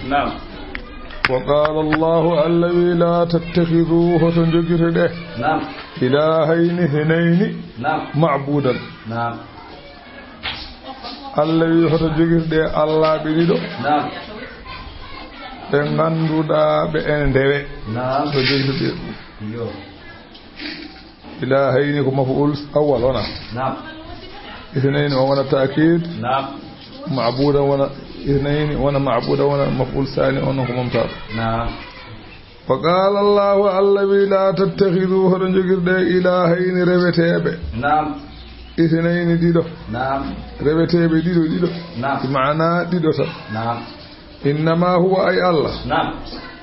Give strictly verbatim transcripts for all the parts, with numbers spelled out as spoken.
Naam. Wa qaala Allahu, Allah wi, "Laa tattakhidhu, hoto njogirde." Naam. "Ilaahayni ithnayni." Naam. "Ma'budan." Naam. Allah wi, "Hoto njogirde Allah ɓe ɗiɗo." Naam. Ɓe ngannduɗaa ɓe ene ndewe. Naam. Hoto njogirde. Yo. Ilaahayni ko maf'ul awwal wona. Naam. Ithnayni o wona ta'kiid. Naam. Ma'budan wona ithnayni wona ma'budan wona maf'ul saani on ko mumtaz. Naam. Wa qaala Allahu, Allah wi, "Laa tattakhidhu, hoto njogirde ilaahayni reweteeɓe." Naam. Ithnayni ɗiɗo. Naam. Reweteeɓe ɗiɗo ɗiɗo. Naam. Maana ɗiɗo tan. Naam. Innama huwa, ay Allah. Naam.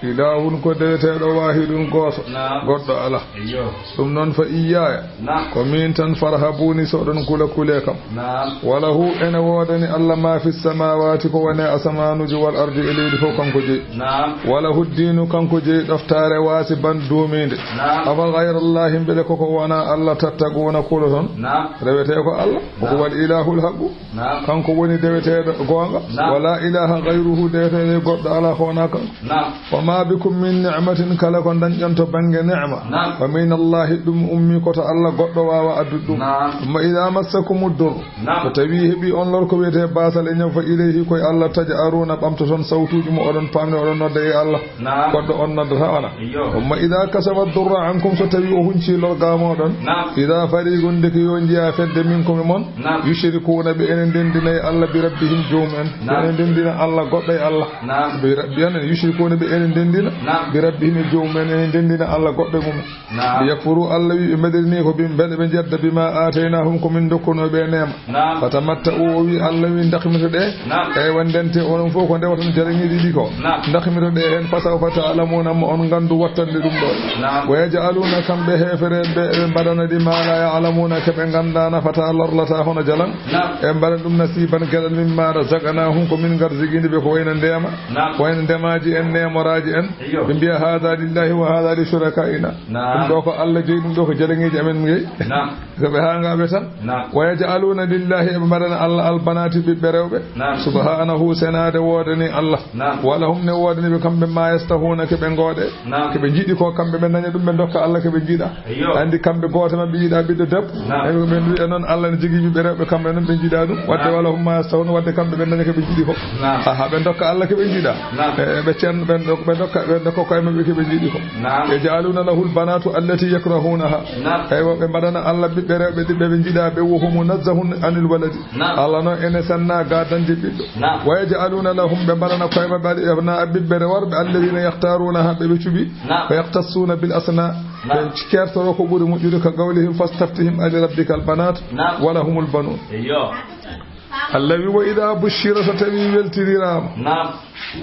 Ilaahun ko deweteeɗo waahidun gooto. Naam. Goɗɗo alaa. Eyyo. Ɗum noon fa iyyaaya. Naam. Ko miin tan farhabuuni so oɗon kula kule kam. Naam. Walahu ene woodani Allah ma fi samaawaati ko woni e asamaanuuji wal ardi e leydi fof kanko jeyi. Naam. Walahu diinu kanko jeyi ɗoftaare waasi ban duumiinde. Naam. Afa gayra Allahi mbele koko wona Allah tattaguuna kuloton. Naam. Rewetee ko Allah. Naam. Huwa al ilahul haqqu. Naam. Kanko woni deweteeɗo goonga. Naam. Wala ilaha gayruhu, deweteeɗo goɗɗo alaa ko wonaa kanko. Naam. Wa ma bikum min ni'matin, kala ko dañɗon to bannge neema. Naam. Wa min Allahi, ɗum ummi ko to Allah, goɗɗo waawa addude ɗum. Naam. Thumma idha massakumu durr. Naam. So tawi heɓi on lor ko wiyetee baasal e ñaw, fa ilayhi, koye Allah, taj'aruna, ɓamtoton sawtuuji mo oɗon paamni oɗon nodda e Allah. Naam. Goɗɗo on noddata wona. Iyo. Thumma idha kashafa durra ankum, so tawi o hunci lor ga moɗon. Naam. Idha fariqun, ndeke yo njiya fedde minkum e mon. Naam. Yushrikuna, ɓe ene ndenndina e Allah, bi rabbihim, joomum en. Naam. Ɓe ene ndenndina Allah goɗɗo e Allah. Naam. Bi rabbi, anen, yushrikuna, ɓe ene ndenndina. Naam. Bi rabbihim, e joomum en, ene ndenndina Allah goɗɗo e mum en. Naam. Liyakfuru, Allah wi, ɓe mbaɗirini ko bi, mbele ɓe njedda, bima ataynahum, ko min dokkuno ɓe neema. Naam. Fatamatta'u, o wi, Allah wi, ndakmito ɗe. Naam. Eywa, ndente, onon fof ko ndewaton jaleŋeeji ɗi ko. Naam. Ndakmito ɗe heen, fasawfa ta'lamuna, mo on nganndu wattande ɗum ɗo. Naam. Wa yaj'aluna, kamɓe heefereɓe ɓe, ɓe mbaɗana ɗi ma la ya'lamuna, ke ɓe ngannda nafata lorlata hono jalaŋ. Naam. Ɓe mbaɗana ɗum nasiban geɗal mimma razaqnahum, ko min ngarzigiinde ɓe ko wayno ndeema. Naam. Ko wayno ndemaaji en, neemoraaji en. Iyo. Ɓe mbiya, "Hada lillahi wa hada li shuraka'ina." Naam. Ɗum ɗo ko Allah jeyi, ɗum ɗo ko jaleŋeeji amen jeyi. Naam. Ko ɓe haangaaɓe tan. Naam. Wa yaj'aluna lillahi, eɓe mbaɗana Allah albanati ɓiɓɓe rewɓe. Naam. Subhanahu, senaade woodani Allah. Naam. Wa lahum, ne woodani ɓe kamɓe ma yastahuna, ke ɓe ngoode. Naam. Ke ɓe njiɗi ko kamɓe ɓe daña ɗum, ɓe dokka Allah ke ɓe njiɗa. Iyo. Andi kamɓe gooto maɓɓe yiɗa ɓiɗɗo debbo. Naam. Eɓe ɓe mbiya noon Allah ne jogii ɓiɓɓe rewɓe, kamɓe noon ɓe njiɗa ɗum. Wadde naam. Wa lahum ma yastahuna, wadde kamɓe ɓe daña ke ɓe njiɗi ko. Naam. Aha, ɓe dokka Allah ke ɓe njiɗa. Naam. E, ɓe cen-, ɓe dok-, ɓe dokka, ɓe dokka koye maɓɓe ke ɓe njiɗi ko. Naam. Yaj'aluna lahu al-banatu allati yakrahunaha. Naam. Eywa, ɓe mbaɗana Allah ɓiɓɓe rewɓe ɗiɓɓe ɓe njiɗa ɓe, wa huwa munazzahun anil waladi. Naam. Allah noon ene senna ga dañde ɓiɗɗo. Naam. Wa yaj'aluna lahum, ɓe mbaɗana koye maɓɓe al abna, ɓiɓɓe worɓe, alladhina yakhtarunaha, ɓe ɓe cuɓi. Naam. Fa yakhtassuna bil athna. Naam. Ɓe kertoro ko ɓuri moƴƴude, ka qawlihim, "Fastaftihim ali rabbikal banat." Naam. Wa lahumul banun. Eyyo. Allah wi, "Wa idha bushira", so tawi weltiniraama. Naam.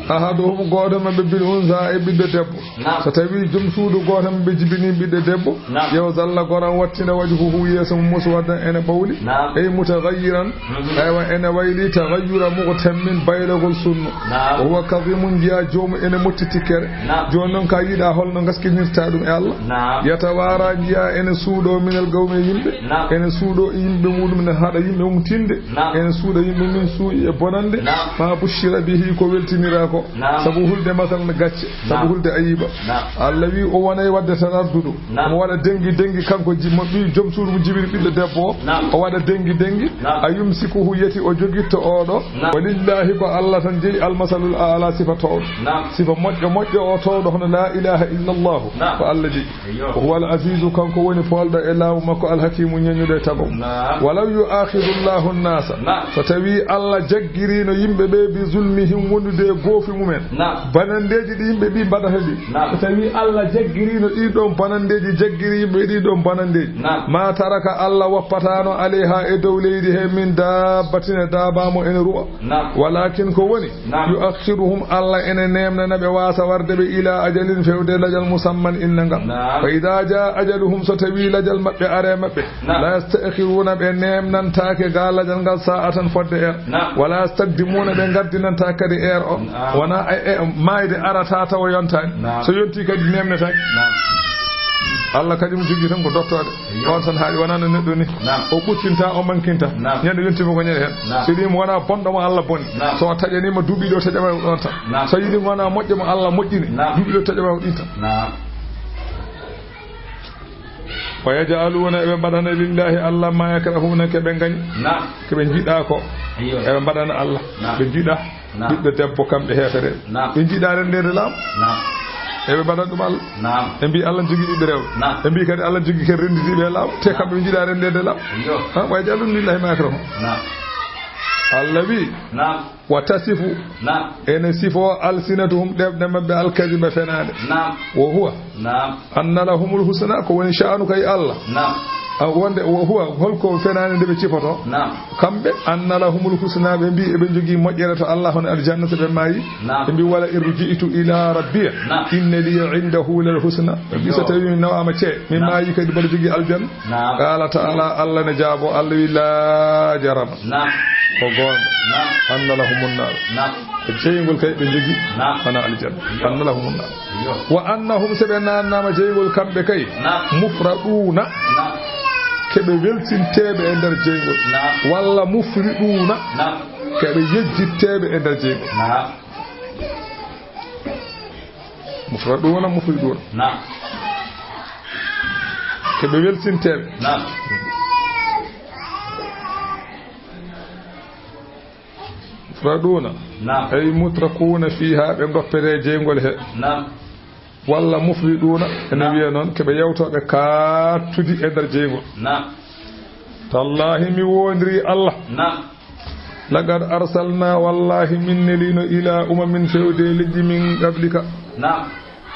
Ahaduhum, gooto maɓɓe, bil unsa, e ɓiɗɗo debbo. Naam. So tawi joom suudu gooto maɓɓe jibini ɓiɗɗo debbo. Naam. Yo zalla goran wattina wajhuhu, yeeso mum, muswaddan, ene ɓawli. Naam. Ey mutaghayyiran. Mhm. Eywa, ene wayli taghayyura mughtammin, baylagol sunno. Naam. Wa huwa kadhimun, njiya joomum ene motti tikkere. Naam. Jooni noon ka yiɗa holno gaskinirta ɗum e Allah. Naam. Yatawara, njiya ene suuɗo minal qawmi, yimɓe. Naam. Ene suuɗo e yimɓe muɗum, ne haɗa yimɓe mum tinde. Naam. Ene suuɗa yimɓe mum suuƴi e bonande. Naam. Ma bushira bihi, ko weltinira ko. Naam. Sabu hulde masalan gacce. Sabu naam. Hulde ayiba. Naam. Allah wi o wonay wadde tan arduɗo. Naam. Omo waɗa dengi dengi kanko ji-, mo ɓi joom suudu mo jibini ɓiɗɗo debbo o. Naam. O waɗa dengi dengi. Naam. A yumsikuhu, yeti o jogitto oɗo. Naam. Walillahi, ko Allah tan jeyi, almasalul a'la, sifa towɗo. Naam. Sifa moƴƴo moƴƴo o towɗo hono la ilaha illa Allah. Naam. Ko Allah jeyi. Eyyo. Wa huwa al azizu, kanko woni poolɗo e laamu makko, al hakimu, ñeñuɗo e tago mum. Naam. Walaw yu'akhidhu Allahu an-nasa. Naam. So tawi Allah jaggirino yimɓe ɓe bi zulmihim, wondude e goofi mumen. Naam. Banandeji ɗi yimɓe ɓi mbaɗata ɗi. Naam. So tawi Allah jaggirino ɗin ɗon banandeji, jaggiri yimɓe ɗin ɗon banandeji. Naam. Ma taraka, Allah wappatano alayha, e dow leydi he, min dabbatin, e daaba mo ene ruwa. Naam. Walakin ko woni, naam. Yu'akhiruhum, Allah ene nemnana ɓe, wasa warde ɓe, ila ajalin, fewde lajal, musamman, innangal. Naam. Fa idha jaa ajaluhum, so tawi lajal maɓɓe are maɓɓe, naam. La yasta'khiruna, ɓe nemnantake ga lajal ngal sa'atan fodde er. Naam. Wala yastaqdimuna, ɓe gardinanta kadi er o. Naam. Wona e, e, mayde arata tawa yontani. Naam. So yonti kadi nemnetake. Naam. Allah kadi mo jogii tan ko dottoode. Eyyo. On tan haaɗi, wonaa no neɗɗo ni. Naam. O ɓuttinta, o mankinta. Naam. Ñande yonti mo ko ñande hen. Naam. So wiimo wonaa bonɗo mo Allah boni. Naam. So o taƴaniima duuɓi ɗo, taƴama ɗon tan. Naam. So yiɗi wonaa moƴƴo mo Allah moƴƴini. Naam. Duuɓi ɗo, taƴama ɗin tan. Naam. Wa yaj'aluuna, eɓe mbaɗana lillahi Allah ma yakrahuuna, ke ɓe ngañi. Naam. Ke ɓe njiɗa ko. Eyyo. Eɓe mbaɗana Allah. Naam. Ɓe njiɗa. Naam. Ɓiɗɗo debbo kamɓe heefereɓe. Naam. Ɓe njiɗa rendeede laamu. Naam. Eɓe mbaɗana ɗum Allah. Naam. Ɓe mbi Allah ne jogii ɓiɓɓe rewɓe. Naam. Ɓe mbi kadi Allah ne jogii kadi rendidiiɓe e laamu. Te kamɓe ɓe njiɗa rendeede laamu. Eyyo. Ha, wa yaj'aluuna lillahi ma yakrahuuna. Naam. Allah wi. Naam. Wa tasifu. Naam. Ene sifo alsinatuhum, ɗemɗe maɓɓe, alkadiba, fenaande. Naam. Wa huwa. Naam. Anna lahumul husna, ko woni sha'anu kay Allah. Naam. A, wonde, wa huwa, holko fenaande nde ɓe cifoto? Naam. Kamɓe, anna lahumul husna, ɓe mbi eɓe jogii moƴƴere to Allah, hono aljanna, so ɓe maayi. Naam. Ɓe mbi, "Wala in ruji'tu ila rabbiya, naam, inna liya indahu lal husna." Ɓe mbi, "So tawi mi nawaama cee, mi, naam, maayi kadi, mboɗo jogii aljanna." Naam. Qala ta'ala, Allah ne jaabo, Allah wi, "La jarama." Naam. Ko goonga. Naam. Anna lahumun nar. Naam. Ko jeyngol kay ɓe jogii. Naam. Wona aljanna. Yo. Anna lahumun nar. Yo. Wa annahum, so ɓe naannaama jeyngol kamɓe kay. Naam. Mufraduuna. Naam. Ke ɓe welsinteeɓe e nder jeyngol. Naam. Walla mufriduuna. Naam. Ke ɓe yejjitteeɓe e nder jeyngol. Naam. Mufraduuna, mufriduuna. Naam. Ke ɓe welsinteeɓe. Naam. Mufraduuna. Naam. Ay mutrakuuna fiiha, ɓe ngoppete jeyngol he. Naam. Walla mufriduuna, ene, naam, wiya noon, ke ɓe yawtooɓe kaaɗtudi e nder jeyngol. Naam. Tallaahi, mi woondirii Allah. Naam. Laqad arsalnaa, wallaahi min neliino, ilaa umamin, fewde e leƴƴi, min qablika. Naam.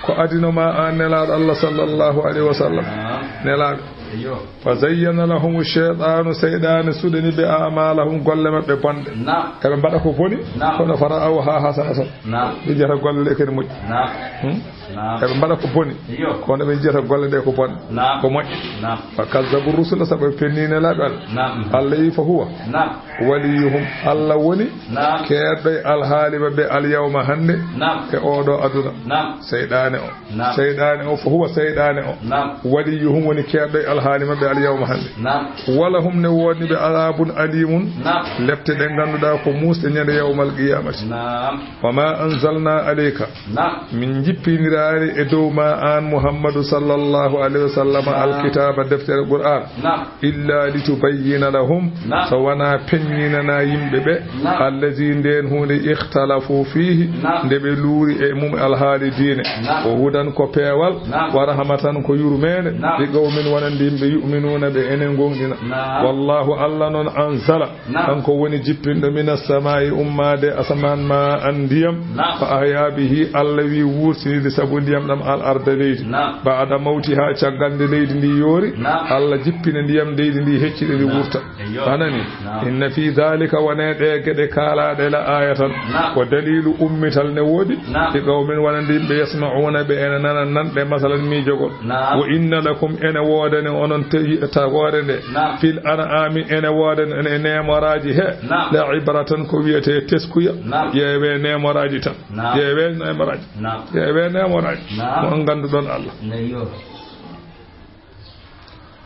Ko adino ma an, Nelaaɗo Allah sallallahu alayhi wa sallam. Naam. Nelaaɓe. Eyyo. Fa zayyana lahumu shaytaanu, seyɗaane suɗani ɓe a'maalahum, golle maɓɓe bonɗe. Naam. Eɓe mbaɗa ko boni, naam, kono fara'awhaa hasanatan. Naam. Ɓe njiyata golle ɗe kadi moƴƴi. Naam. Hmm? Naam. Eɓe mbaɗa ko boni, eyyo, kono ɓe njiyata golle ɗe ko bonɗe. Naam. Ko moƴƴe. Naam. Fa kazzabu rusula, sabu ɓe penni Nelaaɓe Allah. Naam. Allah wi fa huwa. Naam. Waliyuhum, Allah woni, naam, keerɗo e alhaali maɓɓe alyawma, hannde, naam, e oɗo aduna. Naam. Seyɗaane o. Naam. Seyɗaane o, fa huwa, seyɗaane o. Naam. Waliyuhum, woni keerɗo e alhaali maɓɓe alyawma, hannde. Naam. Walahum, ne woodani ɓe, adabun alimun. Naam. Lepte ɗe ngannduɗaa ko muusɗe ñande yawmal qiyamati. Naam. Wa ma anzalna alayka. Naam. Min njippiniraali e dow ma, an Muhammadu sallallahu alayhi wa sallam, naam, alkitaaba, deftere Qur'aan. Naam. Illa litubayyina lahum, naam, so wonaa peññinana yimɓe ɓe, naam, allazi, ndeen huunde, ikhtalafu fiihi, naam, nde ɓe luuri e mum alhaali diine. Naam. Wa hudan, ko peewal, naam, wa rahmatan, ko yurmeende, naam, li qawmin, wonande yimɓe, yu'minuuna, ɓe ene ngoonɗina. Naam. Wallahu, Allah noon, anzala, naam, kanko woni jippinɗo, mina samaa'i, ummaade asamaan, ma an, ndiyam, naam, fa ahya bihi, Allah wi wuurtiniri sabu ndiyam ɗam al arda, leydi, naam, ba'da mawtiha, caggal nde leydi ndi yoori, naam, Allah jippina ndiyam leydi ndi, heccira ndi, naam, wurta. Eyyo. A nani? Naam. Inna fi dhalika, wonee ɗe geɗe kaalaaɗe, la ayatan, naam, ko daliilu ummital ne woodi, naam, li qawmin, wonande yimɓe, yasma'una, ɓe ene nana nanɗe, masalan, miijogol. Naam. Wa inna lakum, ene woodani onon te-, tagoore nde. Naam. Fil an'ami, ene woodani on e neemoraaji he. Naam. La ibratan, ko wiyetee teskuya. Naam. Ƴeewee neemoraaji tan. Naam. Ƴeewee neemoraaji. Naam. Ƴeewee neemoraaji. Naam. Mo ngannduɗon Allah. Eyyo.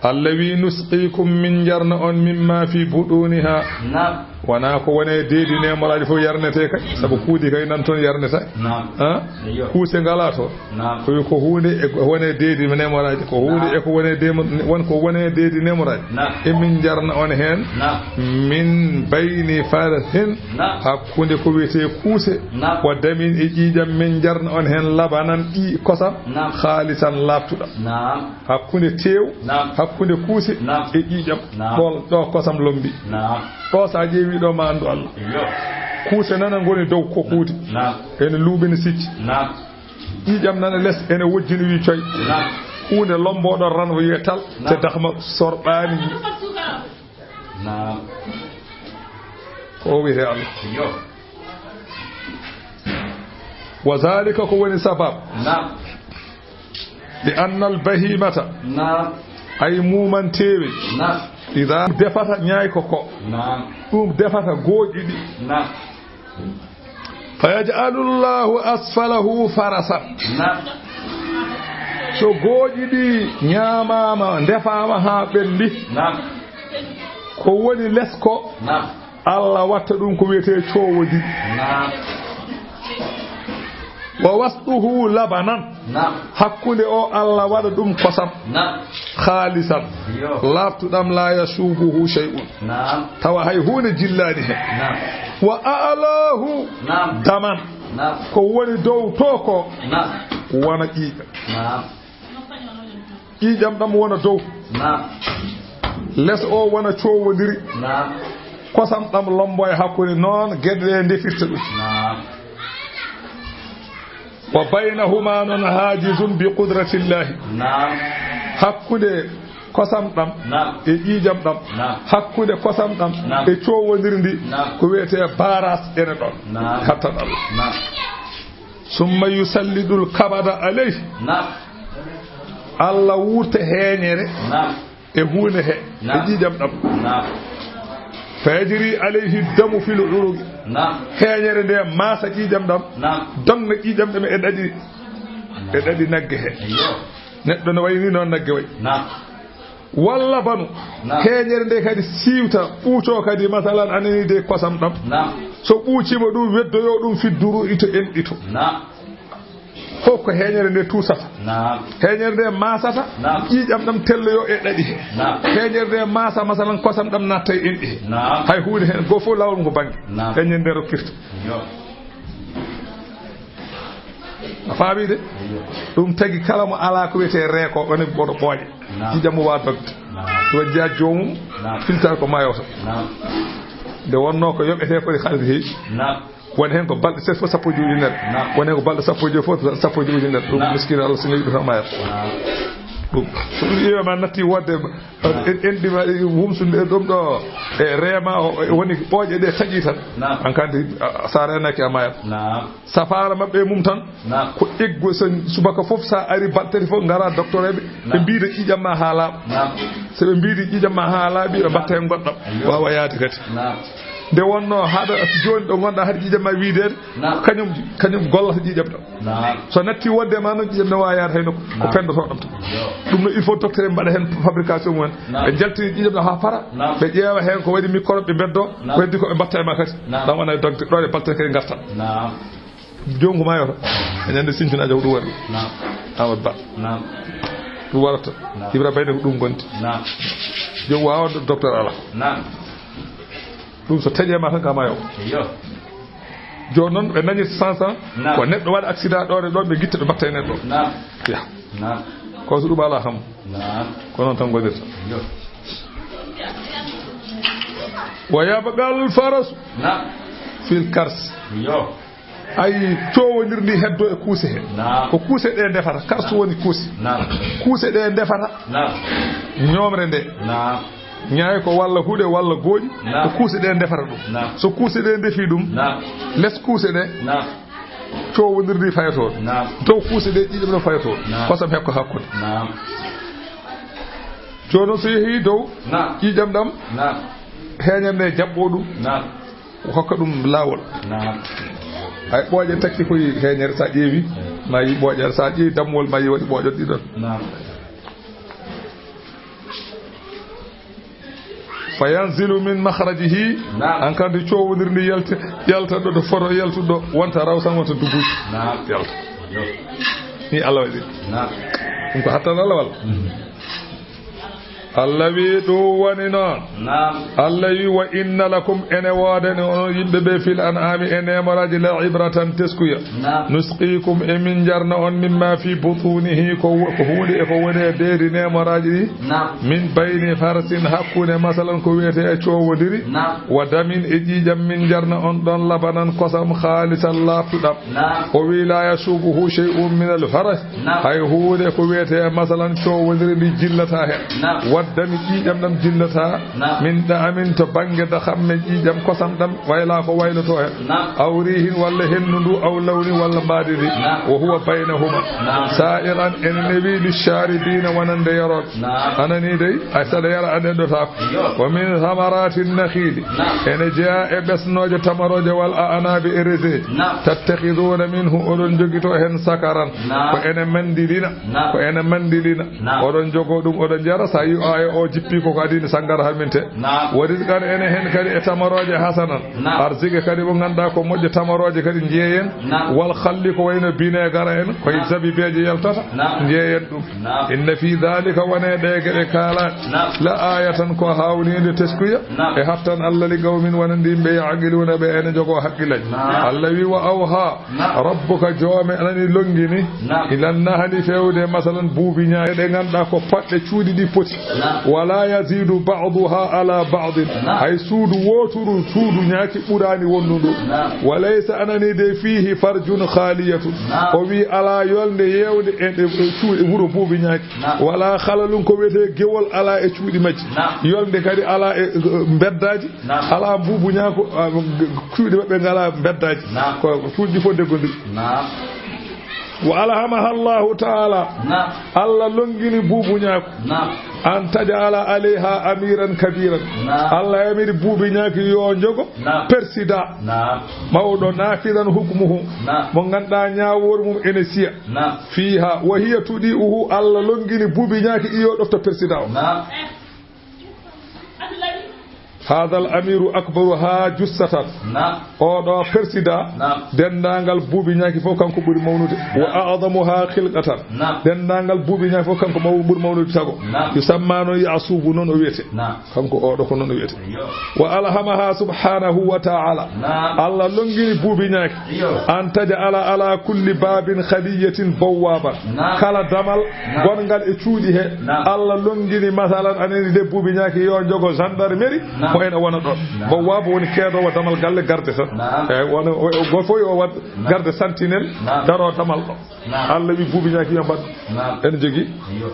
Allah wi, "Nusqikum, min njarna on, mimma fi buduniha." Naam. Wonaa ko woni e deedi neemoraaji fof yarnetee kay, sabu kuudi kay nan toon yarnetaake. Naam. Ha? Eyyo. Kuuse ngalaa toon. Naam. Ko wi ko huunde e ko woni e deedi neemoraaji, ko huunde, naam, e ko woni e deemo-, won ko woni e deedi neemoraaji. Naam. E min njarna on heen. Naam. Min bayni farthin, naam, hakkunde ko wiyetee kuuse. Naam. Wa damin, e ƴiiƴam, min njarna on heen labanan, ƴii-, kosam. Naam. Khaalisan, laaɓtuɗam. Naam. Hakkunde teew, naam, hakkunde kuuse, naam, e ƴiiƴam. Naam. Ɗo, ɗo kosam lombi. Naam. Ɗo, so a ƴeewi ɗo, ma anndu Allah. Eyyo. Kuuse nana ngoni dow ko kuudi. Naam. Ene luuɓini sicci. Naam. Ƴiiƴam nana les, ene wojjini wi coy. Naam. Huunde lombo ɗo ran o wiye tal, naam, te dahma sorɓaani. Naam. Ko o wiyetee Allah. Eyyo. Wa zalika, ko woni sabab. Naam. Li annal bahimata. Naam. Ay muumanteewe. Naam. Ida defata ñaay ko ko. Naam. Ɗum defata gooƴi ɗi. Naam. Fa yaj'alu Allahu asfalahu farasan. Naam. So gooƴi ɗi ñaamaama, ndefaama haa ɓenndi, Naam. Ko woni les ko? Naam. Allah watta ɗum ko wiyetee coowodi. Naam. Wa wasɗuhu labanan. Naam. Hakkunde o, Allah waɗa ɗum kosam. Naam. Khaalisan. Yo. Laaɓtuɗam, la yashubuhu shay'un. Naam. Tawa hay huunde jillaani hen. Naam. Wa a'lahu. Naam. Daman. Naam. Ko woni dow to ko? Naam. Wona ƴiiƴam. Naam. Ƴiiƴam ɗam wona dow. Naam. Les o wona coowodiri. Naam. Kosam ɗam lombo e hakkunde, noon geɗe ɗe ndefirta ɗum. Naam. Wa baynahuma noon haajizun bi qudratillahi. Naam. Hakkunde kosam ɗam, Naam. E ƴiiƴam ɗam, Naam. Hakkunde kosam ɗam, Naam. E coowodiri ndi, Naam. Ko wiyetee baras ene ɗon. Naam. Kattan Allah. Naam. Summa yusallidul kabada alayhi. Naam. Allah wurta heeñere. Naam. E huunde he, Naam. E ƴiiƴam ɗam. Naam. Fayajri alayhi damu fil uruqi. Naam. Heeñere nde maasa ƴiiƴam ɗam. Naam. Donna ƴiiƴam ɗam e ɗaɗi, e ɗaɗi nagge he. Eyyo. Neɗɗo no wayi ni noon nagge wayi. Naam. Walla banu. Naam. Heeñere nde kadi siiwta, ɓuuco kadi, masalan, anani de kosam ɗam. Naam. So ɓuuciima ɗum, weddoyo ɗum fidduru ito enɗito. Naam. Fof ko heeñere nde tuusata. Naam. Heeñere nde maasata. Naam. Ƴiiƴam ɗam telloyo e ɗaɗi he. Naam. Heeñere nde maasa, masalan, kosam ɗam natta e enɗi he. Naam. Hay huunde heen, goo fof laawol mum ko bannge. Naam. Heeñere nde rokkirta. Yo. A faami de? Yo. Ɗum tagi kala mo alaa ko wiyetee reeko, woni boɗo ɓooƴe. Naam. Ƴiiƴam mo waa dogde. Naam. Ɗum jeyaa joomum, Naam. Filta ko maayooto. Naam. Nde wonnoo ko yoɓetee ko e haalde heewi. Naam. Woni heen ko balɗe set fof sappo e joy ujunere. Naam. Woni heen ko balɗe sappo e joy fof sappo e joy ujunere. Ɗum Naam. Miskiino Allah so newi ɗum tan maayat. Naam. Ɗum. So ɗum ƴeewa ma natti wodde, Naam. En, enɗi ma, wumsude ɗum ɗo, e reema o, e woni ɓooƴe ɗe taƴi tan. Naam. An kandi, a, a, sa reenaki a maayat. Naam. Safaara maɓɓe e mum tan, Naam. Ko eggu so subaka fof sa ari balɗe tati fof ngara docteur ɓe, ɓe Naam. Mbiida ƴiiƴam ma haa laaɓa. Naam. So ɓe mbiidi ƴiiƴam ma haa laaɓi, ɓe mbatta heen goɗɗam. Ayyo. Waawa yaade kadi. Naam. Nde wonnoo haɗa jooni ɗo ngonɗa haɗa ƴiiƴam ma wiideede, Naam. Kañum, kañum gollata ƴiiƴam ɗam. Naam. So natti wonde ma noon, ƴiiƴam ne waawi yaade hay nokku. Ko Naam. Penndotoo ɗam tan. Yo. Ɗum no il faut docteur en mbaɗa heen fabrication mumen. Naam. Ɓe njaltini ƴiiƴam ɗam haa para. Naam. Ɓe ƴeewa heen ko waɗi microbe ɓe mbeddoo. Naam. Ko heddi ko ɓe mbatta e ma kadi. Naam. Ɗam wona e docteur ɗo e balɗe kadi ngartan. Naam. Joom ko maayoto. E ñande sintinaajo ko ɗum waɗi. Naam. Amadou Ba. Naam. Ɗum waɗata. Naam. Ibra Bayde ko ɗum gondi. Naam. Joom waawa docteur ala. Naam. Ɗum so taƴi e ma tan ka maayo. Iyo. Jooni noon ɓe dañi sens tan. Naam. Ko neɗɗo waɗa accident ɗo e ɗo ɓe gitta ɓe mbatta e neɗɗo. Naam. Ya. Naam. Ko so ɗum ala kam. Naam. Ko noon tan gollirta. Iyo. Wa yabqal faras. Naam. Fil kars. Iyo. Ayi, coowondir ndi heddo e kuuse he. Naam. Ko kuuse ɗe ndefata, karsu woni kuuse. Naam. Kuuse ɗe ndefata. Naam. Ñoomre nde. Naam. Ñaay ko walla huɗe walla gooƴi, Naam. Ko kuuse ɗe ndefata ɗum. Naam. So kuuse ɗe ndefi ɗum, Naam. Les kuuse ɗe, Naam. Coowondir ndi fayotoo. Naam. Dow kuuse ɗe ɗiɗi ɗo fayotoo. Naam. Kosam hekko hakkunde. Naam. Jooni noon so yehii dow, Naam. Ƴiiƴam ɗam, Naam. Heeñan nde jaɓɓoo ɗum. Naam. Hokka ɗum laawol. Naam. Hay ɓooƴe takki koye heeñere, so a ƴeewi, ma yi ɓooƴe, so a ƴeewi dammuwol, ma yi waɗi ɓooƴe ɗiɗon. Naam. Fa yanzilu min makhrajihi. Naam. An kan de coowondir ndi yalta, yalta ɗo, ɗo foto yaltuɗo, wonta rawsan, wonta dubuji. Naam. Yalta. Yo. Ni Allah waɗi. Naam. Ɗum ko hattan Allah walla? Mhm. Allah wi ɗum woni noon. Naam. Allah wi, "Wa inna lakum, ene woodani onon yimɓe ɓe, fil an'ami, e neemoraaji, la ibratan, teskuya. Naam. Nusqikum, emin jarna on, mimma fi butunihi, ko wo-, ko huunde e ko woni e beeri neemoraaji ɗi. Naam. Min bayni farsin, hakkunde, masalan, ko wiyetee e coowodiri. Naam. Wa damin, e ƴiiƴam, min jarna on ɗon, labanan, kosam, khaalisan, laaɓtuɗam." Naam. O wi, "La yashubuhu shay'un min al-faras." Naam. Hay huunde ko wiyetee, masalan, coowodiri ndi jillataa hen. Naam. Wa Dami ƴiiƴam ɗam jillata. Naam. Min ɗa'amin to bannge dahamme ƴiiƴam kosam ɗam wayla ko wayloto hen. Naam. Aw riihin walla hendu ndu, aw lawni walla mbaadi ndi. Naam. Wa huwa baynahuma. Naam. Sa'iqan ene newi lisharibina wonande yarooɓe. Naam. Anani dey, ay saɗa yara a ɗeɗɗotaako. Yo. Wa min thamarati nakhili. Naam. Ene jeya e ɓesnooje tamarooje wal a'nabi e raisin. Naam. Tattakhiduna minhu oɗon jogito hen sakaran. Naam. Ko ene mandilina. Naam. Ko ene mandilina. Naam. Oɗon jogo ɗum, oɗon njara, sa yi o aya o jippi ko kadi ne sangara haminte. Naam. Wa rizqan ene hen kadi e tamarooje hasanan. Naam. Arzike kadi mo ngannduɗaa ko moƴƴo tamarooje kadi njeeyen. Naam. Wal khalli ko wayno binegar en, ko e zabibeeje yaltata. Naam. Njeeyen ɗum. Naam. Inna fi dhalika wone ɗe geɗe kaala. Naam. La ayatan ko haawninde teskuya. Naam. E hattan Allah li qawmin wonande yimɓe ya'qiluna ɓe ene jogo hakkilaaji. Naam. Allah wi wa awha. Naam. Rabbuka joome anani longini. Naam. Ilan nahli fewde masalan buubi ñaaki ɗe ngannduɗaa ko poɗɗe cuuɗi ɗi poti. Naam. Wala yazidu ba'duha ala ba'din. Naam. Hay suudu wooturu suudu ñaaki ɓuraani wonndu ndu. Naam. Walaysa anani de fihi farjun khaliyatun. Naam. O wi ala yolnde yewnde e, e, e cuuɗi wuro buubi ñaaki. Naam. Wala khalalun ko wiyetee gewol ala e cuuɗi majji. Naam. Yolnde kadi ala e, e, mbeddaaji. Naam. Ala buubu ñaako, a, cuuɗi maɓɓe ngala mbeddaaji. Naam. Ko cuuɗi fof deggondir. Naam. Wa alhamaha Allahu ta'ala. Naam. Allah longini buubu ñaako. Naam. An taj'ala alayha amiran kabiran. Naam. Allah yamiri buubi ñaaki yo jogo. Naam. Persidaa. Naam. Mawɗo nafidan hukmuhu. Naam. Mo ngannduɗaa ñaawoore mum ene siya. Naam. Fiha wa hiya tudi'uhu Allah longini buubi ñaaki iyo ɗofto persidaa o. Naam. Hadha al amiru akbaru ha jussatan. Naam. Oɗo persidaa. Naam. Denndaangal buubi ñaaki fof kanko ɓuri mawnude. Naam. Wa a'zamuha khilqatan. Naam. Denndaangal buubi ñaaki fof kanko maw-, ɓuri mawnude tago. Naam. Yusamma noon Ya'subu noon o wiyete. Naam. Kanko oɗo ko noon o wiyete. Yo. Wa alhamaha subhanahu wa ta'ala. Naam. Allah longini buubi ñaaki. Iyo. An taj'ala ala kulli babin khaliyatin bawwaban. Naam. Kala damal Naam. gongal e cuuɗi he. Naam. Allah longini masalan anani de buubi ñaaki yo jogo gendarmerie Naam. mo ene wona ɗon. Naam. Bawwaba woni keedoowo damal galle garde tan. Naam. Eyi wona o, o, go fof yo waɗ Naam. garde sentinelle Naam. daro damal ɗo. Naam. Allah wi buubi ñaaki yo mbaɗ. Naam. Ene jogii. Iyo.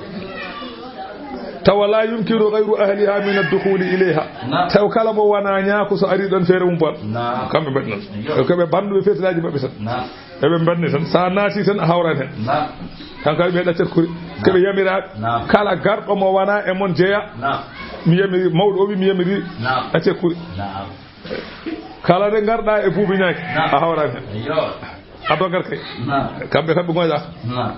Tawa la yumkinu ghayru ahliha min ad-dukhuli ilayha. Naam. Taw kala mo wona ñaako so ari ɗon feere mum bon. Naam. Kamɓe mbaɗi noon. Iyo. Ko ɓe banduɓe fetilaaji maɓɓe tan. Naam. Eɓe mbanni tan. Sa naati tan a hawran hen. Naam. Kanko ɓe ɗaccata kuri. Naam. Keɓe yamiraaɓe. Naam. Kala garɗo mo wona e mon jeya. Naam. Mi yamiri, mawɗo o wi mi yamiri Naam. ɗaccata kuri. Naam. Kala nde ngarɗa e buubi ñaaki, Naam. a hawran hen. Iyo. A dogat kay. Naam. Kamɓe kam ɓe ngoƴa. Naam.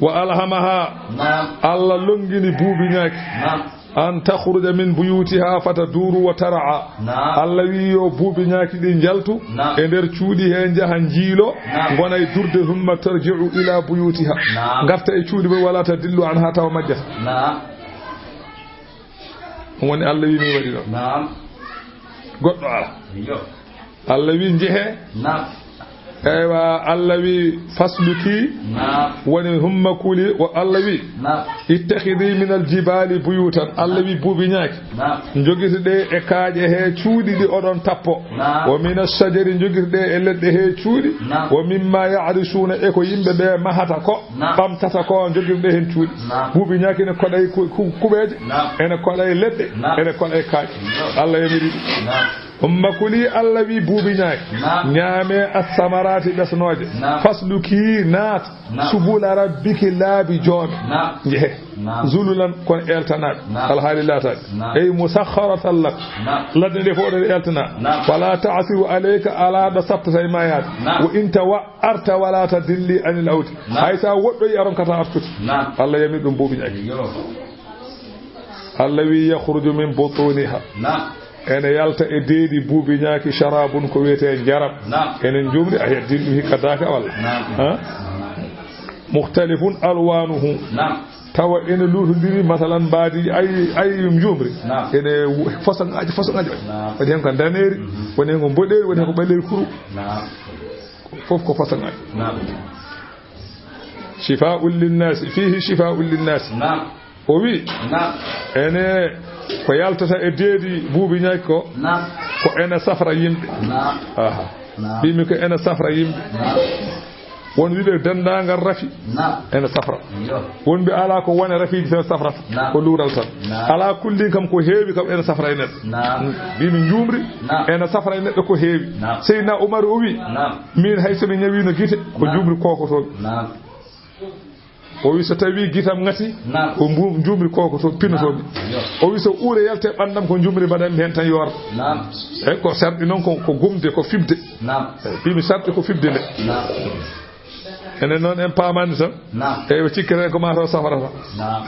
Wa alhamaha. Naam. Allah longini buubi ñaaki. Naam. An takhruja min buyutiha fataduru wa tar'a. Naam. Allah wi yo buubi ñaaki ɗi njaltu Naam. e nder cuuɗi he njaha njiilo Naam. ngona e durde thumma tarji'u ila buyutiha. Naam. Ngarta e cuuɗi ɓe wala tadillu anha tawa majjata. Naam. Ɗum woni Allah wi mi waɗi ɗon. Naam. Goɗɗo ala. Iyo. Allah wi njehe. Naam. Eywa, Allah wi fasluki. Naam. Woni humma kuli, wo Allah wi. Naam. Ittakhidhi min al-jibali buyutan. Allah wi buubi ñaaki. Naam. Jogiti ɗe e kaaƴe he cuuɗi ɗi oɗon tappo. Naam. Wa min ash-shajari jogiti ɗe e leɗɗe he cuuɗi. Naam. Wa mimma ya'rishuna e ko yimɓe ɓe mahata ko. Naam. Ɓamtata ko jogiti ɗe hen cuuɗi. Naam. Buubi ñaaki ne koɗay ku-, ku-, kuɓeeje. Naam. Ene koɗay leɗɗe. Naam. Ene koɗay kaaƴe. Naam. Allah yamiri ɗum. Naam. Umma kuli Allah wi buubi ñaaki. Naam. Ñaame as-samaraati ɓesnooje. Naam. Fasluki naat. Naam. Subula rabbiki laabi joome. Naam. Njehe. Naam. Zululan kon eltanaaɓe. Naam. Alhaali laataaɓe. Naam. Ey musakharatan lak. Naam. Ladde nde fof ɗo eltana. Naam. Wala ta'siru alayka ala ɗo sattata e ma yaade. Naam. Wa in tawa arta wala tadilli anil awdi. Naam. Hay sa woɗɗoyi a ronkata artude. Naam. Allah yamiri ɗum buubi ñaaki. Yo. Allah wi yakhruju min butuniha. Naam. Ene yalta e deedi buubi ñaaki sharabun ko wiyetee njaram. Naam. Ene njumri a heddin ɗum hikka daaka walla? Naam. Ha? Mukhtalifun alwanuhu. Naam. Tawa ene luutondiri masalan mbaadi ay, ay njumri. Naam. Ene wu-, façon aji, façon aji. Naam. Woni hen ko ndaneeri, Mhm. woni hen ko mboɗeeri, woni hen ko ɓaleeri kuru. Naam. Fof ko façon aji. Naam. Shifa'un linnasi, fihi shifa'un linnasi. Naam. O wi, Naam. ene ko yaltata e deedi buubi ñaaki ko, Naam. ko ene safra yimɓe. Naam. Aha. Naam. Mbimi ko ene safra yimɓe. Naam. Won wiɓe denndaangal rafi ene safra. Won mbi alaa ko wone rafiiji tan safrata. Ko luural tan. Alaa kullin kam ko heewi kam ene safra e neɗɗo. Mbimi njuumri ene safra e neɗɗo ko heewi. Seydina Umar o wi, min hay so mi ñawiino gite, ko njuumri kookotoomi. O wi so tawi gitam ŋati, ko mbu- njuumri kookotoo pinotoomi. O wi so uure yalte ɓanndam, ko njuumri mbaɗanmi heen tan yoorta. Eyi, ko sarɗi noon ko, ko gumde, ko fiɓde. Eyi, mbimi sarɗi ko fiɓde nde. Enen noon en paamaani tan. Eyi, o cikketen ko maa taw safrata.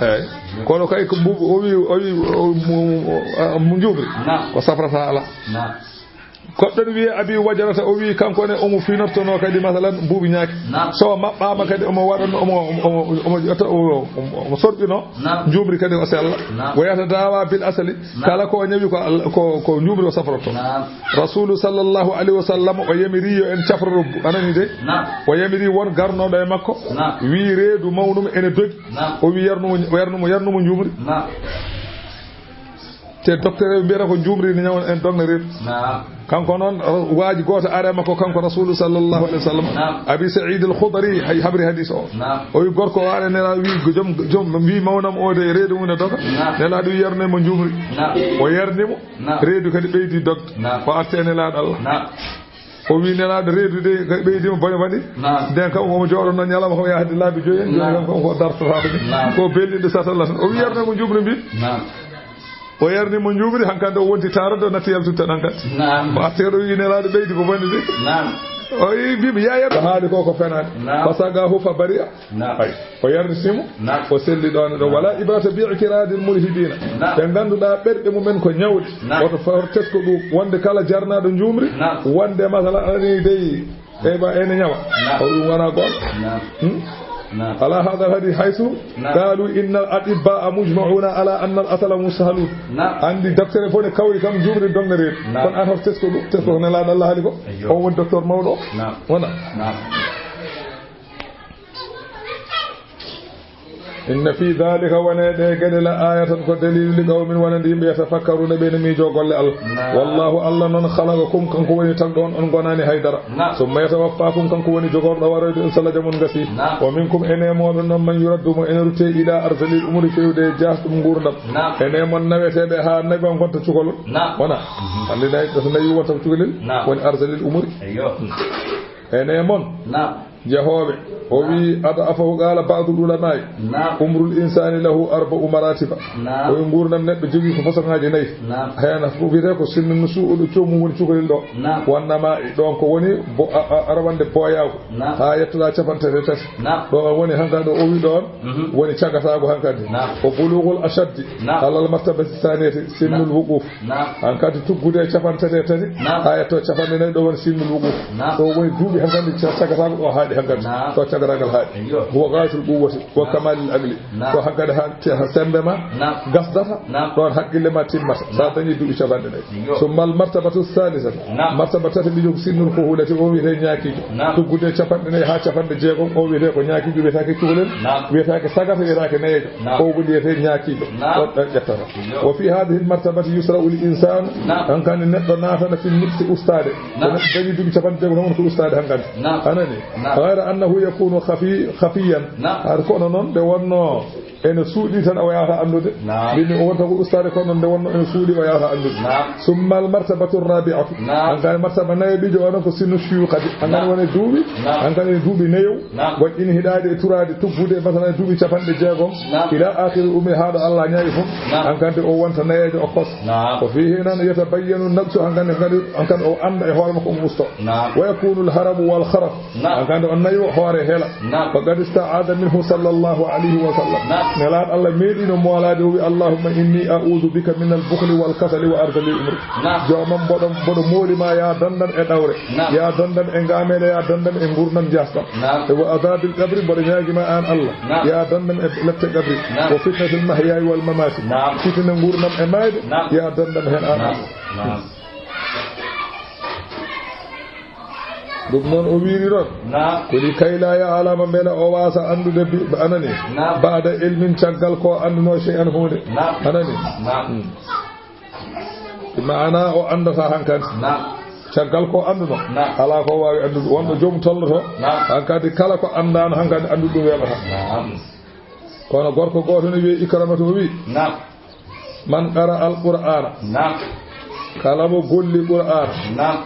Eyi. Kono kay ko mbuubu, o wi, o wi, o, mo, mo, mo njuumri. Ko safrata alaa. Goɗɗo ne wiyee Abi Wajarata, o wi kanko ne omo finortonoo kadi, masalan, mbuubi ñaaki. So maɓɓaama kadi omo waɗano, omo, omo, omo, omo, omo, omo sorɓinoo. Njuumri kadi o sella. Wa yatadawa bil asali. Kala ko o ñawi ko Alla, ko, ko njuumri o safrotoo. Rasulu sallallahu alayhi wa sallam o yamiri yo en cafroro bu-, anani de. O yamiri won garnooɗo e makko. Wi reedu mawnum ene dogi. O wi yarnumo, yarnumo, yarnumo njuumri. Te docteur en mbiyata ko njuumri ne ñawa en dogna reedu. Kanko noon, waaji gooto are makko, kanko Rasulu sallallahu alayhi wa sallam. Abi Sa'id al-Khudri hay habri hadis o. O wi gorko o are nela wi joom, joom wi mawnam o de reedu mum ne doga. Nela ɗum yarne mo njuumri. O yarni mo. Reedu kadi ɓeydi dogde. O arti e Nelaaɗo Allah. O wi Nelaaɗo reedu de kadi ɓeydi mo bone bone. Nden kam omo jooɗo noon ñalawma kam yahde laabi joyi en, jooni kam ko dartata ko ni. Ko belliɗo satalla tan. O wi yarne mo njuumri mbi. O yarni mo njuumri, hankadi o wonti taarade, o natti yaltude tan hankadi. O arti ɗo wi Nelaaɗo ɓeydi ko bonde de. O wi mbiɓe yaya ɗo haali ko ko fenaade. Fasagahu fa bari'a. Ay, o yarni simo. O selli ɗon ɗo. Wala ibrata bi i'tiradil mulhidina. Ɓe ngannduɗaa ɓerɗe mumen ko ñawɗe. Woto for tesko ɗum. Wonde kala jarnaaɗo njuumri. Wonde masala ani dey. Eyi ba ene ñawa. O ɗum wona goonga. Hmm? Ala hadha al hadith haythu qalu inna al atibba'a mujma'una ala anna al asala mustahalun. Anndi docteur fof ne kawri kam njuumri dogne reedu. Kono an hoto tesko ɗum. Tesko ko Nelaaɗo Allah haali ko. On woni docteur mawɗo o. Wona. Inna fi dhalika, wonee ɗe geɗe, la ayatan, ko daliilu, li qawmin, wonande yimɓe, yatafakkaruna, ɓe ne miijoo golle Allah. Wallahu, Allah noon, khalaqakum, kanko woni tagɗo on, on ngonaani hay dara. Summa yatawaffakum, kanko woni jogorɗo waroyde on so lajam on gasi. Wa minkum, ene mooɗon noon, man yuraddu, mo ene ruttee, ila arzalil umuri, fewde e jaasɗum nguurndam. Ene mon naweteeɓe haa nawi on ngonta cukalel. Wona. Halli nayi, ɗo so nawi wonta ko cukalel, woni arzalil umuri. Ene mon. Jehooɓe. O wi, ad'afahu, qala ba'dul ulama'i, umrul insani lahu arba'u maratiba. O wi nguurndam neɗɗo jogii ko façon ngaaji nayi. Heen ko wiyetee ko sinnu nusu, o ɗo coomum woni cukalel ɗo. Wannama ɗon ko woni bo-, a-, a-, arawande boyaagu. Haa yettoɗaa capanɗe tati e tati. Ɗo woni hankadi o wi ɗon, woni cagataagu hankadi. O bulughul ashaddi alal martabati thaniyati, sinnul wuquf. Hankadi tuggude e capanɗe tati e tati, haa yetto capanɗe nayi, ɗo woni sinnul wuquf. Ɗo woni duuɓi hankadi ca-, cagataagu ɗo haaɗi hankadi. Ɗo cagataagal haaɗi. Huwa ghayatul quwwati wa kamalil aqli. Ɗo hankadi ha, te-, ha sembe ma gasdata, ɗon haqqille ma timmata. Sa dañi duuɓi capanɗe nayi. Summal martabatu thalithatu. Martaba tati ɗijo ko sinnul kuhulati, o wiyete ñaakiijo. Tuggude capanɗe nayi haa capanɗe jeegom, o wiyete ko ñaakiijo, wiyetaake cukalel, wiyetaake sagata, wiyetaake nayeejo. O woni wiyete ñaakiijo. Ɗon ɗon ƴettata. Wa fi hadhihi al martabati yusra'u al insanu. Hankadi neɗɗo naatana fi nutsi ustaade. Ko neɗɗo dañi duuɓi capanɗe jeegom tan woni ko ustaade hankadi. Anani. Ghayra annahu yakunu khafi-, khafiyan. Har kono noon nde wonno ene suuɗi tan o yahata anndude. Mbimi o wonta ko ustaade kono nde wonno ene suuɗi o yahata anndude. Summa al martabatu rabi'atu. Hankadi martaba nayo ɗijo o noon ko sinnu shuyukhati. Hankadi woni duuɓi. Hankadi woni duuɓi nayo. Waɗɗini hiɗaade e turaade tuggude, masalan, duuɓi capanɗe jeegom, ila akhiri umri, haa ɗo Allah ñaawi fof, hankadi o wonta nayeejo o kos. Ko fii heen yatabayyanu naqsu, hankadi, hankadi, hankadi o annda e hoore makko omo usto. Wa yakunu al haramu wal kharaf, hankadi on nayo hoore hela. Wa qad ista'ada minhu sallallahu alayhi wa sallam. Nelaaɗo Allah meeɗiino moolaade o wi, Allahumma inni a'udhu bika min al bukhli wal kasali wa arzalil umri. Joomam, mboɗo, mboɗo mooli ma, ya dandam e ɗawre, ya dandam e ngaamele, ya dandam e nguurndam jaasɗam. E wa adhabil qabri, mboɗo ñaagi ma aan Allah, ya dandam e lette qabri. Wa fitnatil mahyayi wal mamati, fitina nguurndam e maayde, ya dandam heen aan Allah. Ɗum noon o wiiri ɗon. Ko li kay la ya'lama, mbele o waasa anndude bi-, anani. Ba'da ilmin, caggal ko annduno shay'an huunde. Anani. Hmm. Maana o anndata hankadi. Caggal ko annduno, naam, alaa ko waawi anndude. Wonɗo joomum tolnoto, naam, hankadi kala ko anndaano, hankadi anndude ɗum weeɓata. Naam. Kono gorko gooto ne wiye Ikramata, o wi, naam, "Man qara al-Qur'aana." Naam. Kala mo golli Qur'aana. Naam.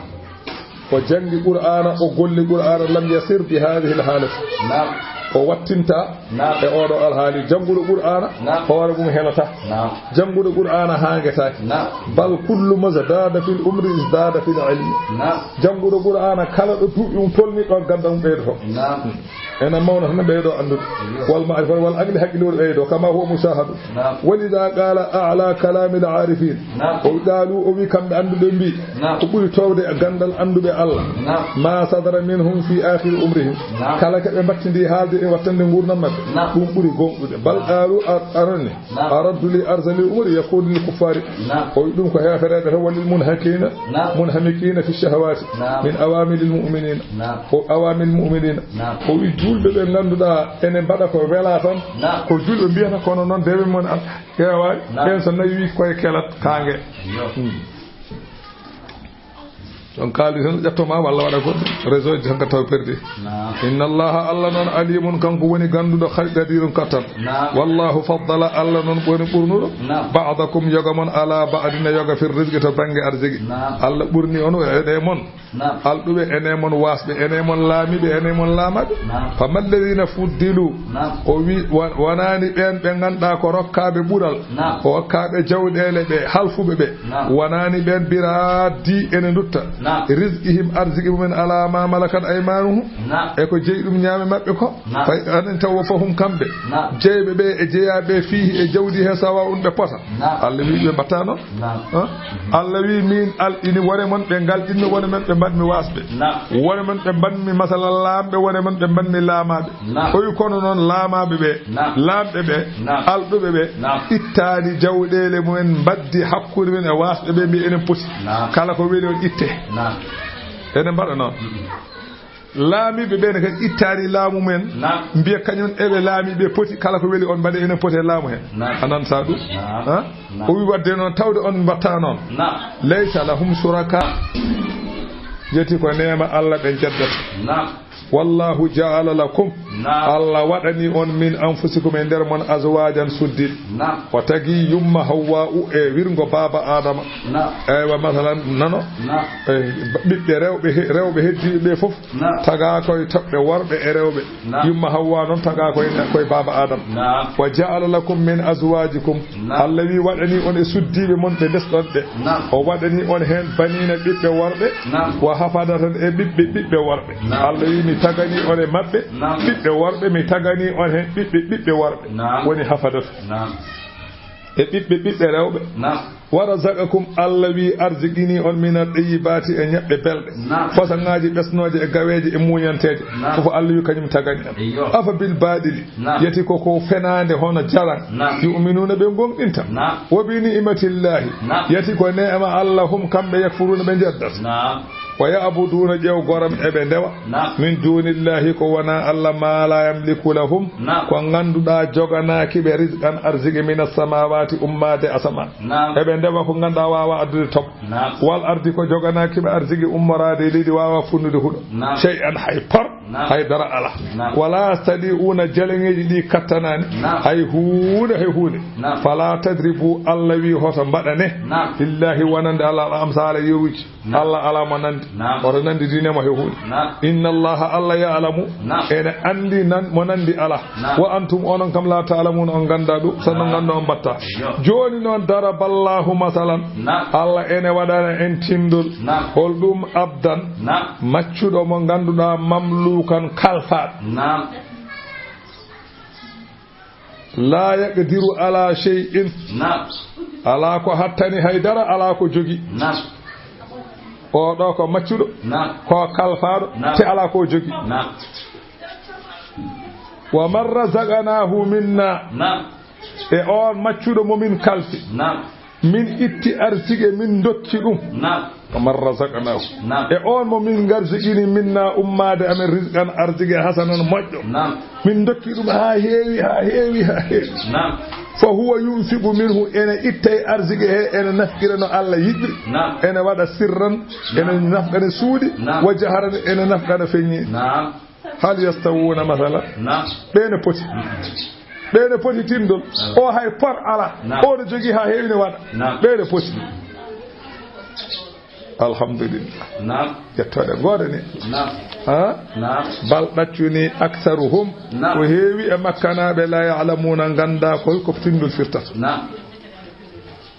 O janngi Qur'aana, o golli Qur'aana, "lam yasir bi haadihil haalati." Naam. O wattinta, naam, e oɗo alhaali. Jannguɗo Qur'aana, naam, hoore mum helata. Naam. Jannguɗo Qur'aana haangetaaki. Naam. Bal kullu ma zdada fil umri zdada fil ilmi. Naam. Jannguɗo Qur'aana kala ɗo duuɓi mum tolni, ɗo ganndal mum ɓeydoto. Naam. Ene mawna tan ɓeydo anndude. Iyo. Wal ma'rifa wal aqli, hakkilloore ɓeydo. Kama huwa mushahadu. Naam. Wa lidha qala a'la kalamil arifin. Naam. O wi, qaalu, o wi kamɓe annduɓe mbi, naam, ko ɓuri toowde e ganndal annduɓe Allah. Naam. Ma sadara minhum fi akhir umrihim. Naam. Kala ko ɓe mbattindi haalde e wattande nguurndam maɓɓe. Naam. Ɗum ɓuri gonɗude. Bal qaalu, a-, arani. Naam. Araddu li arzalil umuri yakunu lil kuffari. Naam. O wi ɗum ko heefereɓe tan, walil munhakina, naam, munhamikina fi shahawati. Naam. Min awamilil mu'minin. Naam. O awamil mu'minin. Naam. O wi julɓe ɓe ngannduɗaa ene mbaɗa ko wela tan. Naam. Ko julɓe mbiyata, kono noon dewe mon an heewaani. Naam. Ɓen so nawi koye kelat kaange. Iyo. Hmm. Ɗon kaali tan ƴettoma walla waɗa ko réseau ji tan ka taw perdi. Naam. Inna Allaha, Allah noon alimun, kanko woni gannduɗo, kadi qadirun, kattan. Naam. Wallahu faddala, Allah noon woni ɓurnuɗo. Naam. Ba'dakum, yoga mon, ala ba'din, yoga, fir rizqi, to bannge arziki. Naam. Allah ɓurni on e ɗe mon. Naam. Alɗuɓe ene mon, waasɓe ene mon, laamiiɓe ene mon, laamaaɓe. Naam. Fama alladhina fuddilu. Naam. O wi, wa-, wonani ɓeen ɓe ngannduɗaa ko rokkaaɓe ɓural. Naam. Ko rokkaaɓe jawɗeele ɓe, halfuɓe ɓe. Naam. Wonani ɓeen biraaddi ene ndutta. Naam. Rizqihim, arziki mumen, ala ma malakat aymanuhum. Naam. E ko jeyi ɗum ñaame maɓɓe ko. Naam. Fay anen taw fahum kamɓe. Naam. Jeyɓe ɓe e jeyaaɓe fiihi e jawdi he sawa un ɓe pota. Naam. Allah wi ɓe mbatta noon. Naam. Ha? Allah wi min alɗini wone mon, ɓe ngalɗinno wone mon, ɓe mbaɗmi waasɓe. Naam. Wone mon ɓe mbaɗmi masala laamɓe, wone mon ɓe mbaɗmi laamaaɓe. Naam. O wi kono noon laamaaɓe ɓe, naam, laamɓe ɓe, naam, alɗuɓe ɓe, naam, ittaani jawɗeele mumen, mbaddi hakkunde men e waasɓe ɓe, mbi enen poti. Naam. Kala ko weli on itte. Naam. Ene mbaɗa noon. Mm-mm. Laamiiɓe ɓe ne kadi ittaani laamu men. Naam. Mbiya kañum eɓe laamiiɓe poti, kala ko weli on mbaɗe, enen poti e laamu he. Naam. A nan sa ɗum? Naam. Ha? Naam. O wi wadde noon tawde on mbatta noon. Naam. Laysa lahum shuraka. Jeti ko neema Allah ɓe njeddata. Naam. Wallahu ja'ala lakum. Naam. Allah waɗani on min anfusikum e nder mon azwajan suddiiɓe. Naam. O tagi yumma Hawwa'u e wirgo baaba Adama. Naam. Eywa, masalan, nano. Naam. E ɓiɓɓe rewɓe he-, rewɓe heddiiɓe ɓe fof. Naam. Tagaa koye toɓɓe worɓe e rewɓe. Naam. Yumma Hawwa noon tagaa koye, koye baaba Adama. Naam. Wa ja'ala lakum min azwajikum. Naam. Allah wi waɗani on e suddiiɓe mon ɓe ndesɗon ɓe. Naam. O waɗani on heen baniina ɓiɓɓe worɓe. Naam. Wa hafadatan e ɓiɓɓe ɓiɓɓe worɓe. Naam. Allah wi mi tagani on e maɓɓe. Naam. Ɓiɓɓe worɓe mi tagani on heen ɓiɓɓe ɓiɓɓe worɓe. Naam. Woni hafadatu. Naam. E ɓiɓɓe ɓiɓɓe rewɓe. Naam. Wa razaqakum, Allah wi arziqini on mina tayyibaati e ñebbe belɗe. Naam. Kosaŋaaji ɓesnooje e gaweeje e muuñanteeje. Naam. Fof Allah wi kañum tagani en. Iyo. Afa bil baadili. Naam. Yati ko ko fenaande hono jaraŋ. Naam. Yu'minuuna ɓe gonɗinta. Naam. Wa bi ni'matillahi. Naam. Yati ko neema Allah hum kamɓe yakfuruuna ɓe njeddata. Naam. Wa ya'buduuna ƴeew goram eɓe ndewa. Naam. Min dunillahi ko wona Allah ma la yamliku lahum. Naam. Ko ngannduɗaa joganaaki ɓe rizqan arziki mina samawaati ummaade asamaan. Naam. Eɓe ndewa ko ngannduɗaa waawa addude toɓo. Naam. Wal ardi ko joganaaki ɓe arziki ummoraade e leydi waawa funnude huɗo. Naam. Shay'an hay por. Naam. Hay dara alaa. Naam. Wala yastadi'uuna jaleŋeeji ɗi kattanaani. Naam. Hay huunde hay huunde. Naam. Fala tadribu Allah wi hoto mbaɗane. Naam. Lillahi wonande Allah al amsala yeruuji. Naam. Allah alaa mo nandi. Naam. Oto nandi diine mo he huunde. Naam. Inna Allaha Allah ya'lamu. Naam. Ene andi nan mo nandi alaa. Naam. Wa antum onon kam la ta'lamuna on ganda ɗum. Sanno nganndu on mbatta. Yo. Jooni noon daraballahu masalan. Naam. Allah ene waɗana en tindol. Naam. Holɗum abdan. Naam. Maccuɗo mo ngannduɗaa mamlukan kalfaaɗo. Naam. La yaqdiru ala shay'in. Naam. Alaa ko hattani hay dara, alaa ko jogi. Naam. O ɗo ko maccuɗo. Naam. Ko kalfaaɗo. Naam. Te alaa ko jogi. Naam. Wa man razaqnahu minna. Naam. E on maccuɗo mo min kalfi. Naam. Min itti arsike, min dokki ɗum. Naam. Wa man razaqnahu. Naam. E on mo min ngarsiqini minna ummaade amen rizqan arsike hasanan moƴƴo. Naam. Min dokki ɗum haa heewi, haa heewi, haa heewi. Naam. Fa huwa yunfiqu minhu, ene itta e arziki he, ene nafqira no Allah yiɗri. Naam. Ene waɗa sirran, ene nafqana suuɗi, naam, wa jaharan, ene nafqana feññi. Naam. Hal yastawuna mathala? Naam. Ɓe ne poti? Mm-mm. Ɓe ne poti tindol? Naam. O hay por ala. Naam. O no jogii haa heewi ne waɗa. Naam. Ɓe ne poti? Alhamdulillah. Naam. Yettooɗe ngoodani. Naam. Ha? Naam. Bal ɗaccuni aktharuhum. Naam. Ko heewi e makkanaaɓe la ya'lamuna nganndaa ko, ko tindol firtata. Naam.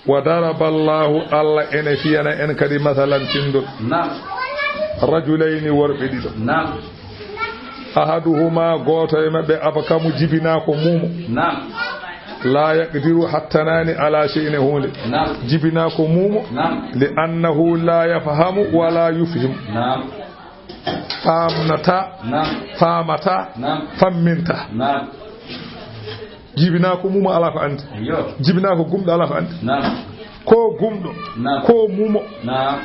Wa daraba Allahu, Allah ene fiyana en kadi masalan tindol. Naam. Rajulayni, worɓe ɗiɗo. Naam. Ahaduhuma, gooto e maɓɓe, abkamu, jibinaa ko muumo. Naam. La yaqdiru, hattanaani, ala shay'in, e huunde. Naam. Jibinaa ko muumo. Naam. Li annahu la yafhamu wa la yufhim. Naam. Faamnataa. Naam. Faamataa. Naam. Fammintaa. Naam. Jibinaa ko muumo, alaa ko anndi. Iyo. Jibinaa ko gumɗo, alaa ko anndi. Naam. Ko gumɗo. Naam. Ko muumo. Naam.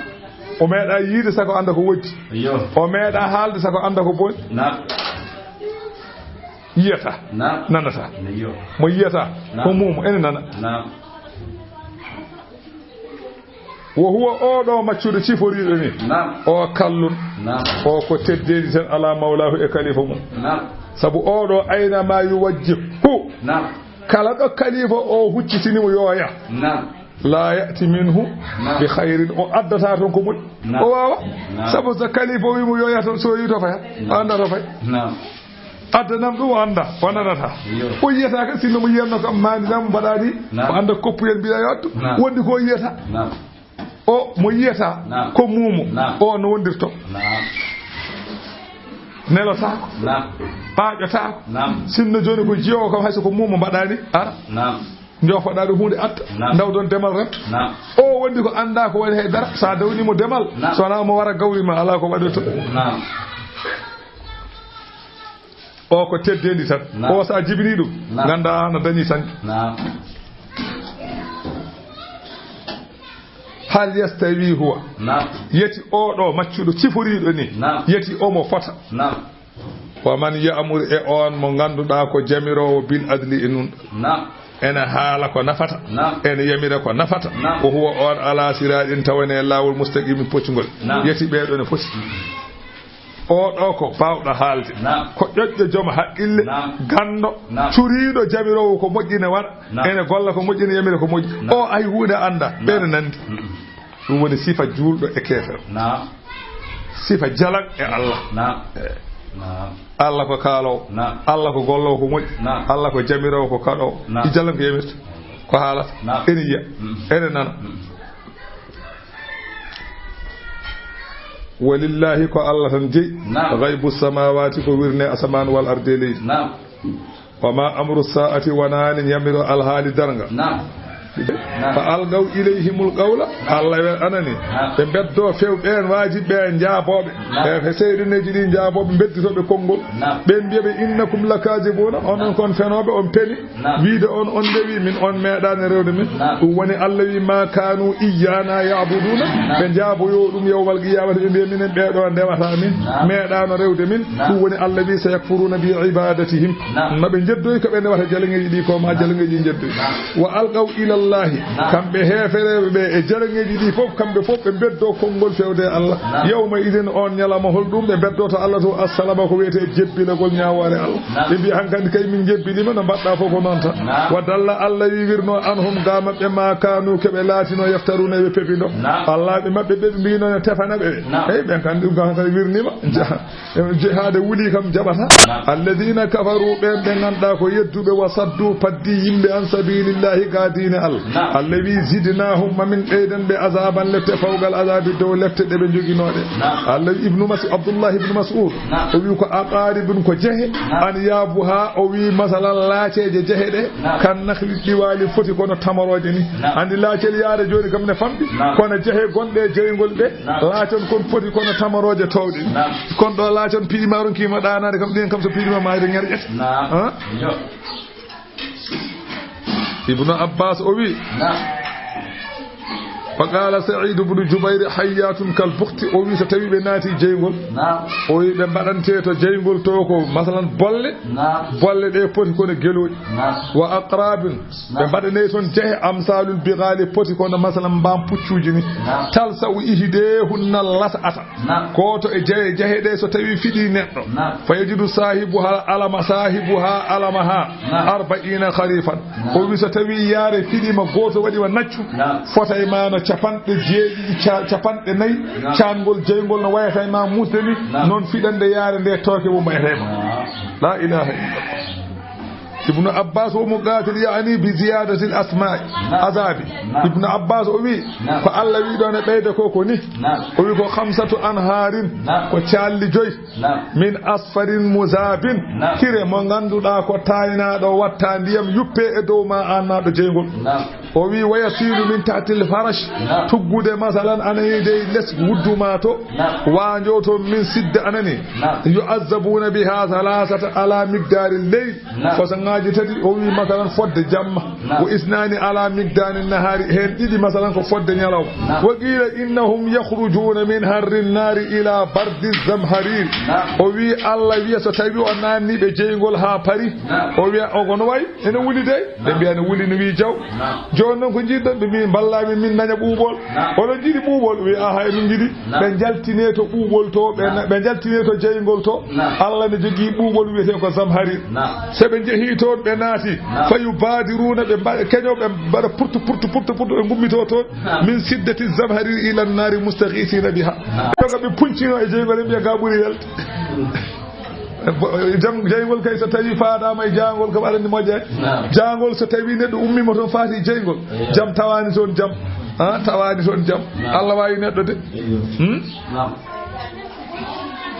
O meeɗaa yiide sako annda ko woddi. Iyo. O meeɗaa haalde sako annda ko boni. Naam. Yiyataa. Naam. Nanataa. Iyo. Mo yiyataa. Naam. Ko muumo, ene nana. Naam. Wa huwa, oo ɗoo maccuɗo ciforiiɗo ni. Naam. O kallun. Naam. O ko teddeendi tan alaa mawlaahu e kalifa mum. Naam. Sabu oo ɗoo ayna ma yuwajjihhu. Naam. Kala ɗo kalifa o huccitini mo yo yah. Naam. La ya'ti minhu, naam, bi khayrin. O addataa toon ko moƴƴi. Naam. O waawaa. Naam. Sabu so kalifa o wii mo yo yah toon, so yii to faya. Naam. O anndaa to faya. Naam. Addanam ɗum, o anndaa, o nanataa. Iyo. O yiyataa kam, sinno mo yiyanno kam, maani ɗam mbaɗaani, naam, o annda koppuyel mbiɗa yo addu. Naam. Wondi ko o yiyataa. Naam. O mo yiyataa, naam, ko muumo, naam, o no wondirto. Naam. Nelotaako. Naam. Paaƴotaako. Naam. Sinno jooni ko jiyoowo kam, hay so ko muumo mbaɗaani, ara. Naam. Njoofoɗaa ɗum huunde atta. Naam. Ndawdon demal rento. Naam. O wondi ko anndaa ko waɗi hay dara. So a dawni mo demal, naam, so wonaa mo wara gawri ma, alaa ko waɗoto. Naam. O ko teddeendi tan. Naam. O so a jibinii ɗum, naam, nganndaa an a dañii tan. Naam. Hal yastawi huwa? Naam. Yeti oo ɗoo maccuɗo ciforiiɗo ni? Naam. Yeti omo fota? Naam. Wa man ya'mur, e oon mo ngannduɗaa ko jamiroowo, bil adli, e nunɗal. Naam. Ene haala ko nafata. Naam. Ene yamira ko nafata. Naam. Wa huwa, oon, ala siraaɗin, tawa ne laawol, mustaqimin, poccungol. Naam. Yeti ɓee ɗoo ne foti. Oo ɗoo ko baawɗo haalde. Naam. Ko ƴoƴƴo, joom haqqille, naam, ganndo, naam, curiiɗo, jamiroowo ko moƴƴi ne waɗa. Naam. Ene golla ko moƴƴi, ne yamira ko moƴƴi. Naam. O ay huunde anndaa. Naam. Ɓe ne nanndi. Mm-mm. Ɗum woni sifa juulɗo e keefeero. Naam. Sifa jalan e Allah. Naam. Eh. Naam. Allah ko kaaloowo. Naam. Allah ko golloowo ko moƴƴi. Naam. Allah ko jamiroowo ko kaɗoowo. Naam. I jalan ko yamirta. Ko haalata. Naam. Ene yiya. Mm. Ene nana. Mm. Walillahi, ko Allah tan jeyi. Naam. Gaybu samawati, ko wirne asamaan, wal ardi, e leydi. Naam. Wa ma amru saa'ati, wonaani yamiro alhaali darnga. Naam. Naam. Fa algaw ilayhimul qawla. Naam. Allah wi anani. Naam. Ɓe mbeddoo few ɓeen waaji ɓe njaabooɓe. Naam. Ɓe fe seyɗineeji ɗi njaabooɓe, mbedditooɓe konngol. Naam. Ɓe mbiya ɓe, innakum lakazibuna, onon kon fenooɓe, on peni. Naam. Wiide on, on ndewi min, on meeɗaani rewde min. Naam. Ɗum woni Allah wi, ma kanu iyyana ya'buduna. Naam. Ɓe njaaboyo ɗum yawmal qiyamati, ɓe mbiya minen ɓee ɗoo ndewata min. Naam. Meeɗaano rewde min. Naam. Ɗum woni Allah wi, sayakfuruna bi ibadatihim. Naam. Ma ɓe njeddoy ko ɓe ndewata jalaŋeeji ɗi ko ma, naam, jalaŋeeji njeddoy. Naam. Wa alqaw ila Allahi. Naam. Kamɓe heefereeɓe ɓe e jalaŋeeji ɗi fof, kamɓe fof ɓe mbeddoo konngol fewde e Allah. Naam. Yawma idin, on ñalawma, hol ɗum ɓe mbeddoo to Allah to? Assalama, ko wiyetee jebbilagol ñaawoore Allah. Naam. Ɓe mbiya, hankadi kay min jebbilima, no mbaɗɗa fof ko noon tan. Naam. Wa dalla, Allah wi, wirnoo, anhum, ga maɓɓe, ma kanu, ko ɓe laatinoo, yaftaruna, ɓe pepindo. Naam. Allah ɓe maɓɓe ɓe mbino ne tefana ɓe. Naam. Hey, ɓen kan ɗum kan tan wirnima. Naam. Jihaade wuli kam jaɓata. Naam. Alladina kafaru, ɓen ɓe ngannduɗaa ko yedduɓe, wa saddu, paddi yimɓe, an sabilillahi, ga diine Allah. Naam. Allah wi, zidnahum, mamin ɓeydan ɓe, azaban, lette, fawqal azabi, dow lette ɗe ɓe joginooɗe. Naam. Allah wi, Ibnu Mas-, Abdullah ibnu Mas'ud, naam, o wi ko aqaribun, ko jehe, naam, anyabuha, o wi masalan laaceeje jehe ɗe, naam, kan nakhli ɗiwali, foti kono tamarooje ni. Naam. Anndi laacel yaare jooni kam ne famɗi, naam, kono jehe gonɗe e jeyngol ɗe, naam, laacon kon foti kono tamarooje toowɗe. Naam. Kon ɗo laacon piɗi ma ronki ma ɗaanaade kam, ɗiyen kam so piɗi ma maayde ŋerƴete. Naam. Han? Yo. Ibnu Abbas o wi, naam, Fa qala Sa'id ibn Jubayr, hayyatun kal bukhti, o wi so tawi ɓe naati jeyngol, Naam. o wi ɓe mbaɗante to jeyngol to ko masalan bolle, Naam. bolle ɗe poti kono gelooɗi, Naam. wa aqrabin, ɓe mbaɗane toon jehe, amsalul bighali, poti kono masalan mbaam puccuuji ni, Naam. talsa'u ihdehunna las'ata, Naam. gooto e jehe, jehe ɗe so tawi fiɗi neɗɗo, Naam. fa yajidu sahibuha alama, sahibuha alamaha Naam. arba'ina kharifan, o wi so tawi yaare fiɗima gooto waɗima naccu, Naam. fotay ma no capanɗe jeeɗiɗi, ca-, capanɗe nayi, Naam. caangol jeyngol no wayata e ma musde ni, Naam. noon fiɗande yaare nde tooke mum e reema. Naam. La ilaha illallah. Ibnu Abbas wo mo gatil, yani bi ziyadatil asma'i, Naam. azabi. Naam. Ibnu Abbas o wi, Naam. ko Allah wi ɗon e ɓeyda ko ko ni. Naam. O wi ko khamsatu anharin, Naam. ko calli joyi. Naam. Min asfarin muzabin, Naam. kire mo ngannduɗaa ko taynaaɗo watta ndiyam yuppe e dow ma annaɗo jeyngol. Naam. O wi, wa yasilu min tahtil farash, Naam. tuggude masalan anani dey les wuddu ma to, Naam. waanjo to min sidda anani. Naam. Yu'azzabuna biha thalathata ala miqdari leyl. Naam. Ko saŋaaji tati, o wi masalan fodde jamma. Naam. Wa isnani ala miqdari nahari, heen ɗiɗi masalan ko fodde ñalawma. Naam. Wa qila innahum yakhrujuna min harri nari ila bardi zamhariri. Naam. O wi Allah wiya so tawi o nanni ɓe jeyngol ha pari. Naam. O wiya o ko no wayi? Ene wuli dey. Ɓe mbiya ne wuli no wi jaw. Naam. Jooni noon ko jiɗɗon? Ɓe mbi mballa min, min daña ɓuuɓol. Naam. Oɗon jiɗi ɓuuɓol? Wi aha, emin jiɗi. Naam. Ɓe jaltine to ɓuuɓol to, ɓe, Naam. ɓe jaltine to jeyngol to. Naam. Allah ne jogii ɓuuɓol wiyetee ko zamharir. Naam. So ɓe njehii toon, ɓe naati. Naam. Fa yubadiruna, ɓe mbaɗa keño, ɓe mbaɗa purtu, purtu, purtu, purtu, ɓe ngummitoo toon. Naam. Min siddati zamharir ila nari mustaghisina biha. Naam. Ɗo ko ɓe puncino e jeyngol, ɓe mbiya ga ɓuri welde. Jam, jeyngol kay so tawi faadaama e jaangol kam aɗa anndi moƴƴaani. Naam. Jaangol so tawi neɗɗo ummiima toon faati e jeyngol, jam tawaani toon, jam. Ah, tawaani toon, jam. Naam. Allah waawi neɗɗo de. Hmm? Naam.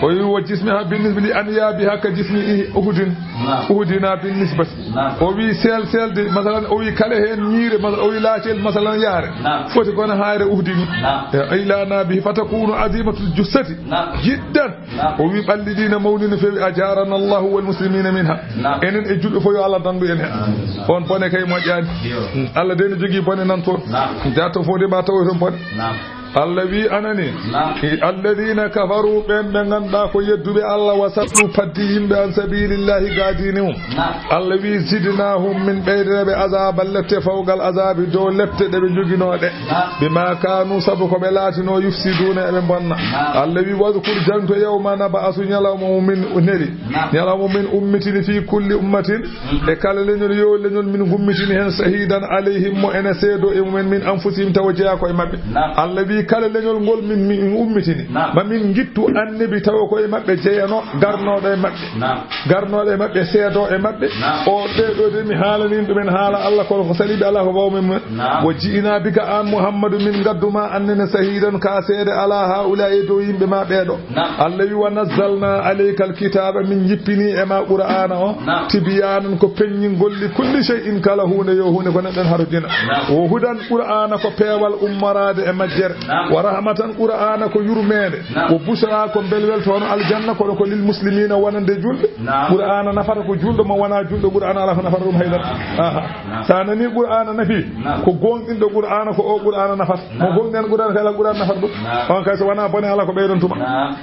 O wi wa jismiha bin nisbati li anyabiha ka jismi Uhudin. Naam. Uhudina bin nisbati. Naam. O wi sel, selde, masalan, o wi kala heen ñiire, mas-, o wi laacel, masalan, yaare. Naam. Foti kono haayre Uhudi ni. Naam. E, ila nabi fatakunu azimatul jussati. Naam. Jiddan. Naam. O wi ɓalli ɗi ne mawni no feewi, ajarana Allahu wal muslimina minha. Naam. Enen e julɓe fof yo Allah dandu en hen. Amin. On bone kay moƴƴaani. Yo. Mm, Allah de ne jogii bone nan toon. Naam. Jaato fof de ma tawoy toon bone. Naam. Allah wi anani. Naam. I alladina kafaru, ɓen ɓe ngannduɗaa ko yedduɓe Allah, wa saddu, paddi yimɓe an sabilillahi ga diini mum. Naam. Allah wi zidnahum, min ɓeydereɓe azaban lette fawqal azabi, dow lette ɗe ɓe joginoo ɗe. Naam. Bima kanu, sabu ko ɓe laatinoo, yufsiduna, eɓe bonna. Naam. Allah wi wadkur, jangto, yawma nab'asu, ñalawma mo min neli. Naam. Ñalawma mo min ummitini fi kulli ummatin, e kala leñol yo leñol min gummitini heen, sahidan alayhim, mo ene seedo e mumen, min anfusihim, tawa jeyaa ko e maɓɓe. Naam. Allah wi kala leñol ngol min, min ummitini, naam, ma min ngittu annabi tawa ko e maɓɓe jeyano, garnooɗo e maɓɓe. Naam. Garnooɗo e maɓɓe, seedo e maɓɓe. Naam. O ɓeeɗo de mi haalani ɗumen haala Allah, kono ko saliɓe Allah ko bawme mumen. Naam. Wa ji'ina bika an Muhammadu, min ngaddu ma annene sahidan ka seede ala haula e dow yimɓe ma ɓeeɗo. Naam. Allah wi wa nazzalna alayka alkitaba, min jippini e ma Qur'aana o. Naam. Tibyanan, ko peññingol, li kulli shay'in, kala huunde yo huunde ko neɗɗo harujina. Naam. Wa hudan, Qur'aana ko peewal ummoraade e majjere. Naam. Wa rahmatan, Qur'aana ko yurmeende. Naam. Wa bushra, ko mbelwel toon aljanna, kono ko lil muslimina, wonande julɓe. Naam. Qur'aana nafata ko julɗo, mo wona julɗo Qur'aana ala ko nafata ɗum haydara. Naam. Aha. Naam. Sa nani Qur'aana nafi, naam, ko gonɗinɗo Qur'aana ko o Qur'aana nafata. Mo, naam, gonɗinani Qur'aana kala Qur'aana nafata ɗum. Naam. On kay so wona bone ala ko ɓeydontuma. Naam.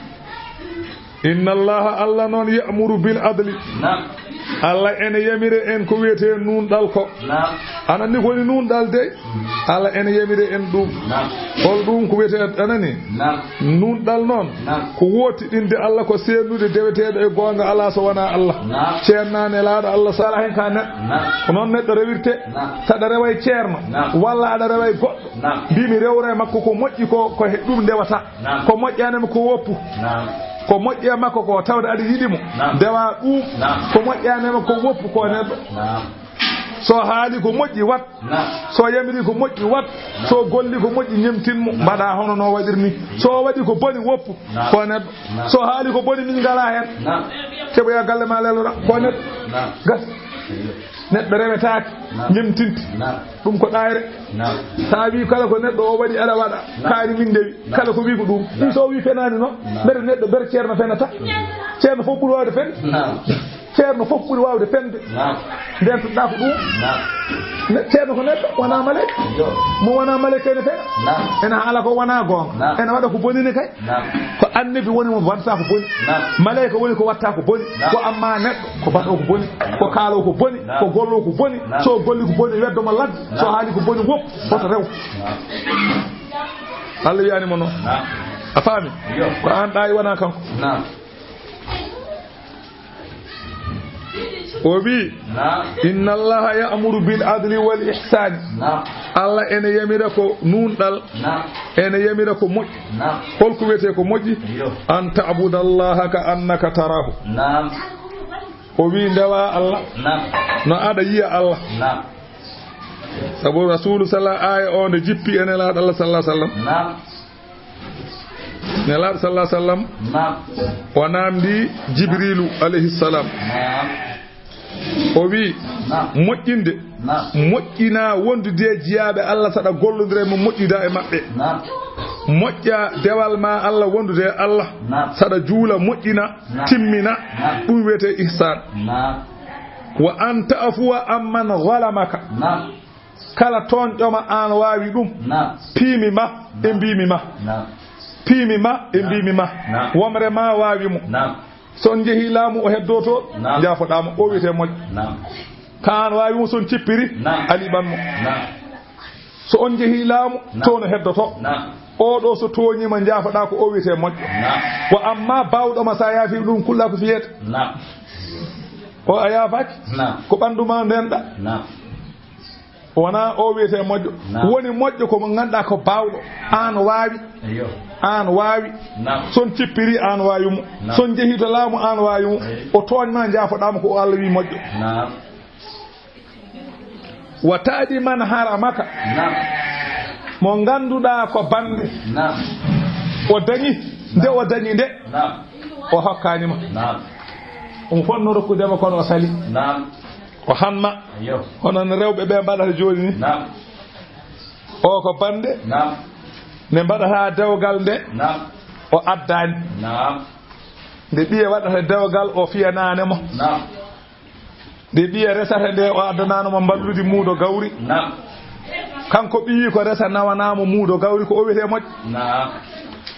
Inna Allaha, Allah noon, ya'muru bil adli. Naam. Allah ene yamire en ko wiyetee nuunɗal ko. Naam. Aɗa anndi ko woni nuunɗal dey? Allah ene yamire en ɗum. Naam. Hol ɗum ko wiyetee, anani? Naam. Nuunɗal noon, naam, ko wootiɗinde Allah, ko seennude deweteeɗo e goonga alaa so wonaa Allah. Naam. Ceerno nelaaɗo Allah sala heen ka neɗɗo. Naam. Ko noon neɗɗo rewirte. Naam. Saɗa rewa e ceerno, naam, walla aɗa rewa e goɗɗo. Naam. Mbimi rewra e makko ko moƴƴi ko, ko he ɗum ndewata. Naam. Ko moƴƴaani e makko ko woppu. Naam. Ko moƴƴi e makko ko tawde aɗa yiɗi mo. Naam. Ndewa ɗum. Naam. Ko moƴƴaani e makko ko woppu ko neɗɗo. Naam. So haali ko moƴƴi, wat. Naam. So yamiri ko moƴƴi, wat. Naam. So golli ko moƴƴi, ñemtin mo. Naam. Mbaɗa hono no waɗir ni. So waɗi ko boni, woppu. Naam. Ko neɗɗo. Naam. So haali ko boni, min ngalaa heen. Naam. Keɓoya galle ma lelora. Ko neɗɗo. Naam. Gas. Neɗɗo rewetaake, naam, ñemtinte. Naam. Ɗum ko ɗaayre. Naam. Sa wi kala ko neɗɗo o waɗi, aɗa waɗa. Naam. Kaari min ndewi. Naam. Kala ko wi ko ɗum. Naam. Ɗum so wi fenaani noon. Naam. Mbete neɗɗo, mbete ceerno fenata? Ceerno fof ɓuri waawde fen. Naam. Ceerno fof ɓuri waawde fende. Naam. Ndeen toɗɗaa ko ɗum. Naam. Ne-, ceerno ko neɗɗo, wonaa maleyka. Yo. Mo wonaa maleyka ene fena. Naam. Ene haala ko wonaa goonga. Naam. Ene waɗa ko boni ne kay. Naam. Ko annabi woni mo waɗata ko boni. Naam. Maleyka woni ko waɗata ko boni. Naam. Ko amma neɗɗo, ko baɗo ko boni. Naam. Ko kaalo ko boni. Naam. Ko gollo ko boni. Naam. So golli ko boni, weddo mo ladde. So Naam. Haali ko boni, wop, hoto rew. Naam. Allah wiyani mo noon. Naam. A faami? Yo. Ko aan ɗaayi, wonaa kanko. Naam. O wi, Naam. Inna Allaha ya'muru bil adli wal ihsani. Naam. Allah ene yamira ko nuunɗal, Naam. Ene yamira ko moƴƴi. Naam. Holko wiyetee ko moƴƴi? Yo. An ta'buda Allaha ka annaka tarahu. Naam. O wi, ndewa Allah. Naam. No aɗa yiya Allah. Naam. Sabu Rasulu sala aya o nde jippi e Nelaaɗo Allah sallallahu alaihi wasallam. Naam. Nelaaɗo sallallahu alaihi wasallam. Naam. O namdi Jibrilu alayhi salam. Naam. O wi, Naam. Moƴƴinde. Naam. Moƴƴina wondude e jiyaaɓe Allah saɗa gollondira e mo moƴƴida e maɓɓe. Naam. Moƴƴa dewal ma Allah wondude e Allah. Naam. Saɗa juula moƴƴina, Naam. Timmina. Naam. Ɗum wiyetee ihsan. Naam. Wa an ta'fuwa amman zalamaka. Naam. Kala tooñɗo ma, aan waawi ɗum. Naam. Piimi ma, e Naam. Mbiimi ma. Naam. Piimi ma, e Naam. Mbiimi ma. Naam. Womre ma waawi mo. Naam. So on njehii laamu, o heddoto, Naam. Njaafoɗaa mo, o wiyetee moƴƴo. Naam. Ka aan waawi mo, so on cippiri, Naam. A liɓan mo. Naam. So on njehii laamu, Naam. Toon o heddoto. Naam. O ɗo so tooñii ma, njaafoɗaa ko, o wiyetee moƴƴo. Naam. Wa amma baawɗo ma, so a yaafii ɗum, kulla ko fiyete. Naam. O a yaafaaki? Naam. Ko ɓanndu ma ndeenɗa. Naam. Wonaa o wiyetee moƴƴo. Naam. Woni moƴƴo ko mo ngannduɗaa ko baawɗo. Aan waawi. Eyo. Aan waawi. Naam. So on cippiri, aan waawi mo. Naam. So on njehii to laamu, aan waawi mo. Eyo. O tooñ ma, njaafoɗaa mo, ko o Allah wi moƴƴo. Naam. Wa ta'di man haramaka. Naam. Mo ngannduɗaa ko bannde. Naam. O dañi. Nde o dañi nde. Naam. O hokkaani ma. Naam. Omo fotno rokkude ma, kono o sali. Naam. O han ma. Yo. Hono no rewɓe ɓe mbaɗata jooni ni. Naam. O ko bannde. Naam. Nde mbaɗata dewgal nde. Naam. O addaani. Naam. Nde ɓiye waɗata dewgal, o fiyanaane mo. Naam. Nde ɓiye resata nde, o addanaano mo mballudi muudo gawri. Naam. Kanko ɓiyi ko resa nawanaamo muudo gawri, ko o wiyetee moƴƴo. Naam.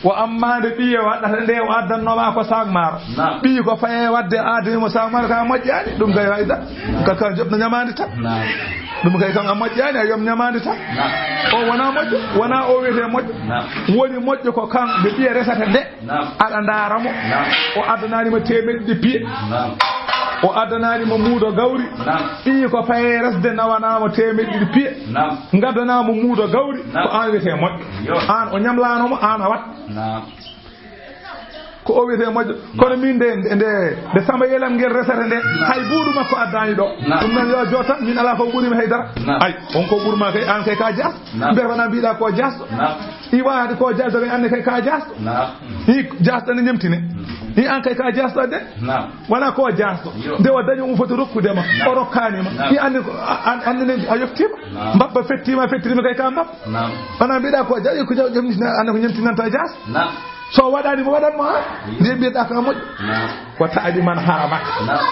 Ko amma nde ɓiye waɗata nde, o addanno ma ko sac maaro. Naam. Ɓiyi ko faye wadde aadani mo sac maaro, ka moƴƴaani, ɗum kay hayda. Naam. Ka, ka joɓno ñamaandi tan. Naam. Ɗum kay kam a moƴƴaani, a yom ñamaandi tan. Naam. O wonaa moƴƴo, wonaa o wiyetee moƴƴo. Naam. Woni moƴƴo ko kan nde ɓiye resata nde. Naam. Aɗa ndaara mo. Naam. O addanaani ma teemedde piye. Naam. O addanaani ma muudo gawri. Naam. Ɓiyi ko faye resde nawanaama teemedde piye. Naam. Ngaddanaama muudo gawri. Naam. Ko aan wiyetee moƴƴo. Yo. Aan o ñamlaano mo, aan a wat. Naam. Ko o wiyetee moƴƴo. Naam. Kono min nde, nde, nde, nde Samba Yelam ngel resata nde, naam, hay buuɗu makko addaani ɗo. Naam. Ɗum noon yo jootan, min alaa ko ɓuri mi hay dara. Naam. Ay, on ko ɓuri ma kay, aan kay ka jaas. Naam. Mbiyata wonaa mbiɗa ko jaasɗo. Naam. I waawde ko jaasɗo kay, aan ne kay ka jaasɗo. Naam. Hi jaasɗo ne ñemtine. Hi aan kay ka jaasɗo de. Naam. Wonaa ko jaasɗo. Yo. Nde o dañi omo foti rokkude ma. Naam. O rokkaani ma. Naam. Hi aan ne ko, a, an, an ne a yoftiima. Naam. Mbabba fettiima, fettiima kay ka mbabba. Naam. Wonaa mbiɗa ko jaasɗo, ko jaasɗo ñemtina, aan ne ko ñemtinanta jaasɗo. Naam. So waɗaani mo, waɗan mo ha. Yo. Nde mbiɗa ka moƴƴo. Naam. Wa ta'di man haramaka. Naam.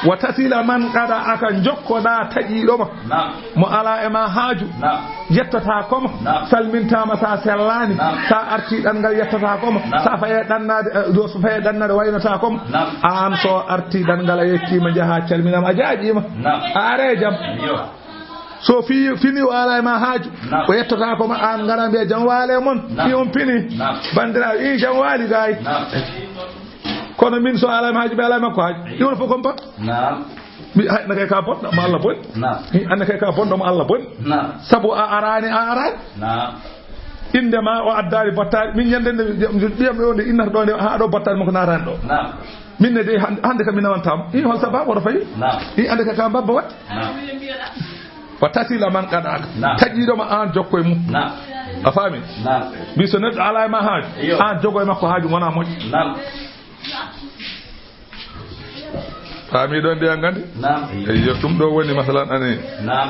Wa tasila man qata'aka, njokkoɗaa taƴiiɗo ma. Naam. Mo alaa e ma haaju. Naam. Yettotaako ma. Naam. Salmintaama sa sellaani. Naam. Sa artii ɗanngal yettotaako ma. Naam. Sa fayee ɗannaade, eh, ɗo so fayee ɗannaade waynotaako ma. Naam. Aan so artii ɗanngal a yettiima, njahaa calminaama, a jaaƴiima. Naam. A aree jam. Yo. So fi-, fini o alaa e ma haaju. Naam. O yettotaako ma, aan ngara mbiya jam waale mon. Naam. Fi on fini. Naam. Banndiraaɓe, i jam waali gaay. Naam. Kono min so alaa e ma haaju, ɓe alaa e makko haaju. Ɗi won fof kon pat. Naam. Mi, hay, na kay ka bonɗo mo Allah boni. Naam. Hi, aan ne kay ka bonɗo mo Allah boni. Naam. Sabu a araani, a araani. Naam. Innde ma o addaani bottaari. Min ñande nde ɓiyam o nde innata ɗo nde, haa ɗo bottaari makko naataani ɗo. Naam. Min ne dey hannde, hannde kam mi nawantaama. Hi, hol sababu oɗo fayi? Naam. Hi, hannde kay ka mbabba waɗde. Naam. Wa tasila man qata'aka. Naam. Taƴiiɗo ma aan jokko e mum. Naam. A faami? Naam. Mbi so neɗɗo alaa e ma haaju, yo, aan jogo e makko haaju, wonaa moƴƴo. Naam. Faami ɗon de, an nganndi? Naam. Eyyo, ɗum ɗo woni masalan ane. Naam.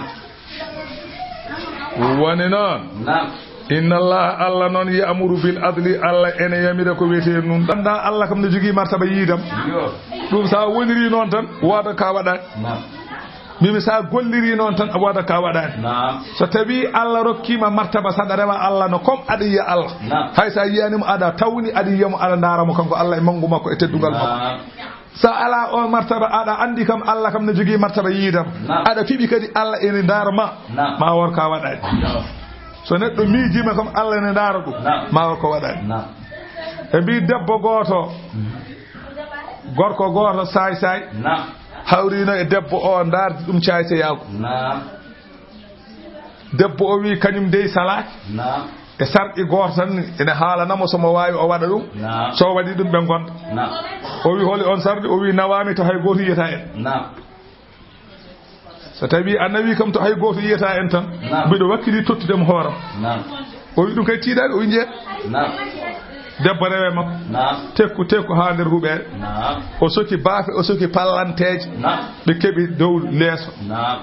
Woni noon. Naam. Inna Allah, Allah noon, ya'muru bil adli, Allah ene yamira ko wiyetee nun. Annda Allah kam ne jogii martaba yiidam. Yo. Ɗum so a woniri noon tan, wooda ka waɗaani. Naam. Mbimi so a golliri noon tan, wooda ka waɗaani. Naam. So tawi Allah rokkiima martaba, saɗa rewa Allah no comme aɗa yiya Allah. Naam. Hay so a yiyaani mo, aɗa tawni, aɗa yiya mo, aɗa ndaara mo kanko Allah e manngu makko e teddungal makko. Naam. So a alaa on martaba, aɗa anndi kam Allah kam ne jogii martaba yiidam. Naam. Aɗa fiɓi kadi Allah ene ndaara ma. Naam. Ma wood ka waɗaani. Yo. So neɗɗo miijiima kam Allah ene ndaara ɗum. Naam. Ma wood ko waɗaani. Naam. Ɓe mbii debbo gooto, gorko gooto saay saay. Naam. Hawriino e debbo o, ndaardi ɗum caayteyaagu. Naam. Debbo o wii kañum dey salaaki. Naam. E sarɗi gooto tan ene haalana mo so mo waawi o waɗa ɗum. Naam. So o waɗi ɗum ɓe ngonda. Naam. O wii holi on sarɗi? O wii nawaami to hay gooto yiyata en. Naam. So tawi a nawi kam to hay gooto yiyata en tan, naam, mbiɗo wakkili tottude mo hooram. Naam. O wii ɗum kay tiiɗaani, o wii njeeɗ. Naam. Debbo rewe makko. Naam. Tekku, tekku haa nder huɓeere. Naam. O soki baafe, o soki pallanteeje. Naam. Ɓe keɓi dow leeso. Naam.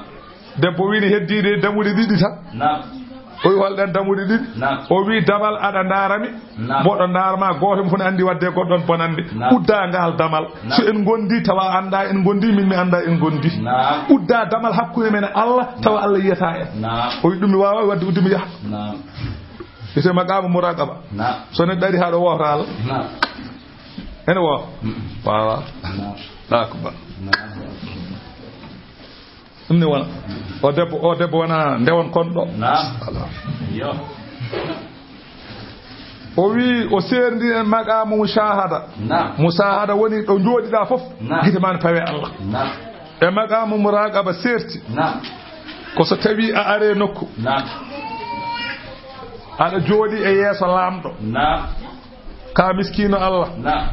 Debbo wii ne heddiiɗe dammuɗe ɗiɗi tan. Naam. O wii hol ɗen dammuɗe ɗiɗi? Naam. O wii damal aɗa ndaara mi. Naam. Mboɗo ndaar ma, gooto mo fof ne anndi wadde goɗɗo on bonande. Naam. Udda ngal damal. Naam. So en ngondi tawa a annda en ngondi, min mi annda en ngondi. Naam. Udda damal hakkunde men e Allah tawa Allah yiyata en. Naam. O wii ɗum mi waawa wadde uddu mi yaha. Naam. Wiyetee maqaamu muraqaba. Naam. So neɗɗo ari haa ɗo woota Allah. Naam. Ene woo? Mm. Waawa. Naam. Allahu akbar. Naam. Ɗum ne wona. O debbo, o debbo wona ndewon kon ɗo. Naam. Voilà. Yo. O wii o seerndi en maqaamu mushahada. Naam. Mushahada woni ɗo njooɗiɗaa fof. Naam. Gite ma ne pawe Allah. Naam. E maqaamu muraqaba seerti. Naam. Ko so tawi a are nokku. Naam. Aɗa jooɗi e yeeso laamɗo. Naam. Ka miskiino Allah. Naam.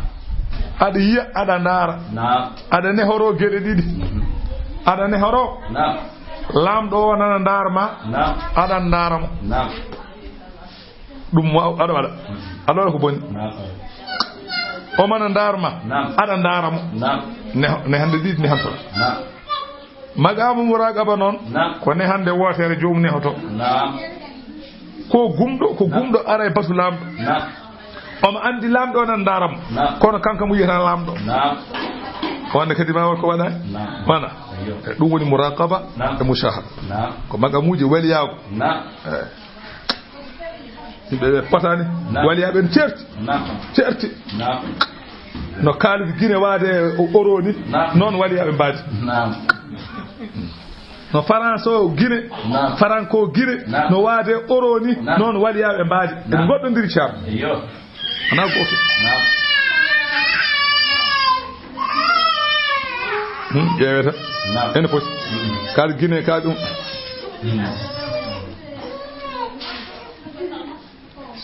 Aɗa yiya, aɗa ndaara. Naam. Aɗa nehoro geɗe ɗiɗi. Mhm. Aɗa nehoro. Naam. Laamɗo o nana ndaar ma. Naam. Aɗa ndaara mo. Naam. Ɗum wa-, aɗa waɗa. Mhm. Aɗa waɗa ko boni. Naam. O mana ndaar ma. Naam. Aɗa ndaara mo. Naam. Ne, nehande ɗiɗi nehanto. Naam. Maqaamu muraqaba noon, naam, ko nehande wootere joomum nehoto. Naam. Ko gumɗo, ko, naam, gumɗo ara e batu laamɗo. Naam. Omo anndi laamɗo o nan ndaara mo. Naam. Kono kanko mo yiyata laamɗo. Naam. Wonde kadi ma won ko waɗa. Naam. Wona. Ayyo. E ɗum woni muraqaba, naam, e mushahada. Naam. Ko maqamuuji waliyaagu. Naam. Eh. Yimɓe ɓe potaani. Naam. Waliyaaɓe ne ceerti. Naam. Ceerti. Naam. No kaalidi Gine waade o-, oro ni, naam, noon waliyaaɓe mbaadi. Naam. No France o Gine, naam, Faranko Gine, naam, no waade oro ni, naam, noon waliyaaɓe mbaadi. Naam. En ngoɗɗondiri caam. Iyo. Wonaa gooto. Naam. Hmm, ƴeewete. Naam. Ene foti. Hmm. Kaalidi Gine, kaalidi ɗum. Hmm.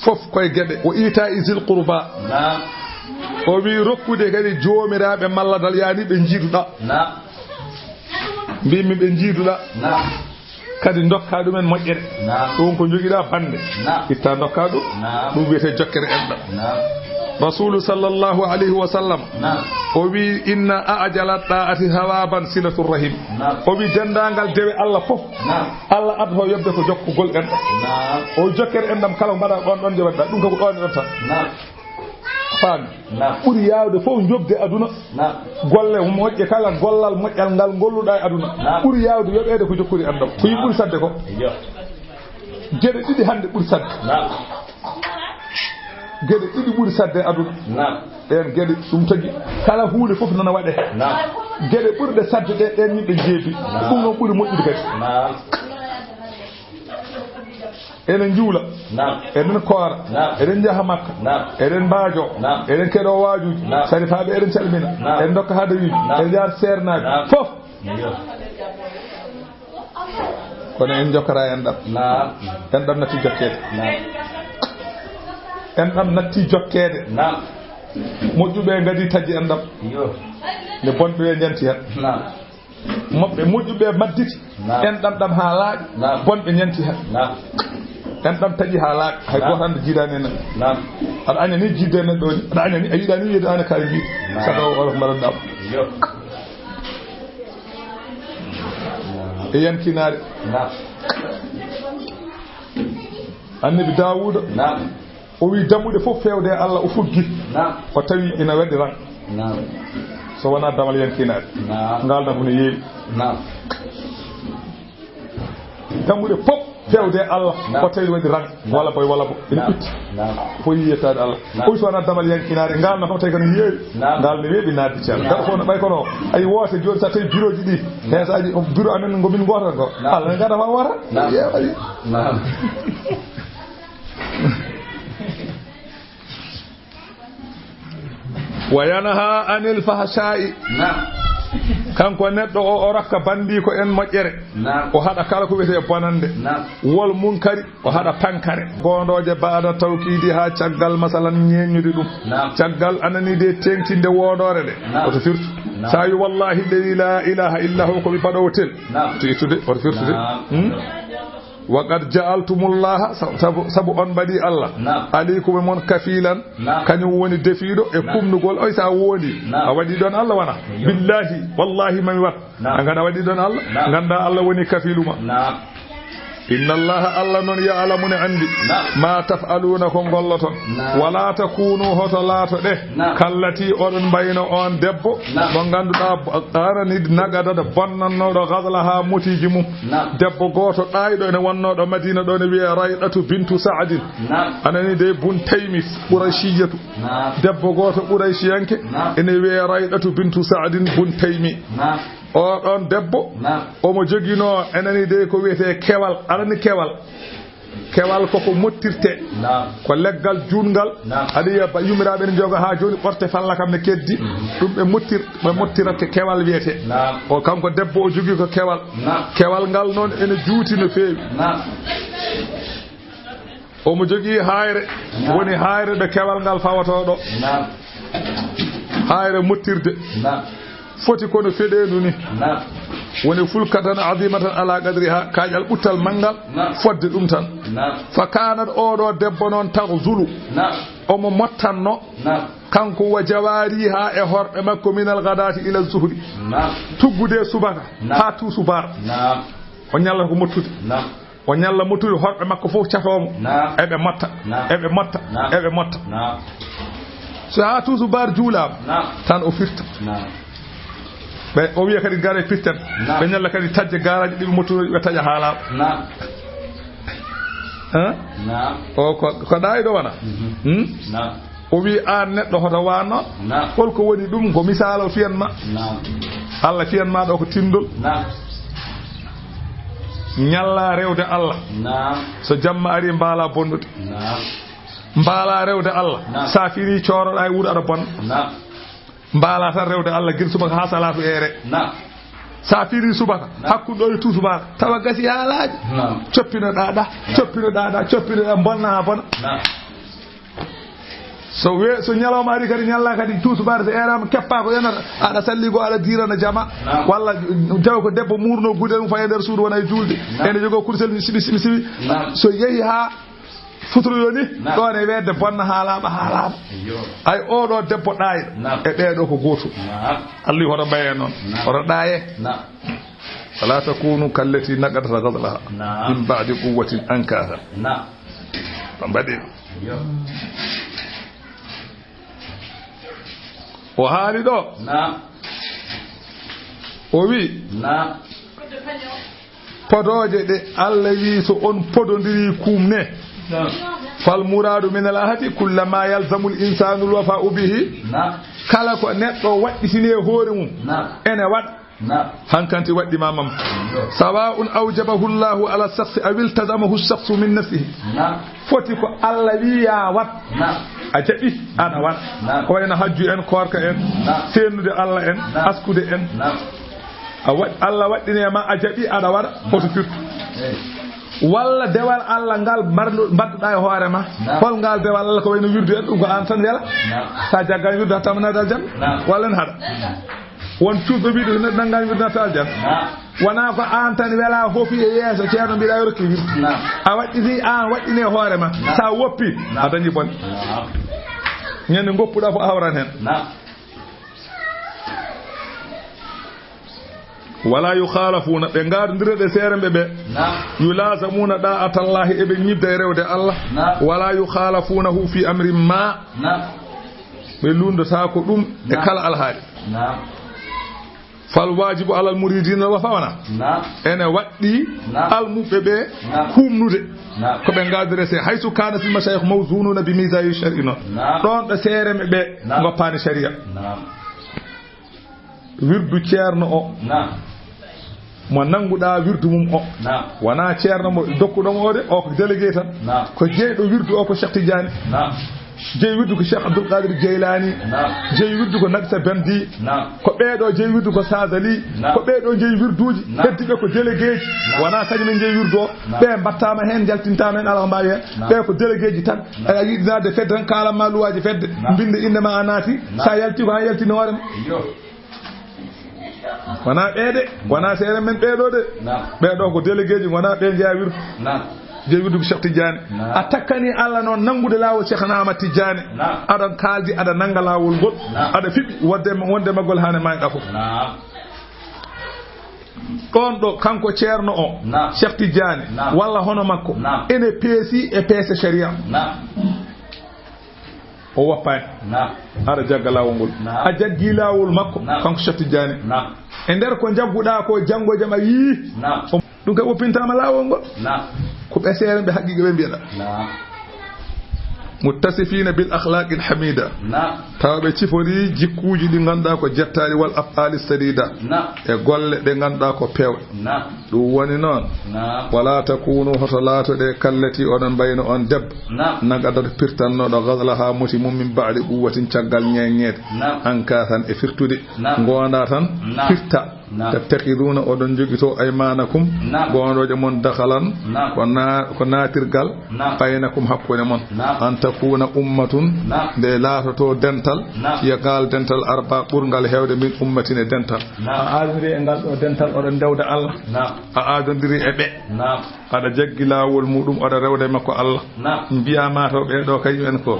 Fof koye geɗe, o iita e zil qurba. Naam. O wii rokkude kadi joomiraaɓe malladal, yaani ɓe njiiduɗaa. Naam. Mbimi ɓe njiiduɗaa. Naam. Kadi ndokka ɗumen moƴƴere. Naam. Ɗum ko njogiɗaa bannde. Naam. Itta ndokka ɗum. Naam. Ɗum wiyetee jokkere enɗam. Naam. Rasuulu sallallahu alayhi wa sallam. Naam. O wii, "Inna a'jala da'ati thawaban silatu rahim." Naam. O wii, denndaangal dewe Allah fof, naam, Allah addoto yoɓde ko jokkugol enɗam. Naam. O jokkere enɗam kala ko mbaɗa ɗon ɗon njewaɗɗa. Ɗum kam ko ɗon e ɗon tan. Naam. Faami? Naam. Ɓuri yaawde fof njoɓde aduna. Naam. Golle moƴƴe kala, gollal moƴƴal ngal ngolluɗaa e aduna. Naam. Ɓuri yaawde yoɓeede ko jokkori enɗam. Ko yimɓe ɓuri saɗde ko. Iyo. Geɗe ɗiɗi hannde ɓuri saɗde. Naam. Geɗe ɗiɗi ɓuri saɗde aduna. Naam. Ɗeen geɗe, ɗum tagi kala huunde fof nana waɗe. Naam. Geɗe ɓurɗe saɗde ɗe, ɗeen yimɓe njeebi. Naam. Ɗum noon ɓuri moƴƴude kadi. Naam. Eɗen njuula. Naam. Eɗen koora. Naam. Eɗen njaha Makka. Naam. Eɗen mbaajo. Naam. Eɗen keɗoo waajuuji. Naam. Sarifaaɓe eɗen calmina. Naam. Eɗen ndokka hadayuuji. Naam. Eɗen njaha seernaaɓe. Naam. Fof. Iyo. Kono en njokkataa enɗam. Naam. Enɗam natti jokkeede. Naam. Enɗam natti jokkeede. Naam. Moƴƴuɓe ngadii taƴde enɗam. Iyo. Nde bonɓe ɓe njanti heen. Naam. Moɓɓe moƴƴuɓe madditi. Naam. Enɗam ɗam haa laaɓi. Naam. Bonɓe njanti heen. Naam. Enɗam taƴi haa laaɓi. Hay, naam, gooto hannde jiidaani e neɗɗo. Naam. Aɗa añani jiidde e neɗɗo woni. Aɗa añani, a yiɗaani wiyde aan e kaari mbiy. Naam. Saɗa o, o mbaɗan ɗam. Iyo. E yankinaare. Naam. Annabi Daawuda. Naam. O wi dammuɗe fof feewde e Allah, o fuggi. Naam. O tawi ina waɗi rang. Naam. So wonaa damal yankinaade. Naam. Ngal nafu no yeewi. Naam. Dammuɗe fof feewde e Allah, naam, o tawi waɗi rang. Naam. Walla boy, walla bo. Ina, naam, ɓitti. Naam. Fof yettaade Allah. Naam. O wi so wonaa damal yankinaade, ngal nafu tawi kadi no yeewi. Naam. Ngal no weeɓi naatde ceerno. Naam. Gaɗa fof no ɓay kono, ayi woote jooni so tawi bureau ji ɗi. Naam. Heen so aji bureau amen ngo min gootata ngo. Naam. Allah ne gada ma wara. Naam. Yeewa. Naam. Wa yanha anil fahsha'i. Naam. Kanko neɗɗo o, o rokka bandiiko en moƴƴere. Naam. O haɗa kala ko wiyetee bonannde. Naam. Wal munkari, o haɗa pankare. Goondooje ba'da tawkiidi, haa caggal, masalan, ñeeñude ɗum. Naam. Caggal anani de teeŋtinde woondoore nde. Naam. Oto firtu. Naam. So a wi, "Wallahi alladhi la ilaha illa huwa," ko mi baɗoowo tel. Naam. To ittude, oto firtude. Naam. Hmm? "Wa qad ja'altumullaha," sa-, sabu, sabu on mbaɗi Allah. Naam. "Alaykum," e mon, "kafilan." Naam. Kañum woni defiiɗo e, naam, kumnugol. Oy, sa wondi, naam, a waɗi ɗon Allah wona. Yo. Billahi, wallahi, mami wat. Naam. A ngana waɗi ɗon Allah. Naam. Ngannda Allah woni kafiilu ma. Naam. "Inna Allaha," Allah noon, "ya'lamu," ne anndi, naam, "ma taf'aluna," ko ngolloton. Naam. "Wala takunu," hoto laato ɗe, naam, "kallati," oɗon mbayno on debbo, naam, mo ngannduɗaa, bo-, arani nagada da bonnannooɗo, "ghazlaha," motiiji mum. Naam. Debbo gooto ɗaayɗo ene wonnooɗo Madina ɗo, ne wiyee Raydatu bintu Sa'din. Naam. Anani de Bun Taymi, Qurayshiyatu. Naam. Debbo gooto Qurayshiyanke, naam, ene wiyee Raydatu bintu Sa'din Bun Taymi. Naam. Oɗon debbo, naam, omo joginoo, enani de ko wiyetee kewal. Alani kewal. Kewal koko mottirte. Naam. Ko leggal juutngal. Naam. Aɗa yiya ba-, yummiraaɓe ene njoga haa jooni ɓorte falla kam ne keddi. Mhm. Ɗum ɓe mottir-, ɓe mottirata kewal wiyetee. Naam. O kanko debbo o jogii ko kewal. Naam. Kewal ngal noon ene juuti no feewi. Naam. Omo jogii haayre. Naam. Woni haayre ɗo kewal ngal fawatoo ɗo. Naam. Haayre mottirde. Naam. Foti kono feɗeendu ni. Naam. Woni fulkatan azimatan ala qadriha, kaaƴal ɓuttal manngal, naam, fodde ɗum tan. Naam. Fa kanat, oɗo debbo noon, taghzulu. Naam. Omo mottanno. Naam. Kanko wa jawariha e horɓe makko minal ghadati ila zuhri. Naam. Tuggude subaka, naam, haa tusubaar. Naam. O ñallata ko mottude. Naam. O ñalla mottude, horɓe makko fof catoo mo. Naam. Eɓe motta. Naam. Eɓe motta. Naam. Eɓe motta. Naam. So haa tusubaar juulaama, naam, tan o firta. Naam. Ɓe, o wiya kadi, "Gare pirten." Naam. Ɓe ñalla kadi taƴde garaaji ɗi ɓe mottuno, ɓe taƴa haa laaɓa. Naam. Hein? Naam. O ko, ko ɗaayɗo wona? Mhm. Hmm? Naam. O wi, "Aan neɗɗo, hoto waanno?" Naam. Hol ko woni ɗum? Ko misaal o fiyan ma. Naam. Allah fiyan ma ɗo ko tinndol. Naam. Ñalla rewde Allah. Naam. So jamma ari, mbaala bonnude. Naam. Mbaala rewde Allah. Naam. Sa fini, cooroɗa e wuro, aɗa bonna. Naam. Mbaala tan rewde Allah, gila subaka haa salaatu eere. Naam. Sa fini subaka, naam, hakkunde ɗo e tusubaaka, tawa gasi haa laaɓi. Naam. Coppinoɗa ɗa, coppinoɗa ɗa, coppinoɗa, bonna haa bona. Naam. So we-, so ñalawma ari kadi, ñalla kadi tusubaare, so eeraama, keppa ko yonata, aɗa salli go, aɗa diirana jama. Naam. Walla tawi ko debbo muurno gude mum, fayi e nder suudu, wona e juulde. Naam. Ene jogoo kursel, mi siɓi, siɓi, siɓi. Naam. So yehi haa futuro yoni, naam, ɗon e weeɓde bonna haa laaɓa, haa laaɓa. Iyo. Ay, oɗo debbo ɗaayɗo, naam, e ɓeeɗo ko gootum. Naam. Allah wi hoto mbaye noon. Naam. Hoto ɗaaye. Naam. Wala takunu kallati naqadat ghazlaha, naam, min ba'di quwwatin ankatha. Naam. Ɓe mbaɗi. Iyo. O haali ɗo. Naam. O wi. Naam. Podooje ɗe Allah wi so on podondiri, kuumne. Naam. Fal muradu min al ahdi kulla ma yalzamu al insanu al wafa'u bihi. Naam. Kala ko neɗɗo waɗɗitini e hoore mum. Naam. Ene waɗa. Naam. Hankanti waɗɗi ma mam. Naam. Sawa'un awjabahu Allahu ala shakhsi aw iltazamahu shakhsu min nafsihi. Naam. Foti ko Allah wi ya waɗ. Naam. A jaɓi, aɗa waɗa. Naam. Ko wayno hajju en, koorka en, naam, seennude Allah en, naam, askude en. Naam. A waɗ-, Allah waɗɗini e ma, a jaɓi, aɗa waɗa, hoto firtu. Eey. Walla dewal Allah ngal mbarno-, mbaɗɗuɗa e hoore ma. Naam. Hol ngal dewal Allah? Ko wayno wirdu en, ɗum ko aan tan wela. Naam. Sa jaggan wirdu hatta mo naata aljanna. Naam. Walla ne haɗa. Naam. Won cuuɗo wiide so neɗɗo nanngaani wirdu naata aljanna. Naam. Wona ko aan tan wela, hofi e yeeso ceerno, mbiɗa rokki wirdu. Naam. A waɗɗini, aan waɗɗini e hoore ma. Naam. Sa woppi, naam, a dañi bonde. Naam. Ñande ngoppuɗa fof a hawran heen. Naam. ولا يخالفون, ɓe ngaadondira ɗe seeremɓe ɓe. نعم. يلازمون طاعة الله, eɓe ñiiɓda e rewde Allah. نعم. ولا يخالفونه في أمر ما, نعم. ɓe lunndotaako ɗum e, نعم, kala alhaali. نعم. فالواجب على المريدين الوفاء, wona? نعم. Ene waɗɗii, نعم, almuɓɓe ɓe, نعم, huumnude. نعم. Ko ɓe ngaadondiri, حيث كانت المشايخ موزونون بميزان الشرع, noon. نعم. Ɗoon ɗo seeremɓe ɓe, نعم, ngoppaani sariya. نعم. Wirdu ceerno o, نعم, mo nannguɗaa wirdu mum o, نعم, wonaa ceerno mo dokkuɗo mo o de, o ko délégué tan. نعم. Ko jeyɗo wirdu o ko Cheikh Tidiane. نعم. Jeyi wirdu ko Cheikh Abdoul Qadir Jeylani. نعم. Jeyi wirdu ko Naqsabandi. نعم. Ko ɓee ɗo jeyi wirdu ko Sazali. نعم. Ko ɓee ɗo jeyi wirduuji. نعم. Heddiiɓe ko déléguéji. نعم. Wonaa kañum en jeyi wirdu o. نعم. Ɓe mbaɗtaama heen, njaltintaama heen, alaa ko mbaawi heen. نعم. Ɓe ko déléguéji tan. نعم. A yiɗi naatde fedde tan, kaalan ma luwaaji fedde, نعم, mbinnde innde ma, a naati. نعم. So a yalti ko haa yalti no hoore ma. Iyo. Wonaa ɓee de, wonaa seere men ɓee ɗo de. Naam. Ɓee ɗo ko déléguéji, wonaa ɓe njeyaa wirdu. Naam. Jeyi wirdu ko Cheikh Tidiane. Naam. A takkani Allah noon nanngude laawol Cheikh Ahmad Tidiane. Naam. Aɗa kaaldi, aɗa nannga laawol ngol. Naam. Aɗa fiɓi wonde, wonde maggol haa ne maayɗa fof. Naam. Ɗoon ɗo kanko ceerno o, naam, Cheikh Tidiane, naam, walla hono makko, naam, ene peesi e peese sharia. Naam. O woppaani. Naam. Aɗa jagga laawol ngol. Naam. A jaggii laawol makko, naam, kanko Cheikh Tidiane. Naam. E nder ko njagguɗaa ko, janngo e jam a yii. Naam. Ɗum kay woppintaama laawol ngol. Naam. Ko ɓe seere ɓe haqiiqa ɓe mbiyaɗa. Naam. Muttasifina bil akhlaqil hamida. Naam. Tawa ɓe ciforii jikkuuji ɗi ngannduɗaa ko jettaaɗi, wal af'ali sadida. Naam. E golle ɗe ngannduɗaa ko peewɗe. Naam. Ɗum woni noon. Naam. Wala takunu, hoto laatoɗe, kallati, oɗon mbayno on debbo. Naam. Nagadat, pirtannooɗo, gazlaha, moti mum, min ba'di quwwatin, caggal ñeeñeede. Naam. An ka tan e firtude. Naam. Ngonda tan, naam, firta. Naam. Tattakhiduna, oɗon njogito, aymanakum, naam, goondoje mon, dakhalan, naam, ko na-, ko naatirgal, naam, baynakum, hakkunde mon. Naam. An takuna ummatun, naam, nde laatoto dental, naam, hiya ngal dental arba ɓurngal heewde min ummatin e dental. Naam. A aadondiri e ngal ɗo dental, oɗon ndewda Allah. Naam. A aadondiri e ɓe. Naam. Aɗa jaggi laawol muɗum, aɗa rewda e makko Allah. Naam. Mbiya ma taw ɓee ɗo kay en ko,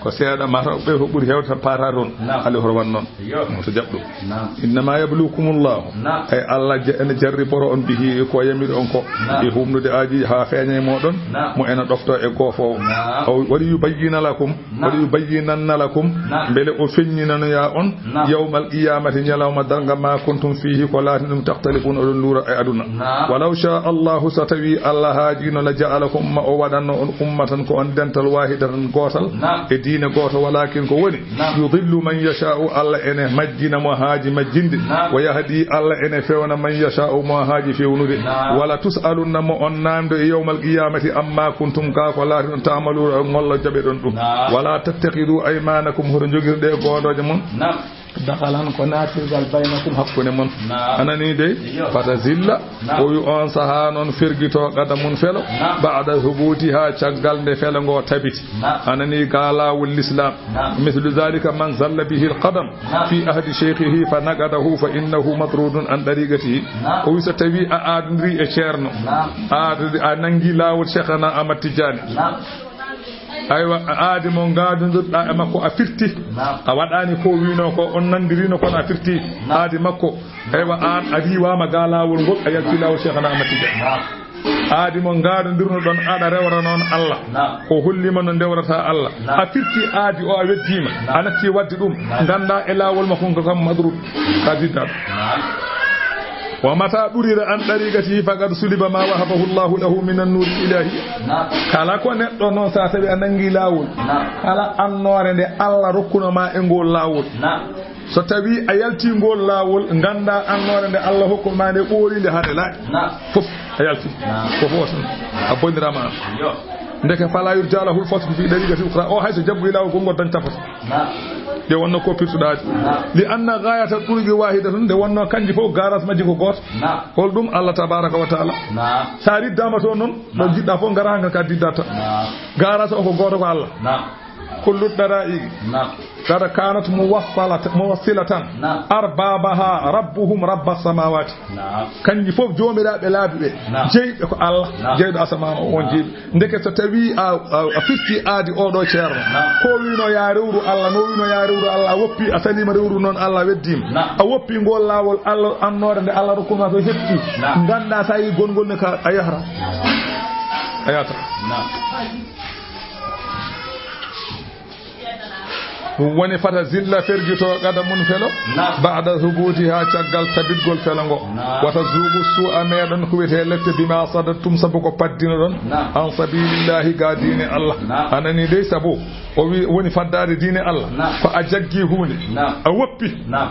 ko seeɗa, ma taw ɓe ko ɓuri heewde tan paata toon. Naam. Ali hoto wan noon. Yo. Mo to jaɓ ɗum. Naam. Innama yablukumullahu. Naam. Ay Allah je-, ene jarriboro on bihi ko yamiri on ko. Naam. E humnude aji haa feeña e moɗon. Naam. Mo ena ɗofto e goofoowo. Naam. O waɗi yubayyina lakum. Naam. Waɗi yubayyinanna lakum. Naam. Mbele o feññinanoya on. Naam. Yawmal qiyamati, ñalawma darnga, ma kuntum fihi, ko laati ɗum, takhtalifun, oɗon luura e aduna. Naam. Walaw sha Allahu, so tawi Allah haajino, la ja'alakum, ma o waɗanno on ummatan, ko on dental, wahidatan, gootal, naam, e diine gooto, walakin ko woni, naam, yudillu man yasha'u, Allah ene majjina mo haaji majjinde, naam, wa yahdi, Allah ene fewna man yasha'u, mo haaji fewnude. Naam. Wala tus'alunna, mo on naamdo e yawmal qiyamati, amma kuntum, ka ko laati ɗon, ta'maluna, on ngollo jaɓe ɗon ɗum. Naam. Wala tattakhidu aymanakum, hoto njogirɗe goondoje mon. Naam. Dakhalan, ko naatirgal, baynakum, hakkunde mon. Naam. Anani dey? Iyo. Fatazilla, naam, o wi on sahaa noon fergito qadamun felo, naam, ba'da thubutiha, caggal nde felo ngo tabiti. Naam. Anani ga laawol Lislaam. Naam. Mithlu dhalika man zalla bihi al-qadam, naam, fi ahdi shaykhihi fa naqadahu fa innahu matrudun an tariqatihi. Naam. O wi so tawi a aadondiri e ceerno, naam, a aadondiri, a nanngi laawol Cheikhana Ahmad Tidiane. Naam. Aywa, a aadi mo ngaadondirɗa e makko, a firti. Naam. A waɗaani ko wiino ko, on nanndirino kono a firti. Naam. Aadi makko. Aywa, aan a riiwaama ga laawol ngol, a yalti laawol Cheikhana Ahmad Tidiane. Naam. Aadi mo ngaadondirno ɗon, aɗa rewra noon Allah. Naam. O hollima no ndewrata Allah. Naam. A firti aadi o, a weddiima. Naam. A natti waɗde ɗum. Naam. Ngannda e laawol makko ngol kam madrud. Ka diddaɗo. Naam. Wa mata durira an tariqati faqad suliba ma wahabahu Allahu lahu min an-nur ilahi. Naam. Kala ko neɗɗo noon, sa tawi a nanngi laawol, naam, kala annoore nde Allah rokkuno ma e ngol laawol. Naam. So tawi a yalti ngol laawol, ngannda annoore nde Allah hokkuno ma nde ɓoori nde hade laaɗi. Naam. Fof a yalti. Naam. Ko fof tan. A bonirama an. Yo. Ndeke fala yurja lahu al-fathu fi tariqati ukhra. O hay so jaggoyi laawol gongol dañta fota. Naam. Nde wonno ko pirtuɗaade. Naam. Li anna ghayata turuqi wahidatun, nde wonno kanji fof garage majji ko gooto. Naam. Hol ɗum? Allah tabaraka wa taala. Naam. Sa riddama toon noon, ɗo, naam, jiɗɗa fof ngara han ka diddata. Naam. Garage o ko gooto ko Allah. Naam. Kullu dara'i. Naam. Kada kanat muwassalata-, muwassilatan. Naam. Arbabaha rabbuhum rabbas samawati. Naam. Kanji fof joomiraaɓe laabi ɓe. Naam. Jeyɓe ko Allah, naam, jeyɗo asamaan o, on, naam, jeyɓe. Ndeke so tawi a, a, a fitti aadi oɗo ceerno. Naam. Ko wino ya rewru Allah, no wino ya rewru Allah, a woppi, a salima rewru noon Allah weddima. Naam. A woppi ngol laawol Allah annoore nde Allah rokkuma to hetti. Naam. Ganda sa yi gongol ne ka a yahata. A yahata. Naam. Ɗum woni fata zilla fergito gada mun felo. Naam. Ba'da hubuti ha caggal tabitgol felo ngo. Naam. Wata zuuɓu su'a meɗon ko wiyete lette bima sadattum sabu ko paddinoɗon. Naam. An sabilillahi ga diine Allah. Naam. Anani dey sabu o wi woni faddaade diine Allah. Naam. Ko a jaggi huunde. Naam. A woppi. Naam.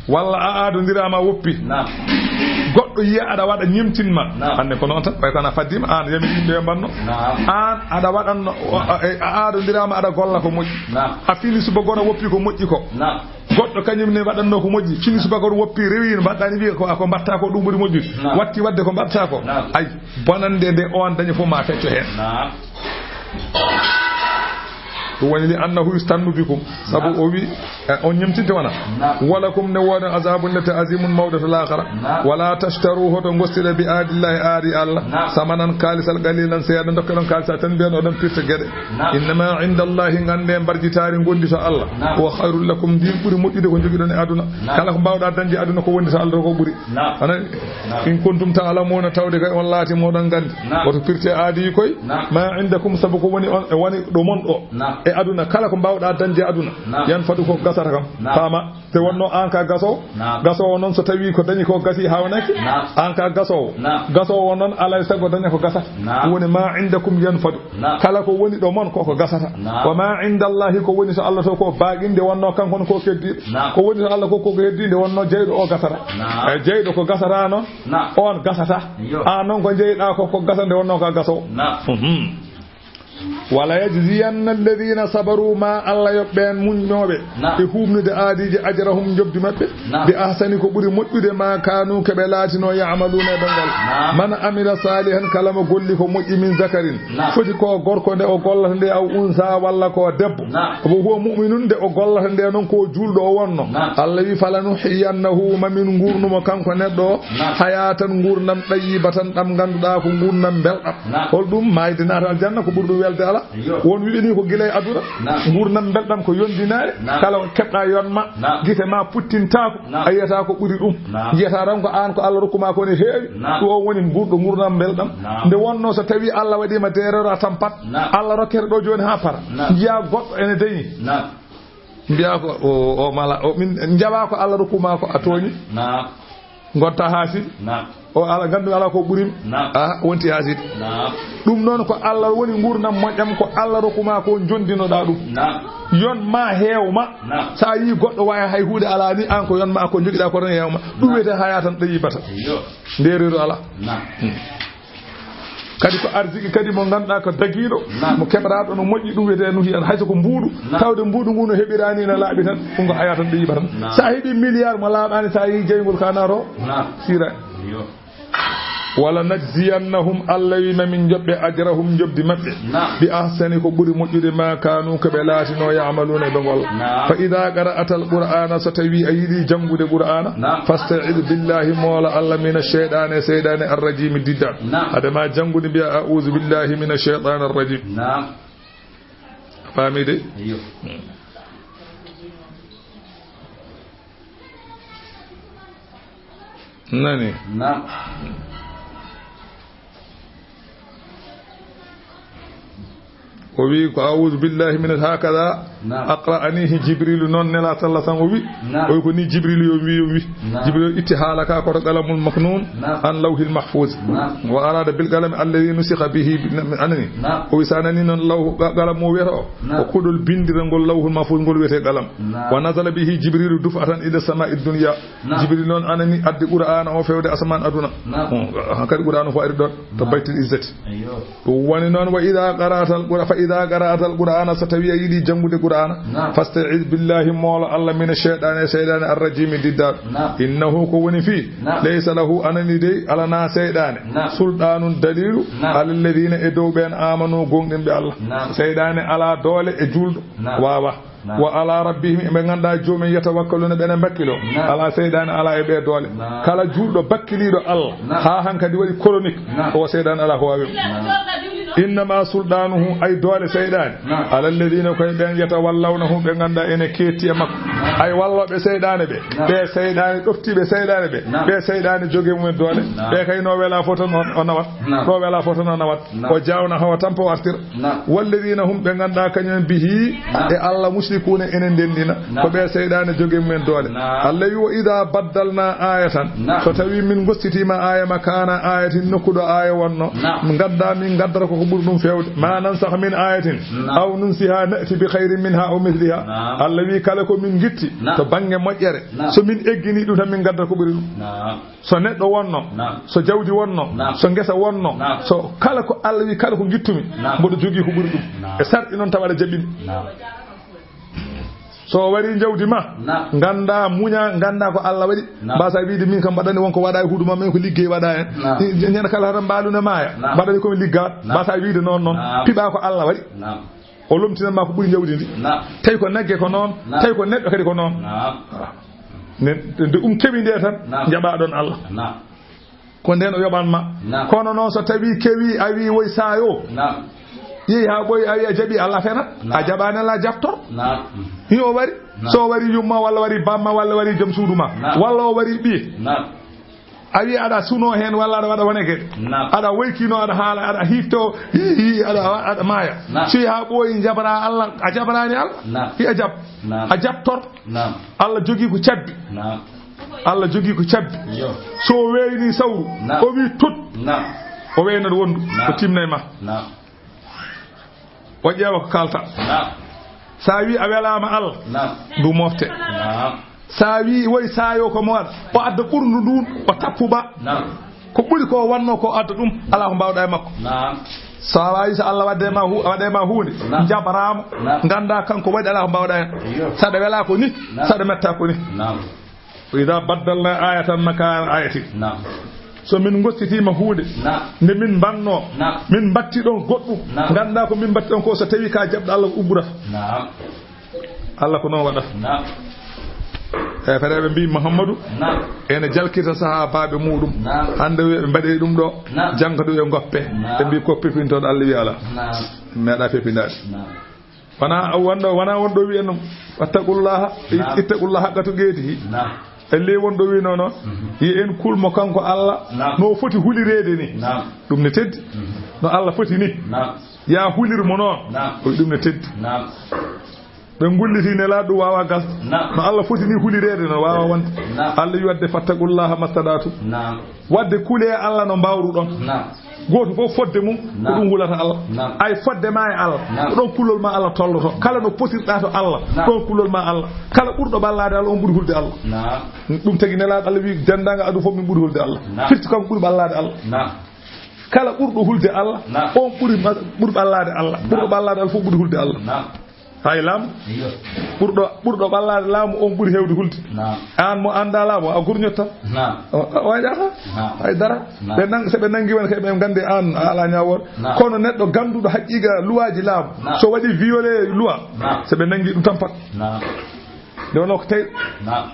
Walla a aadondirama a woppi. Naam. Goɗɗo yiya aɗa waɗa ñemtinma. Naam. Hande ko noon tan, ɓay tan a faddima, an yami yimɓe yo mbanno. Naam. An aɗa waɗanno, o, a, a aadondirama aɗa golla ko moƴƴi. Naam. A fini subaka gono woppi ko moƴƴi ko. Naam. Goɗɗo kañum ne waɗanno ko moƴƴi. Fini subaka gono woppi rewino, mbaɗɗani wiya ko, ko mbatta ko ɗum ɓuri moƴƴude. Naam. Watti wadde ko mbatta ko. Naam. Ay, bonande nde on dañi fof ma fecco hen. Naam. Ɗum woni li annahu yustannu bikum. Sabu, naam, o wi, eh, on ñemtinte wona. Naam. Walakum ne wooden azabun lette azimun mawɗo to laakara. Naam. Wala tashtaru hoto gostira bi ahdillahi aadi Allah. Naam. Samanan kaalisal qalilan seeɗa dokke ɗon kaalisa tan mbiyan oɗon pirta geɗe. Naam. Innama indallahi gande mbarjitaari gondi to Allah. Naam. Wa khairul lakum ndin ɓuri moƴƴude ko jogiɗon e aduna. Naam. Kala ko mbawɗa dañde aduna ko wondi to Allah ko ɓuri. Naam. Anani? Naam. In kuntum ta'lamuna tawde kay on laati moɗon gandi. Naam. Woto pirte aadi koy. Naam. Ma indakum sabu ko woni on, e woni ɗo mon ɗo. Naam. E aduna kala ko mbawɗa dañde aduna. Naam. Yan fadu ko gasata kam. Naam. Fama. Te wonno an ka gaso. Naam. Gaso o noon so tawi ko dañi ko gasi hawnaki. Naam. An ka gaso. Naam. Gaso o noon alay sago daña ko gasata. Naam. Woni ma indakum yan fadu. Naam. Kala ko woni ɗo mon ko ko gasata. Naam. Wa ma indallahi ko woni so Allah to ko baaqinde wonno kanko ko keddi. Naam. Ko woni so Allah ko ko heddi nde wonno jeyɗo o gasata. Naam. E jeyɗo ko gasata noon. Naam. On gasata. Yo. An noon ko jeyɗa ko ko gasa nde wonno ka gaso. Naam. Mhm. Wala yajziyanna alladhina sabaru ma Allah yoɓɓen muññooɓe. Naam. E huumnude aadiji ajrahum jobdi maɓɓe. Naam. Bi ahsani ko ɓuri moƴƴude ma kanu keɓe laatino ya'maluna e ɓe ngol. Naam. Man amila salihan kala mo golli ko moƴƴi min zakarin. Naam. Foti ko gorko nde o gollata nde aw unsa walla ko debbo. Naam. Ko huwa mu'minun nde o gollata nde noon ko juulɗo o wonno. Naam. Allah wi falanuhyiyannahu ma min ngurnumo kanko neɗɗo o. Naam. Hayatan ngurnam ɗayyibatan ɗam ngannduɗaa ko ngurnam mbelɗam. Naam. Hol ɗum maayde naata aljanna ko ɓuri ɗum welde ala. Yo. Won wiɓe ni ko gila e aduna. Naam. Ngurnam mbelɗam ko yondinaare. Naam. Kala ko keɓɗa yon ma. Naam. Gite ma puttintaako. Naam. A yiyata ko ɓuri ɗum. Naam. Yiyata tan ko an ko Allah rokkuma ko ne heewi. Naam. Ɗum o woni ngurɗo ngurnam mbelɗam. Naam. Nde wonno so tawi Allah waɗima deerere a tampat. Naam. Allah rokkete ɗo joni ha para. Naam. Jiya goɗɗo ene dañi. Naam. Mbiya ko o, o mala, o min jawa ko Allah rokkuma ko a tooñi. Naam. Gonta haasidi. Naam. O ala gandu ala ko ɓurim. Naam. A wonti haasidi. Naam. Ɗum noon ko Allah woni ngurnam moƴƴam ko Allah rokkuma ko jondinoɗa ɗum. Naam. Yon ma heew ma. Naam. Sa yi goɗɗo waya hay huude ala ni an ko yon ma ko jogiɗa ko tan heew ma. Ɗum wiyete haya tan ɗayi bata. Yo. Ndereru ala. Naam. Hmm. Kadi ko arziki kadi mo ganduɗa ko dagiɗo, naam, mo keɓraɗo no moƴƴi ɗum wiyete nuhi an hayso ko mbuuɗu, naam, tawde mbuuɗu ngu no heɓirani na laaɓi tan, ɗum ko haya tan ɗayi bata. Naam. Sa heɓi milliard mo laaɓani sa yi jeygol ka nato, naam, sira. Yo. Wala najziyannahum, Allah wi ma min joɓɓe ajrahum jobdi maɓɓe. Naam. Bi ahsani ko ɓuri moƴƴude ma kanu ko ɓe laatino ya'maluna ɓe ngol. Naam. Fa idha qara'ata al-Qur'ana, so tawi a yiɗi janngude Qur'ana, naam, fasta'id billahi, moola Allah, mina shaytani, seyɗane arrajimi didda. Naam. Hade ma janngude mbiya a'udhu billahi mina shaytani arrajim. Naam. Faami de? Iyo. Hmm. Nani? Naam. O wi ko a'udhu billahi min hakada, naam, aqra'anihi Jibrilu, noon Nela sallallahu alaihi wasallam o wi. Naam. O wi ko ni Jibrilu yo wi, yo wi. Naam. Jibrilu itti haala ka ko to qalamul maknun, naam, an lawhil mahfuz. Naam. Wa arada bil qalami alladhi nusikha bihi, anani. Naam. O wi sa nani noon law-, qa-, qalam mo wiyata o. Naam. Ko kuɗol bindirangol lawhul mahfuz ngol wiyete qalam. Naam. Wa nazala bihi Jibrilu duf'atan ila sama'id dunya. Naam. Jibril noon anani addi Qur'aana o fewde asamaan aduna. Naam. Hmm, hankadi Qur'aana o fof ari ɗon to, naam, Baytul Izzati. Ayyo. Ɗum woni noon, wa idha qara'atal Qur'a-, fa idha qara'atal Qur'aana, so tawi a yiɗi janngude Qur'aana, naam, fasta'iz billahi, moolo Allah, mina shaytani, seytaane arrajimi diddaaɗo. Naam. Innahu, ko woni fii, naam, laysa lahu, anani dey, alanaa seytaane, naam, sulɗaanun, daliilu, naam, alalladhina, e dow ɓeen, aamanu, gooŋɗinɓe Allah. Naam. Seytaane alaa doole e juulɗo. Naam. Waawa. Naam. Wa ala rabbihim, ɓe nganndaa joomen, yatawakkaluuna, ɓe ene mbakkilo. Naam. Alaa seyɗaane, alaa e ɓe doole. Naam. Kala juulɗo bakkiliiɗo Allah, naam, haa hankadi waɗi chronique, naam, o seyɗaane alaa ko waawi mo. Naam. Innama sulɗaanuhu, ay doole seyɗaane, naam, ala alladina, koye ɓen, yatawallawnahu, ɓe nganndaa ene keetti e makko. Naam. Ay wallooɓe seyɗaane ɓe, naam, ɓe seyɗaane ɗoftiiɓe seyɗaane ɓe, naam, ɓe seyɗaane jogii mumen doole. Naam. Ɓe kay no wela fof tan o, o nawat. Naam. Ɗo wela fof tan o nawat. Naam. O jawna hawa tampa o artira. Naam. Walladina hum, ɓe nganndaa kañum bihi, naam, e Allah mushrikuuna ene ndenndina. Naam. Ko ɓe seyɗaane jogii mumen doole. Naam. Allah wi, wa ida baddalna ayatan, naam, so tawi min gossitiima aya ma kana ayatin nokku ɗo aya wonno. Naam. Nganndaa min ngaddata ko ko ɓuri ɗum feewde. Ma nansakh min ayatin, naam, aw nunsiha na'ti bi khayrin minha aw mithliha. Naam. Allah wi kala ko min ngitti, naam, to bannge moƴƴere, naam, so min eggini ɗum tan min ngaddata ko ɓuri ɗum. Naam. So neɗɗo wonno, naam, so jawdi wonno, naam, so ngesa wonno, naam, so kala ko Allah wi, kala ko ngittumi, naam, mboɗo jogii ko ɓuri ɗum. Naam. E sarɗi noon tawa aɗa jaɓɓini. Naam. So o wari jawdi ma, naam, nganndaa muña, nganndaa ko Allah waɗi. Naam. Mbasa wiide min kam mbaɗani won ko waɗa e huudu ma, min ko liggey waɗa en. Naam. Ñande kala hara mbaalu ne maaya. Naam. Mbaɗani ko mi ligga. Naam. Mbasa wiide noon noon. Naam. Piɓa ko Allah waɗi. Naam. O lomtinan ma ko ɓuri jawdi ndi. Naam. Tawi ko nagge ko noon, naam, tawi ko neɗɗo kadi ko noon. Naam. Voilà. Nde, nde um kewi nde tan, naam, jaɓa ɗon Allah. Naam. Ko nden o yoɓan ma. Naam. Kono noon so tawi kewi a wi woy sayo. Naam. Yehi ha ɓoyi a wi a jaɓi Allah fena. Naam. A jaɓani Allah jaftor. Naam. Ni o wari. Naam. So o wari yumma walla wari bamma walla wari joom suudu ma. Naam. Walla o wari ɓiye. Naam. A wi aɗa suno heen walla aɗa waɗa wone geɗe. Naam. Aɗa woykino, aɗa haala, aɗa hifto, hi, hi, aɗa, aɗa maaya. Naam. So haa ɓooyi jabra Allah, a jabrani Allah. Naam. Hi a jab. Naam. A jabtor. Naam. Allah jogii ko cabbi. Naam. Allah jogii ko cabbi. Yo. So o weyni sawru, naam, o wi tut. Naam. O weynat wondu. Naam. O timnay ma. Naam. O ƴeewa ko kaalta. Naam. Sa wi a welaama Allah, naam, ndu mofte. Naam. Sa wi woy sayo ko mo waɗa, o adda ɓurndu ndun, o tappu ba. Naam. Ko ɓuri ko wanno ko adda ɗum, alaa ko mbawɗa e makko. Naam. Sa wawi so Allah wadde ma hu-, waɗe ma huunde, naam, jaɓaraama, naam, ngannda kanko waɗi alaa ko mbawɗa hen. Iyo. Saɗa wela ko ni, naam, saɗa metta ko ni. Naam. Wa idha baddalna ayatan makana ayatin. Naam. So min gossitiima huunde, naam, nde min mbanno, naam, min mbatti ɗon goɗɗum, naam, ngannda ko min mbatti ɗon ko so tawi ka jaɓɗo Allah uggura. Naam. Allah ko noon waɗa. Naam. E fereɓe mbi Muhammadu, naam, ene jalkita sahaabaaɓe muɗum. Naam. Hannde ɓe mbaɗe ɗum ɗo, naam, jannga ɗo e goppe. Naam. Ɓe mbi ko pepintoɗo Allah wi ala. Naam. Meeɗa pepindaade. Naam. Wona wonɗo, wona wonɗo wi'en ɗum, "Wattaqullaha, naam, ittaqullaha haqqa tuqaatihi." Naam. E ley wonɗo wi noon, mhm, yi en kulmo kanko Allah, naam, no foti hulireede ni. Naam. Ɗum ne teddi. Mhm. No Allah foti ni. Naam. Ya hulir mo noon. Naam. O wi ɗum ne teddi. Naam. Ɓe ngulliti nelaaɗo ɗum waawa gas. Naam. No Allah foti ni hulireede no waawa wonde. Naam. Allah wi wadde, "Fattaqullaha mastaɗaatu." Naam. Wadde kulee Allah no mbawruɗon. Naam. Gooto fof fodde mum, ko, naam, ɗum hulata Allah. Naam. Ay fodde ma e Allah, naam, ko ɗon kulol ma Allah tolloto. Kala no potirɗa to Allah, naam, ɗon kulol ma Allah. Kala ɓurɗo ɓallaade Allah, on ɓuri hulde Allah. Naam. Ɗum tagi nelaaɗo Allah wi, "Denndaangal aduna fof min ɓuri hulde Allah." Naam. Firti kanko ɓuri ɓallaade Allah. Naam. Kala ɓurɗo hulde Allah, naam, on ɓuri ma-, ɓuri ɓallaade Allah. Naam. Ɓurɗo ɓallaade Allah fof ɓuri hulde Allah. Naam. Hay laamu, iyo, ɓurɗo, ɓurɗo ɓallaade laamu, on ɓuri heewde hulde. Naam. Aan mo anndaa laamu, a gurñoto tan. Naam. O, o waɗata? Naam. Hay dara. Naam. Ɓe nang-, so ɓe nanngi won kay, ɓe nganndi aan a alaa ñaawoore. Naam. Kono neɗɗo gannduɗo haqiiqa luwaaji laamu, naam, so waɗi violé loi, naam, so ɓe nanngi ɗum tampat. Naam. Nde wonno ko tawi. Naam.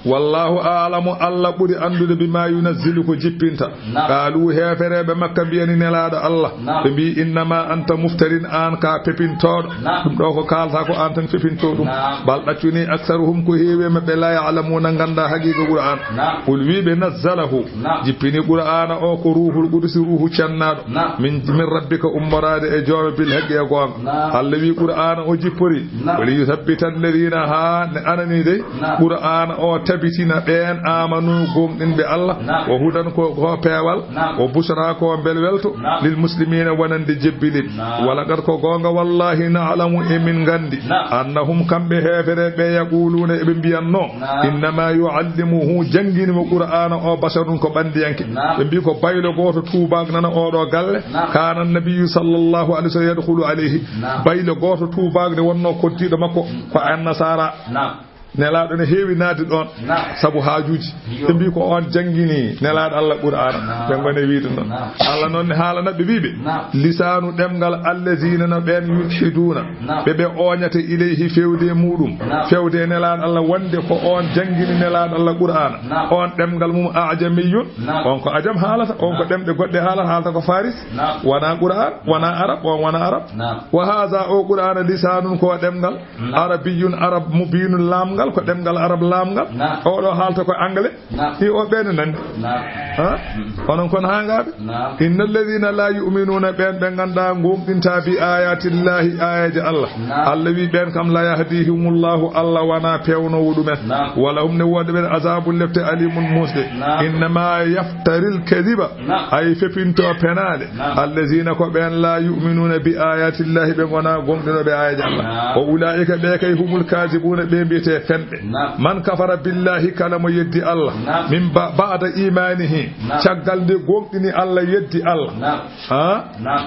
Wallahu a'lamu, Allah ɓuri anndude bima yunazzilu, ko jippinta. Naam. Qaalu, heefereeɓe Makka mbiyani Nelaaɗo Allah, naam, ɓe mbi, "Innama anta muftarin, aan ka pepintooɗo." Naam. Ɗum ɗo ko kaalta ko aan tan pepinto ɗum. Naam. Bal ɗaccuni aksaruhum, ko heewi e maɓɓe, la ya'lamuna, ngannda haqiiqa Qur'aan. Naam. Qul wiɓe, nazzalahu, naam, jippini Qur'aana o ko Ruuhul Qudusi, Ruuhu cennaaɗo. Naam. Min, min rabbika, ummoraade e Jooma, bil haqqi, e goonga. Naam. Allah wi Qur'aana o jippori. Naam. Wa liyuthabbita alladhina, haa ne anani dey. Naam. Qur'aana o tabitina ɓeen, amanu, goongɗinɓe Allah. Naam. Wa hudan, ko, ko peewal. Naam. Wa bushra, ko mbelwelto. Naam. Lil muslimina, wonande jebbiliiɓe. Naam. Wa laqad, ko goonga, wallahi, na'lamu, emin nganndi. Naam. Annahum, kamɓe heefereeɓe, yaquluna, eɓe mbiyanno. Naam. Innama yu'allimuhu, janngini mo Qur'aana o, basharun, ko ɓanndiyanke. Naam. Ɓe mbi ko baylo gooto tuubaak nana oɗo galle. Naam. Kana nabiyyu sallallahu alayhi wa sallam yadkhulu alayhi. Naam. Baylo gooto tuubaak nde wonno koddiiɗo makko, mm, ko annasara. Naam. Nelaaɗo ne heewi naatde ɗoon. Naam. Sabu haajuuji. Yo. Ɓe mbii ko oon janngini Nelaaɗo Allah Qur'aana. Naam. Ɓe ngoni wiide noon. Naam. Allah noon ne haalana ɓe, wii ɓe, naam, lisaanu ɗemngal allaziina no ɓeen yulhiduuna. Naam. Ɓe ɓe ooñata ilayhi fewde e muuɗum. Naam. Fewde e Nelaaɗo Allah wonde ko oon janngini Nelaaɗo Allah Qur'aana. Naam. Oon ɗemngal mum ajamiyyun. Naam. On ko ajam haalata, on ko, naam, ɗemɗe goɗɗe haalata, haalata ko Faris. Naam. Wonaa Qur'aan, wonaa Arab, on wonaa Arab. Naam. Wa haaza o Qur'aana lisaanun ko ɗemngal. Naam. Arabiyyun, arab, mubiinun, laamngal, ko ɗemngal arab laamngal. Naam. Oɗo haalta ko anglais. Naam. Ɗi o ɓeen nanndi. Naam. Ha? Mm. Onon kon haangaaɓe? Naam. Inna alladhina la yu'minuna, ɓeen ɓe nganndaa goongɗinta bi ayatillahi, ayaji Allah. Naam. Allah wi ɓeen kam la yahdihimullahu, Allah wonaa peewnoowo ɗumen. Naam. Wala hum ne woode ɓeen azabun lepte alimun musde. Naam. Innama yaftaril kadiba. Naam. Ay fepinto penaale. Naam. Allazina ko ɓeen la yu'minuna bi ayatillahi, ɓe ngonaa goongɗinooɓe aayeeje Allah. Naam. Wa ulaa'ika ɓe kay humul kaadibuuna, ɓe mbiyetee fenɓe. Naam. Man kafara billahi, kala mo yeddi Allah. Naam. Min ba-, ba'da imanihi, naam, caggal nde goongɗini Allah yeddi Allah. Naam. Ha? Naam.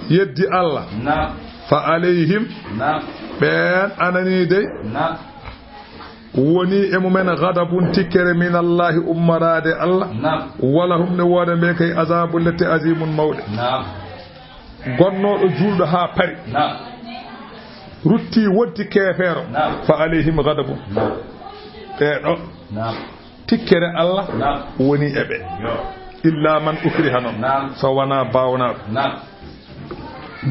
Yeddi Allah. Naam. Fa alayhim. Naam. Ɓeen anani dey. Naam. Woni e mumen ghadabun, tikkere, minallahi, ummoraade Allah. Naam. Wala hum ne wooda ɓe kay azabu lette azimun mawɗe. Naam. Gonnooɗo juulɗo haa pari. Naam. Rutti wonti keefeero. Naam. Fa alayhim ghadabun. Naam. Ɓee ɗo. Naam. Tikkere Allah. Naam. Woni e ɓe. Yo. Illa man ukriha noon. Naam. So wonaa baawnaaɗo. Naam.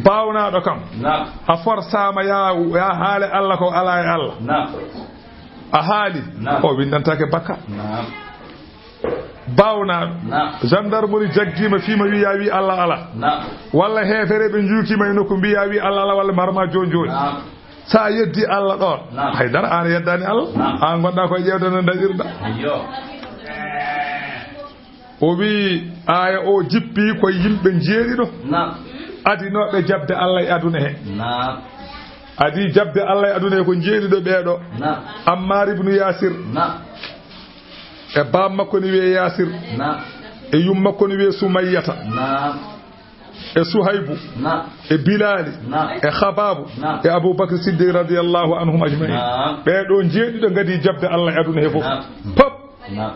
Baawnaaɗo kam. Naam. A forsaama ya, ya haale Allah ko alaa e Allah. Naam. A haali. Naam. O winndantaake bakka. Naam. Baawnaaɗo. Naam. Gendarmerie jaggiima fii ma wiya wi Allah alaa. Naam. Walla heefereɓe njuukiima e nokku mbiya wi Allah alaa walla mbarma jooni jooni. Naam. So a yeddi Allah ɗoon. Naam. Hay dara aan a yeddaani Allah. Naam. Aan ngonɗaa koye ƴeewde no dañirɗa. Iyo. O wii, aaya o jippii ko e yimɓe njeeɗiɗo. Naam. Adinooɓe jaɓde Allah e aduna he. Naam. Adii jaɓde Allah e aduna he ko njeeɗiɗo ɓee ɗo. Naam. Ammar ibnu Yaasir. Naam. E baam makko ne wiyee Yaasir. Naam. E yum makko ne wiyee Sumayyata. Naam. E Suhaybu. Naam. E Bilaali. Naam. E Khabaabu. Naam. E Abu Bakr Siddiq radiyallahu anhum ajma'in. Naam. Ɓee ɗo njeeɗiɗo ngadii jaɓde Allah e aduna he fof. Naam. Pop. Naam.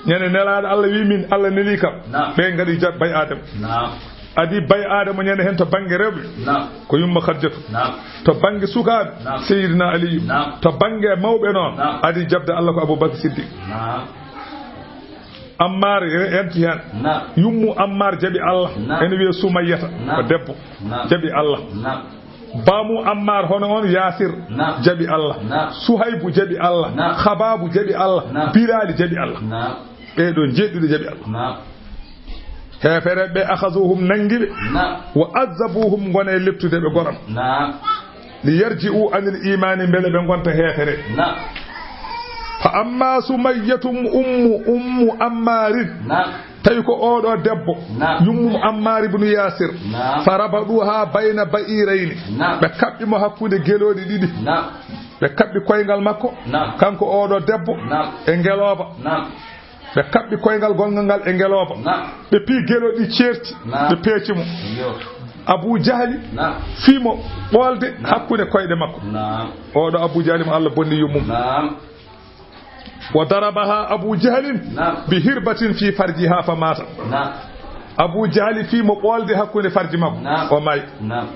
Ñande Nelaaɗo Allah wi min Allah neli kam. Naam. Ɓe ngadii jaɓ bay Aadama. Naam. Adii bay Aadama ñande heen to bannge rewɓe. Naam. Ko yumma Khadijatu. Naam. To bannge sukaaɓe. Naam. Seydina Aliyu. Naam. To bannge mawɓe noon. Naam. Adii jaɓde Allah ko Abu Bakr Siddiq. Naam. Ammar re-, renti heen. Naam. Yummu Ammar jaɓi Allah. Naam. Ene wiyee Sumayyata. Naam. Ko debbo. Naam. Jaɓi Allah. Naam. Baamu Ammar hono on Yaasir. Naam. Jaɓi Allah. Naam. Suhaybu jaɓi Allah. Naam. Khabaabu jaɓi Allah. Naam. Bilaali jaɓi Allah. Naam. Ɓee ɗo njeeɗiɗo jaɓi Allah. Naam. Heefere ɓe akhazuhum nanngi ɓe. Naam. Wa azzabuhum ngone leptude ɓe goram. Naam. Li yarji'u anil imaani, mbele ɓe ngonta heefere. Naam. Fa amma Sumayyatu ummu, ummu Ammaarin. Naam. Tawi ko oɗo debbo. Naam. Yummum Ammaar ibnu Yaasir. Naam. Fa rabaduha bayna ba'irayni. Naam. Ɓe kaɓɓi mo hakkunde gelooɗi ɗiɗi. Naam. Ɓe kaɓɓi koyngal makko. Naam. Kanko oɗo debbo. Naam. E ngelooba. Naam. Ɓe kaɓɓi koyngal gongal ngal e ngelooba. Naam. Ɓe pii gelooɗi ceerti. Naam. Ɓe peeci mo. Iyo. Abu Jahli. Naam. Fii mo ɓoolde. Naam. Hakkunde koyɗe makko. Naam. Oɗo Abu Jahli mo Allah bonni yummum. Naam. Wa darabaha Abu Jahlin. Naam. Bi hirbatin fi farjiha fa maata. Naam. Abu Jahli fii mo ɓoolde hakkunde farji makko. Naam. O maayi. Naam.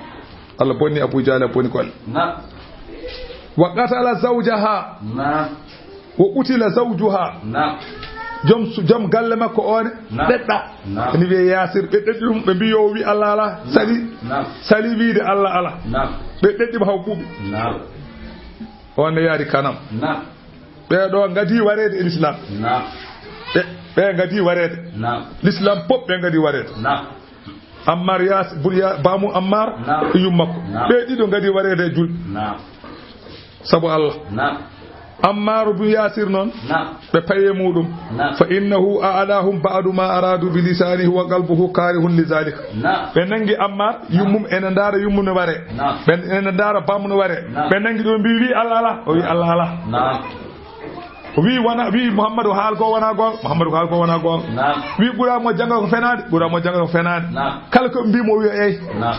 Allah bonni Abu Jahli, a bonni golle. Naam. Wa qatala zawjaha. Naam. Wa qutila zawjuha. Naam. Joom su-, joom galle makko o ne. Naam. Ɗeɗɗa. Naam. Ene wiyee Yaasir. Ɓe ɗeɗɗi ɗum, ɓe mbii yo o wi Allah alaa. Naam. Sali. Naam. Sali wiide Allah alaa. Naam. Ɓe ɗeɗɗi mo haw ɓuuɓi. Naam. O ne yaari kanam. Naam. Ɓee ɗo ngadii wareede e Lislaam. Naam. Ɓe, ɓe ngadii wareede. Naam. Lislaam pop ɓe ngadii wareede. Naam. Ammar Yas-, bun Ya-, baamu Ammar. Naam. E yummakko. Naam. Ɓee ɗiɗo ngadii wareede e jul. Naam. Sabu Allah. Naam. Ammar bun Yaasir noon. Naam. Ɓe paye muɗum. Naam. Fa innahu a'lahum ba'du ma aradu bi lisanihi wa qalbuhu karihun li zalika. Naam. Ɓe nangi Ammar, yummum ene ndaara yummum no ware. Naam. Ɓe ene ndaara baamu no ware. Naam. Ɓe nangi ɗum mbi wi Allah alaa. O wi Allah alaa. Naam. Wi wona, wi Muhammadu haal ko wona goonga. Muhammadu haal ko wona goonga. Naam. Wi ɓura mo jannga ko fenaande. Ɓura mo jannga ko fenaande. Naam. Kala ko mbi mo wi eyi. Naam.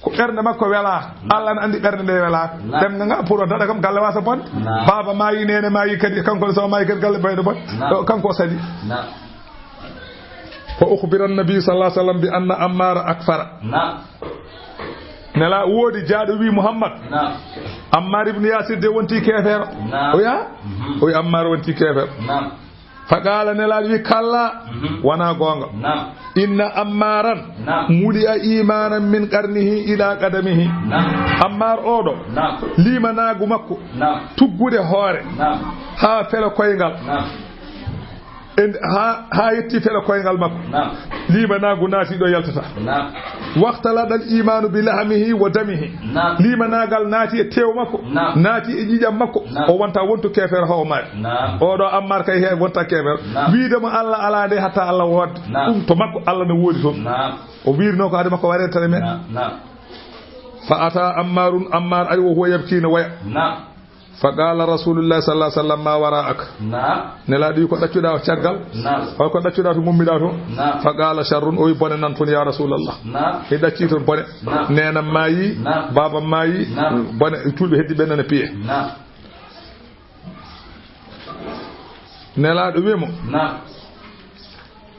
Ko ɓernde makko welaa. Allah ne anndi ɓernde nde welaa. Naam. Ɗemngal ngal pour o daɗa kam galle wasa bonde. Naam. Baaba maayi, neene maayi kadi, kanko ne so maayi kadi galle ɓeydo bonde. Naam. O, kanko o sali. Naam. Fa ukhbira an-nabi sallallahu alaihi wasallam bi anna Ammar akfara. Naam. Nela woodi jaaɗo wi Muhammad. Naam. Ammar ibn Yasir de wonti keefeero. Naam. O ya? Mhm. O wi Ammar wonti keefeero. Naam. Fa qala, Nelaaɗo wi, kalla, mhm, wonaa goonga. Naam. Inna Ammaaran, naam, muli'a iimaanan min qarnihi ila qadamihi. Naam. Ammaar oɗo, naam, liimanaagu makko, naam, tuggude hoore, naam, haa felo koyngal. Naam. En, haa, haa yetti felo koyngal makko. Naam. Liimanaagu naati ɗo yaltata. Naam. Waxtalata al iimaanu bi lahmihi wa damihi. Naam. Liimanaagal naati e teew makko, naam, naati e ƴiiƴam makko. Naam. O wonta wontu keefeero haa o maaya. Naam. Oɗo Ammar kay he wonta keefeero. Naam. Wiide mo Allah alaa nde hatta Allah woodde. Naam. Ɗum to makko Allah ne woodi toon. Naam. O wiirno ko hade makko wareede tan e men. Naam. Naam. Fa ata Ammarun, Ammar ari o huwa yabki no waya. Naam. Fa qala Rasulullah sallallahu alaihi wasallam, ma wara'ak. Naam. Nelaaɗo wi ko ɗaccuɗaa o caggal? Naam. Hol ko ɗaccuɗaa to ngummiɗaa to? Naam. Fa qala sharrun, o wi bone nan toon ya Rasulallah. Naam. Mi ɗaccii toon bone. Naam. Neenam maayi, naam, baabam maayi, naam, bone, tulɓe heddi ɓe nana piye. Naam. Nelaaɗo wi mo. Naam.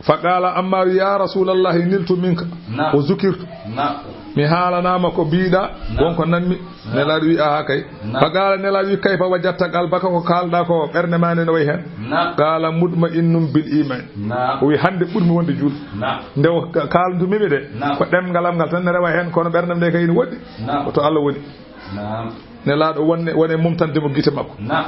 Fa qala Ammar, ya Rasulallahi, niltu minka, naam, wa zukirtu. Naam. Mi haalanaama ko mbiiɗaa, naam, won ko nanmi. Naam. Nelaaɗo wi, aha kay. Naam. Fa qala, Nelaaɗo wi, kayfa wajadta qalbaka, ko kaalɗaa ko, ɓernde ma nde no wayi heen? Naam. Qala, mutma'innun bil iman. Naam. O wi, hannde ɓurmi wonde juulɗo. Naam. Nde o ka-, kaalantumi ɓe de, naam, ko ɗemngal am ngal tan ne rewa heen, kono ɓerndam nde kay ene woɗɗi. Naam. Ko to Allah woni. Naam. Nelaaɗo wonne, wone mumtande mo gite makko. Naam.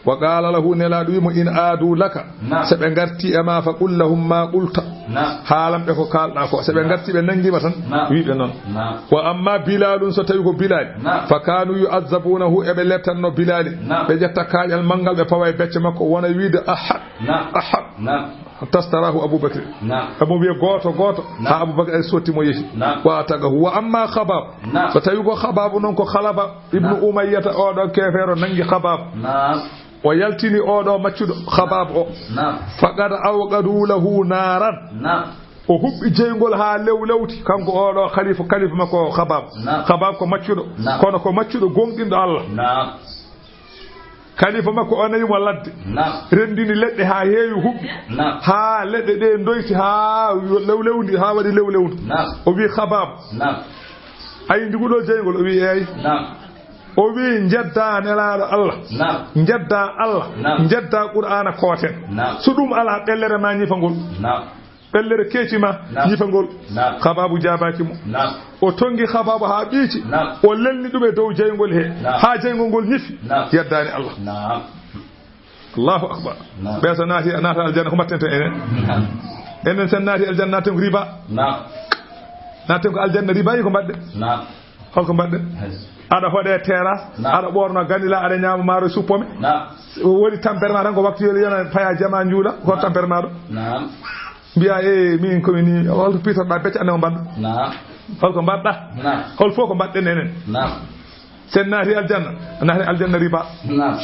Wa qala lahu, Nelaaɗo wi mo, in aadu laka, naam, so ɓe ngarti e ma, fa qul lahum ma qulta. Naam. Haalan ɓe ko kaalɗaa ko. So ɓe, naam, ngarti ɓe nanngi ma tan, naam, wi ɓe noon. Naam. Wa amma Bilalun, so tawi ko Bilali, naam, fa kanu yu'azzabunahu, eɓe leptanno Bilali. Naam. Ɓe ƴetta kaaƴal manngal, ɓe pawa e becce makko, wona wiide, ahad, naam, ahad. Naam. Hatta starahu Abu Bakr. Naam. Emo wiya gooto, gooto, naam, haa Abu Bakr ari sotti mo yehi. Naam. Wa ataqahu. Wa amma Khabbab, naam, so tawi ko Khabbab noon ko Khalaba ibnu, naam, Umayyata, oɗo keefeero nanngi Khabbab. Naam. O yaltini oɗo maccuɗo Khabbab o. Naam. Faqad awqadu lahu naaran. Naam. O huɓɓi jeyngol haa lewlewti, kanko oɗo khalifa, khalifa makko Khabbab. Naam. Khabbab ko maccuɗo, naam, kono ko maccuɗo gonɗinɗo Allah. Naam. Khalifa makko o nawi mo ladde. Naam. Renndini leɗɗe haa heewi huɓɓi. Naam. Haa leɗɗe ɗe ndoyti haa lewlewndi, haa waɗi lewlewndu. Naam. O wi Khabbab. Naam. Ayi, njuguɗo jeyngol? O wi eeyi. Naam. O wi, njedda Nelaaɗo Allah. Naam. Njedda Allah. Naam. Njedda Qur'aana kooten. Naam. So ɗum alaa, ɓellere ma ñifa ngol. Naam. Ɓellere keeci ma, naam, ñifa ngol. Naam. Khababu jaabaaki mo. Naam. O tongi Khababu haa ɓiici. Naam. O lelni ɗum e dow jeyngol he. Naam. Haa jeyngol ngol ñifi. Naam. Yeddaani Allah. Naam. Allahu akbar. Naam. Ɓe so naati, naata aljanna, ko mbatten to enen? Naam. Enen sen naati aljanna, naaten ko riba. Naam. Naaten ko aljanna riba, yi ko mbaɗɗen? Naam. Holko mbaɗɗen? Hay. Aɗa hoɗe terrasse, naam, aɗa ɓorno ganila, aɗa ñaama maaro e suppome. Naam. Woni tampere ma tan ko waktu yoli yona paya jama njuula, ko, naam, tampere ma ɗo. Naam. Mbiya, e, min komi ni, holko pitorɗa becce ande mo mbaɗɗa? Naam. Holko mbaɗɗa? Naam. Hol fof ko mbaɗɗen enen? Naam. Sen naati aljanna, naati aljanna riba. Naam.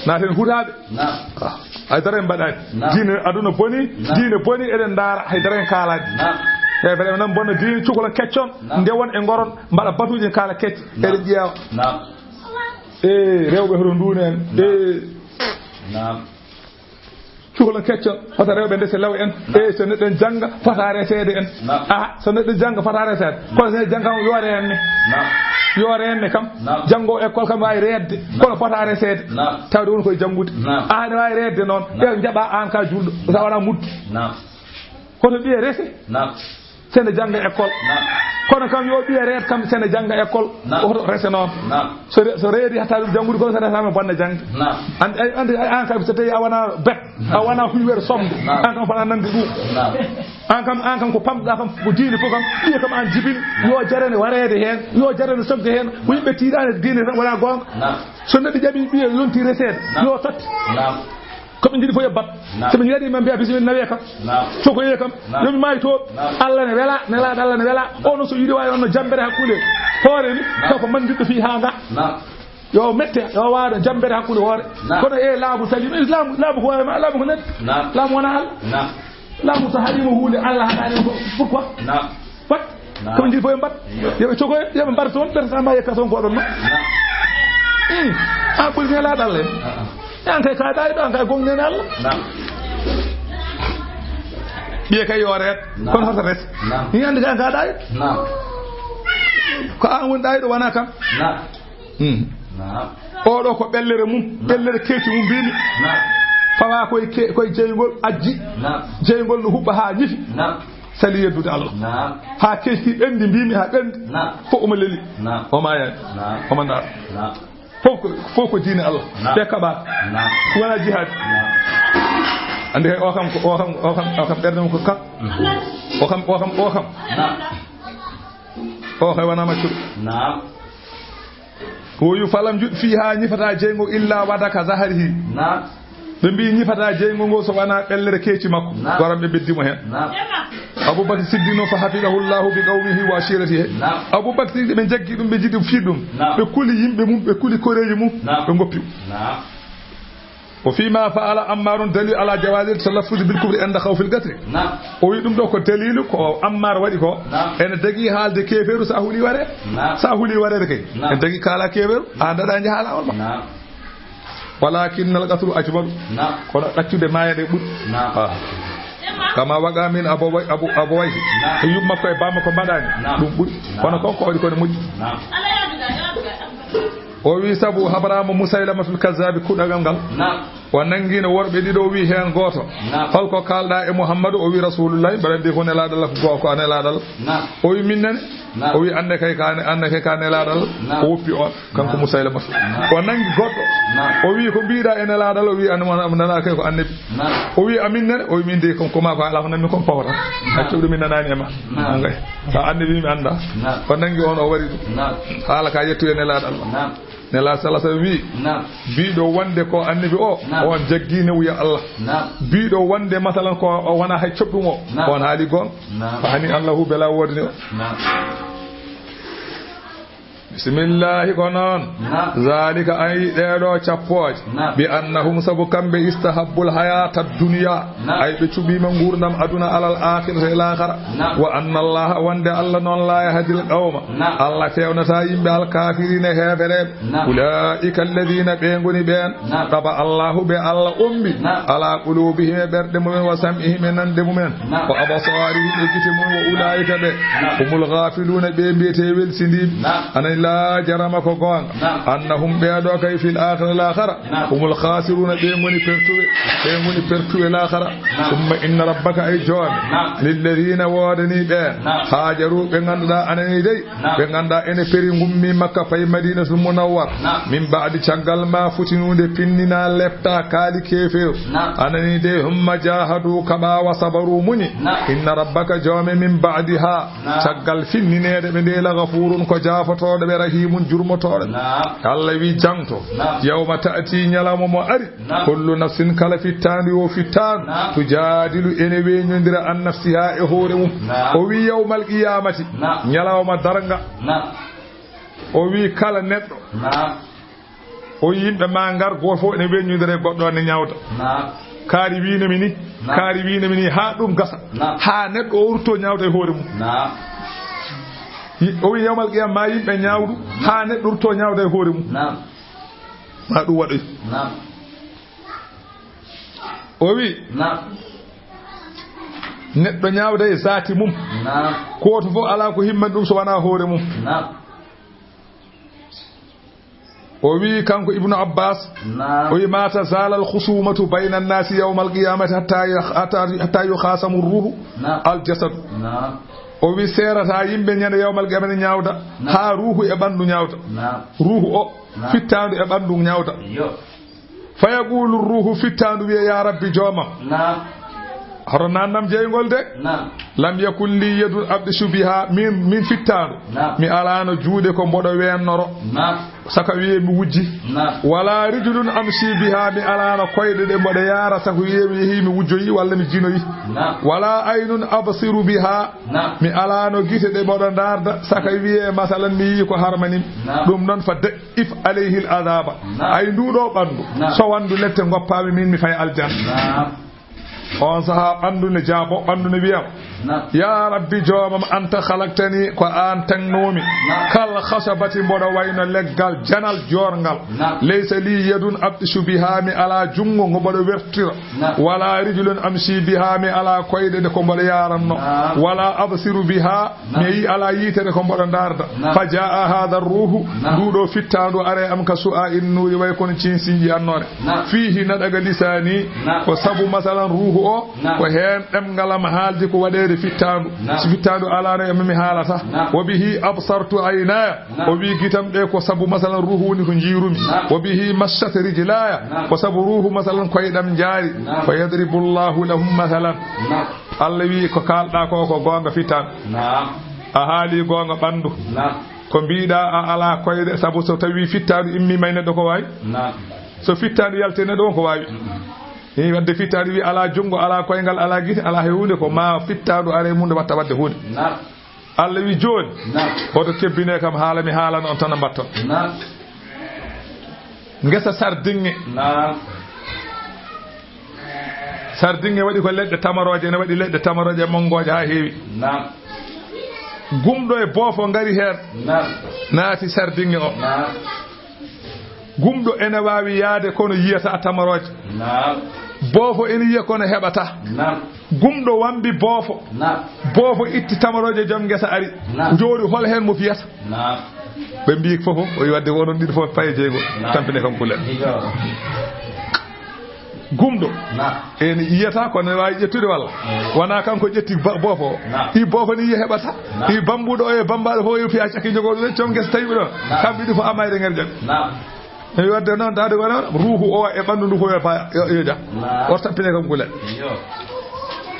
Naaten hutaaɓe. Naam. Ah, hay dara en mbaɗaani. Naam. Diine aduna boni, naam, diine boni, eɗen ndaara, hay dara en kaalaani. Naam. E, mbeɗa nan bonna diine, cukalon keccon, naam, ndewon e ngoron, mbaɗa batuuji, kaala kecce, naam, eɗen ƴeewa. Naam. E, rewɓe hoto nduune en. Naam. E. Naam. Cukalon keccon, hoto rewɓe ndese law en. Naam. E, so neɗɗo en jannga, fota reseede en. Naam. Aha, so neɗɗo jannga, fota reseede. Kono so neɗɗo jannga, yo reen ne. Naam. Yo reen ne kam. Naam. Janngo école kam waawi reedde. Naam. Kono fota reseede. Naam. Tawde woni koye janngude. Naam. Aha, ne waawi reedde noon. Naam. Ɓe njaɓa aan ka juulɗo. Sa wona muddu. Naam. Hoto ɓiye rese. Naam. Sene jannga école. Naam. Kono kam yo ɓiye reed kam sene jannga école. Naam. Hoto rese noon. Naam. So re-, so reedi hatta ɗum janngude kono so resama bonna jannge. Naam. An, ay, andi, ay, an kam so tawi a wona bet, naam, a wona huywer somde. Naam. An kam fana nande ɗum. Naam. An kam, an kam ko pamɗa kam ko diine fof kam, ɓiye kam an jibini. Naam. Yo jarane wareede heen, yo jarane somde heen. Ko yimɓe tiiɗaani diine tan wona goonga. Naam. So neɗɗo jaɓi ɓiye yonti reseede, naam, yo totte. Naam. Ko ɓe njiɗi fof yo bat. Naam. So ɓe njiɗi ma mbiya bisimilla nawe kam. Naam. Cokoye kam. Naam. Yo mi maayi to. Naam. Allah ne wela, nelaaɗo Allah ne wela. Naam. Ono so yiɗi waawi on no jambere hakkunde hoore ni. Naam. Taw ko mandiɗɗo fii haa nga. Naam. Yo mette, yo waɗa jambere hakkunde hoore. Naam. Kono e laamu sali, laamu, laamu ko waawi ma, laamu ko nani. Naam. Laamu wona Allah. Naam. Laamu so haɗi mo huunde Allah haɗaani ko, pourquoi? Naam. Wat. Ko ɓe njiɗi fof ɓe mbaɗa. Yo ɓe cogoyo, yo ɓe mbaɗa toon, ɓerta ma yetta toon ko ɗon ma. Hmm. An ɓuri nelaaɗo Allah en. An kay ka daayiɗo, an kay gonɗo e Allah. Ɓiye kay yo reet. Kono hoto res. Ni andi kay an ka daayiɗo. Ko an woni daayiɗo, wona kam. Hmm. Oɗo ko ɓellere mum, ɓellere keeci mum mbimi. Fawa koye ke-, koye jeyngol ajji. Jeyngol no huɓɓa haa ñifi. Sali yeddude Allah. Haa keeci ɓendi, mbimi haa ɓendi. Fof omo leli. Omo ayani. Omo ndaara. Fof ko, fof ko diine Allah. Ɓe kaɓaaka. Ko wona jihaadi. Andi kay o kam ko, o kam, o kam, o kam ɓernde mum ko kam. O kam, o kam, o kam. O kay wona maccuɗo. O wi falam juɗ fii haa ñifata jeyngo illa wada ka zaharihi. Ɓe mbi ñifata jeyngo ngo so wona ɓellere keeci makko. Waran ɓe beddi mo hen. Abubakar Siddiq noon, fa hafidahu Allahu bi qawmihi wa ashiratihi. Abubakar Siddiq ɓe jaggi ɗum, ɓe jiɗi fii ɗum. Ɓe kuli yimɓe mum, ɓe kuli koreeji mum, ɓe ngoppi ɗum. O fii ma fa'ala Ammarun dalil ala jawazi talaffuz bil kufri inda khawfil qatl. O wi ɗum ɗo ko dalilu ko Ammar waɗi ko. Ene dagi haalde keefeeru sa huli ware. Sa huli wareede kay. Ene dagi kaala keefeeru, a daɗa jahala on ma. Walakin al qatlu ajmalu. Kono ɗaccude maayde ɓuri. Ah. Kama waqa min abaway-, abu-, abawayhi. Ko yumma ko e bamma ko mbaɗani. Ɗum ɓuri. Kono ko, ko waɗi ko ne moƴƴi. O wi sabu haɓraama Musaylamatul Kazzaabi kuɗagal ngal. O nangino worɓe ɗiɗo, o wi heen gooto. Holko kaalɗa e Muhammadu? O wi Rasulullahi, mbaɗa mbi ko nelaaɗo Allah, ko goonga ko a nelaaɗo Allah. O wi min nene? O wi annde kay ka ne-, annde kay ka nelaaɗo Allah. O woppi on, kanko Musaylama. O nangi goɗɗo. O wi ko mbiɗa e nelaaɗo Allah? O wi an, an, an nana kay ko annabi. O wi amin nene? O wi min de kon ko ma ko ala ko nanmi kon pawata. Accu ɗum min nanani e ma. Angay. Sa annabi mi annda. O nangi on, o wari ɗum. Haala ka yettu e nelaaɗo Allah. Nela sallallahu alaihi wasallam wi, biɗo wonde ko annabi o, on jaggi ne wiya Allah. Biɗo wonde masalan ko o wona hay coɓɗum o, on haali gon. Fa hani Allahu bela wodni o. Bismillahi ko noon. Zalika ay ɗeɗo cappooje. Bi annahum sabu kamɓe istahabbul hayata dunya. Ay ɓe cuɓiima nguurndam aduna alal aakhirati e laakhara. Wa anna Allaha wonde Allah noon la yahdil qawma. Allah fewnata yimɓe al kafirina heefereɓe. Ulaika alladhina ɓe ngoni ɓeen. Taba Allahu ɓe Allah ombi. Ala qulubihim e ɓerɗe mumen wa sam'ihim e nande mumen. Wa absarihim e gite mum wa ulaika ɓe. Humul ghafiluna ɓe mbiyete welsindiɓe. Anani la jarama ko goonga. Annahum ɓeɗo kay fil akhirati laakhara. Humul khasiruna ɓe ngoni pertuɓe. Ɓe ngoni pertuɓe laakhara. Thumma inna rabbaka ay joomi. Lilladhina woodani ɓe. Hajaru ɓe ngannduɗa anani dey. Ɓe ngannduɗa ene peri ngummi Makka fayi Madinatul Munawwar. Min ba'di caggal ma futinude pinnina lepta kaali keefeeru. Anani dey humma jahadu kaɓa wa sabaru muñi. Inna rabbaka joomi min ba'diha. Caggal finnineede ɓe nde la ghafuurun ko jaafotooɗo ɓe rahiimun jurmotooɗo. Allah wi jangto. Yawma ta'ti ñalawma mo ari. Kullu nafsin kala fittaandu yo fittaandu. Tujaadilu ene weññondira an nafsiha e hoore mum. O wi yawmal qiyamati. Ñalawma darnga. O wi kala neɗɗo. O yimɓe ma ngar, gooto fof ene weññodira e goɗɗo, ene ñawda. Kaari wiinami ni, kaari wiinami ni, haa ɗum gasa. Haa neɗɗo o rutto ñawda e hoore mum. Yi-, o wi yawmal qiyam ma yimɓe ñawdu, haa neɗɗo rutto ñawda e hoore mum. Ma ɗum waɗoy. O wi neɗɗo ñawda e zaati mum. Gooto fof alaa ko himmani ɗum so wonaa hoore mum. O wi kanko Ibnu Abbas, o wi ma tazalal khusumatu bayna an-nasi yawmal qiyamati hatta yukh-, hatta, hatta yukhasamu ruhu al jasadu. O wi serata yimɓe ñande yawmal qiyamati ñawda, haa ruhu e ɓandu ñawda. Ruhu o, fittaandu e ɓandu ñawda. Fa yaqulu ruhu, fittaandu wiya, ya rabbi joomam. Hoto nannam jeyngol de. Lam yakun li yadun abdishu biha, min, min fittaandu. Mi alaano juuɗe ko mboɗo weennoro. Saka wiye mi wujji. Wala rijlun amshi biha, mi alaano koyɗe ɗe mboɗo yaara, saka wiye mi yehi mi wujjoyi walla mi jinoyi. Wala aynun absiru biha, mi alaano gite ɗe mboɗo ndaarda, saka wiye masalan mi yii ko harmanim. Ɗum noon fa da'if alayhi al-adhaba. Ay nduɗo ɓandu, so wandu lette ngoppaami min mi fay aljanna. On saha ɓandu ne jaabo, ɓandu ne wiyam, Naam. Ya Rabbi, joomam, anta khalaqtani, ko aan tagnoomi. Naam. Kal khashabati, mboɗo wayno leggal janal joorngal. Naam. Laysa li yadun abtishu biha, mi alaa junngo ngo mboɗo wertira. Naam. Wala rijlun amshi biha, mi alaa koyɗe ɗe ko mboɗo yaaranno. Naam. Wala absiru biha, Naam. mi yi alaa yitere ko mboɗo ndaarda. Naam. Fa jaa hadha ruuhu, Naam. nduɗo fittaandu are am ka su'a in nuuri, way kono cinsinji annoore. Naam. Fiihi nadaga lisaani, Naam. ko sabu masalan ruuhu o, Naam. ko heen ɗemngal am haaldi ko waɗeede fittaandu. Naam. Si fittaandu alaano e mi haalata. Naam. Wa bihi absartu aynaya. Naam. O wi gitam ɗe ko sabu masalan ruuhu woni ko njiirumi. Naam. Wa bihi mashat rijlaya. Naam. Ko sabu ruuhu masalan koyɗam njaari. Naam. Fa yadribu Allahu lahum masalan. Naam. Allah wi ko kaalɗa ko, ko goonga fittaandu. Naam. A haali goonga ɓanndu. Naam. Ko mbiɗa a alaa koyɗe, sabu so tawi fittaandu immi may neɗɗo ko waawi? Naam. So fittaandu yalti neɗɗo on ko waawi? Mm-mm. Ni wadde fittaandu wi alaa junngo, alaa koyngal, alaa gite, alaa hay huunde, ko ma fittaandu are mum nde watta wadde huunde. Naam. Allah wi jooni, Naam. hoto kebbine kam haala mi haalana on tan mbatton. Naam. Ngesa sardinŋe. Naam. Sardinŋe waɗi ko leɗɗe tamarooje, ene waɗi leɗɗe tamarooje e monngooje haa heewi. Naam. Gumɗo e boofo ngari heen. Naam. Naati sardinŋe o. Naam. Gumɗo ene waawi yaade kono yiyata tamarooje. Naam. Boofo ene yiya kono heɓata. Naam. Gumɗo wambi boofo. Naam. Boofo itti tamarooje joom ngesa ari. Naam. Jooɗi hol heen mo fiyata? Naam. Ɓe mbiyi fof o wadde onon ɗiɗo fof paye jeego. Naam. Tampine kam kulen. Iyo. Gumɗo. Naam. Ene yiyata kono ne waawi ƴettude walla. Eey. Wona kanko ƴetti ba-, boofo o. Naam. Ɗi boofo ni yiya heɓata. Naam. Ɗi bambuɗo o e bambaɗo fof yo fiya cakki jogoo ɗum joom ngesa tawi ɓe ɗon. Naam. Kamɓe ɗi fof amayde ŋer jaɓi. Naam. Mi wadde noon, daade ko noon, ruuhu o e ɓanndu ndu fof e fa-, yo, yo ja. Naam. O tampine kam gule. Iyo.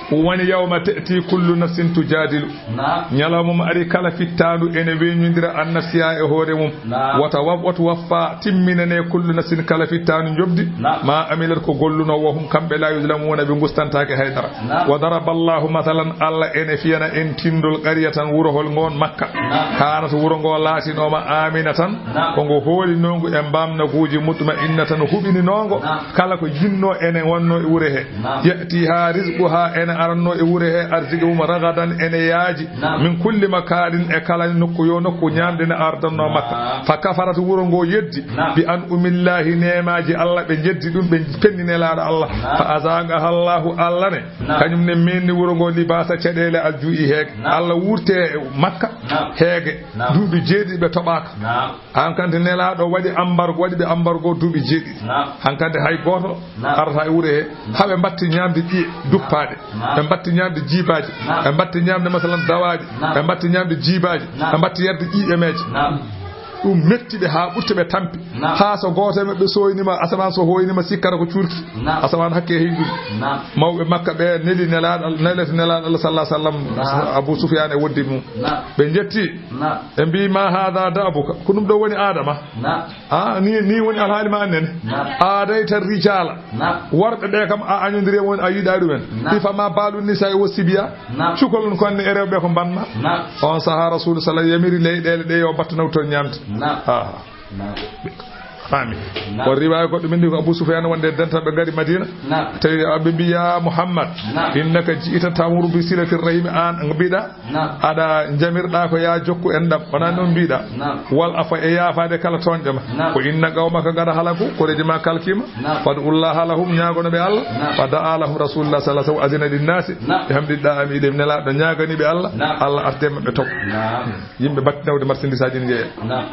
Woni yawma ta'ti kullu nafsin tujadilu. Naam. Ñalawma mo ari kala fittaandu ene weññondira an nafsiha e hoore mum. Naam. Wata wa-, wata waffa timminane kullu nafsin kala fittaandu njoɓdi. Naam. Ma amilat ko golluno wa hum kamɓe la yuzlamuna ɓe ngustantaake haydara. Naam. Wa daraba Allahu masalan, Allah ene fiyana en tindol qaryatan wuro hol ngoon Makka. Naam. Kanat wuro ngo laatinooma aminatan Naam. ko ngo hoolinoongu e mbamnaguuji mutma'innatan huɓininoongo Naam. kala ko jinno ene wonno e wure he. Naam. Ya'tiha rizquha ene aranno e wure he arziki mum ragadan ene yaaji Naam. min kulli makanin e kala nokku yo nokku ñaamde ne ardanno Naam. Makka. Fa kafarat wuro ngo yeddi Naam. bi an umillahi neemaji Allah ɓe jeddi ɗum ɓe penni nelaaɗo Allah. Naam. Fa azaqaha Allahu Allah ne Naam. kañum ne menni wuro ngo libaasa caɗeele aljuu'i heege. Naam. Allah wurte Makka Naam. heege Naam. duuɓi jeeɗiɗi ɓe toɓaaka. Naam. Hankante nelaaɗo waɗi ambargo, waɗi ɓe ambargo duuɓi jeeɗiɗi. Naam. Hankante hay gooto Naam. arata e wure he. Haa ɓe mbatti ñaamde ƴiye duppaaɗe. Naam. Ɓe mbatti ñaamde jiibaaji. Naam. Ɓe mbatti ñaamde masalan dawaaɗi. Naam. Ɓe mbatti ñaamde jiibaaji. Naam. Ɓe mbatti yarde ƴiiƴe meeje. Naam. Ɗum metti ɓe haa ɓurti ɓe tampi. Naam. Haa so gooto e maɓɓe sooynima, asamaan so hooynima sikkata ko cuurki. Naam. Asamaan hakke e heyɗum. Naam. Mawɓe Makka ɓe neli nelaaɗo, nelete nelaaɗo Allah sallallahu alaihi wasallam, Naam. Abu Sufyaan e wonde mum. Naam. Ɓe njetti. Naam. Ɓe mbi ma hada da'buka. Ko ɗum ɗo woni aada ma. Naam. Ah, ni, ni woni alhaali ma annene. Naam. Aadayta rijaala. Naam. Worɓe ɓe kam a añondiri e won a yiɗa ɗumen. Naam. Ifa ma balu nisa e wo sibiya. Naam. Cukalon ko anne e rewɓe ko mbanma. Naam. On saha Rasul sallallahu alaihi wasallam yamiri leyɗeele ɗe yo battu nawtol ñaamde. Naam. Ah. Naam. Faami. Naam. On riwaya goɗɗo min ndi ko Abu Sufyan wonde dental ɓe ngari Madina. Naam. Tawi aɓe mbi ya Muhammad. Naam. Innaka ji'ita ta'muru bi silati rahimi an mbiɗa. Naam. Aɗa jamirɗa ko ya jokku en ɗam. Wona noon mbiɗa. Naam. Wal afa e yaafade kala toonƴo ma. Naam. Ko inna qawmaka qad halaku, koreeji ma kalkima. Naam. Fad'ullaha lahum, ñaagono ɓe Allah. Naam. Fa da'a lahum Rasulullah sallallahu alaihi wasallam, adina linnasi. Naam. Ɓe hamdiɗa ami ɗe nelaɗo ñaagani ɓe Allah. Naam. Allah arte maɓɓe toɓo. Naam. Yimɓe battinawde marchandise aji ne jeeya. Naam.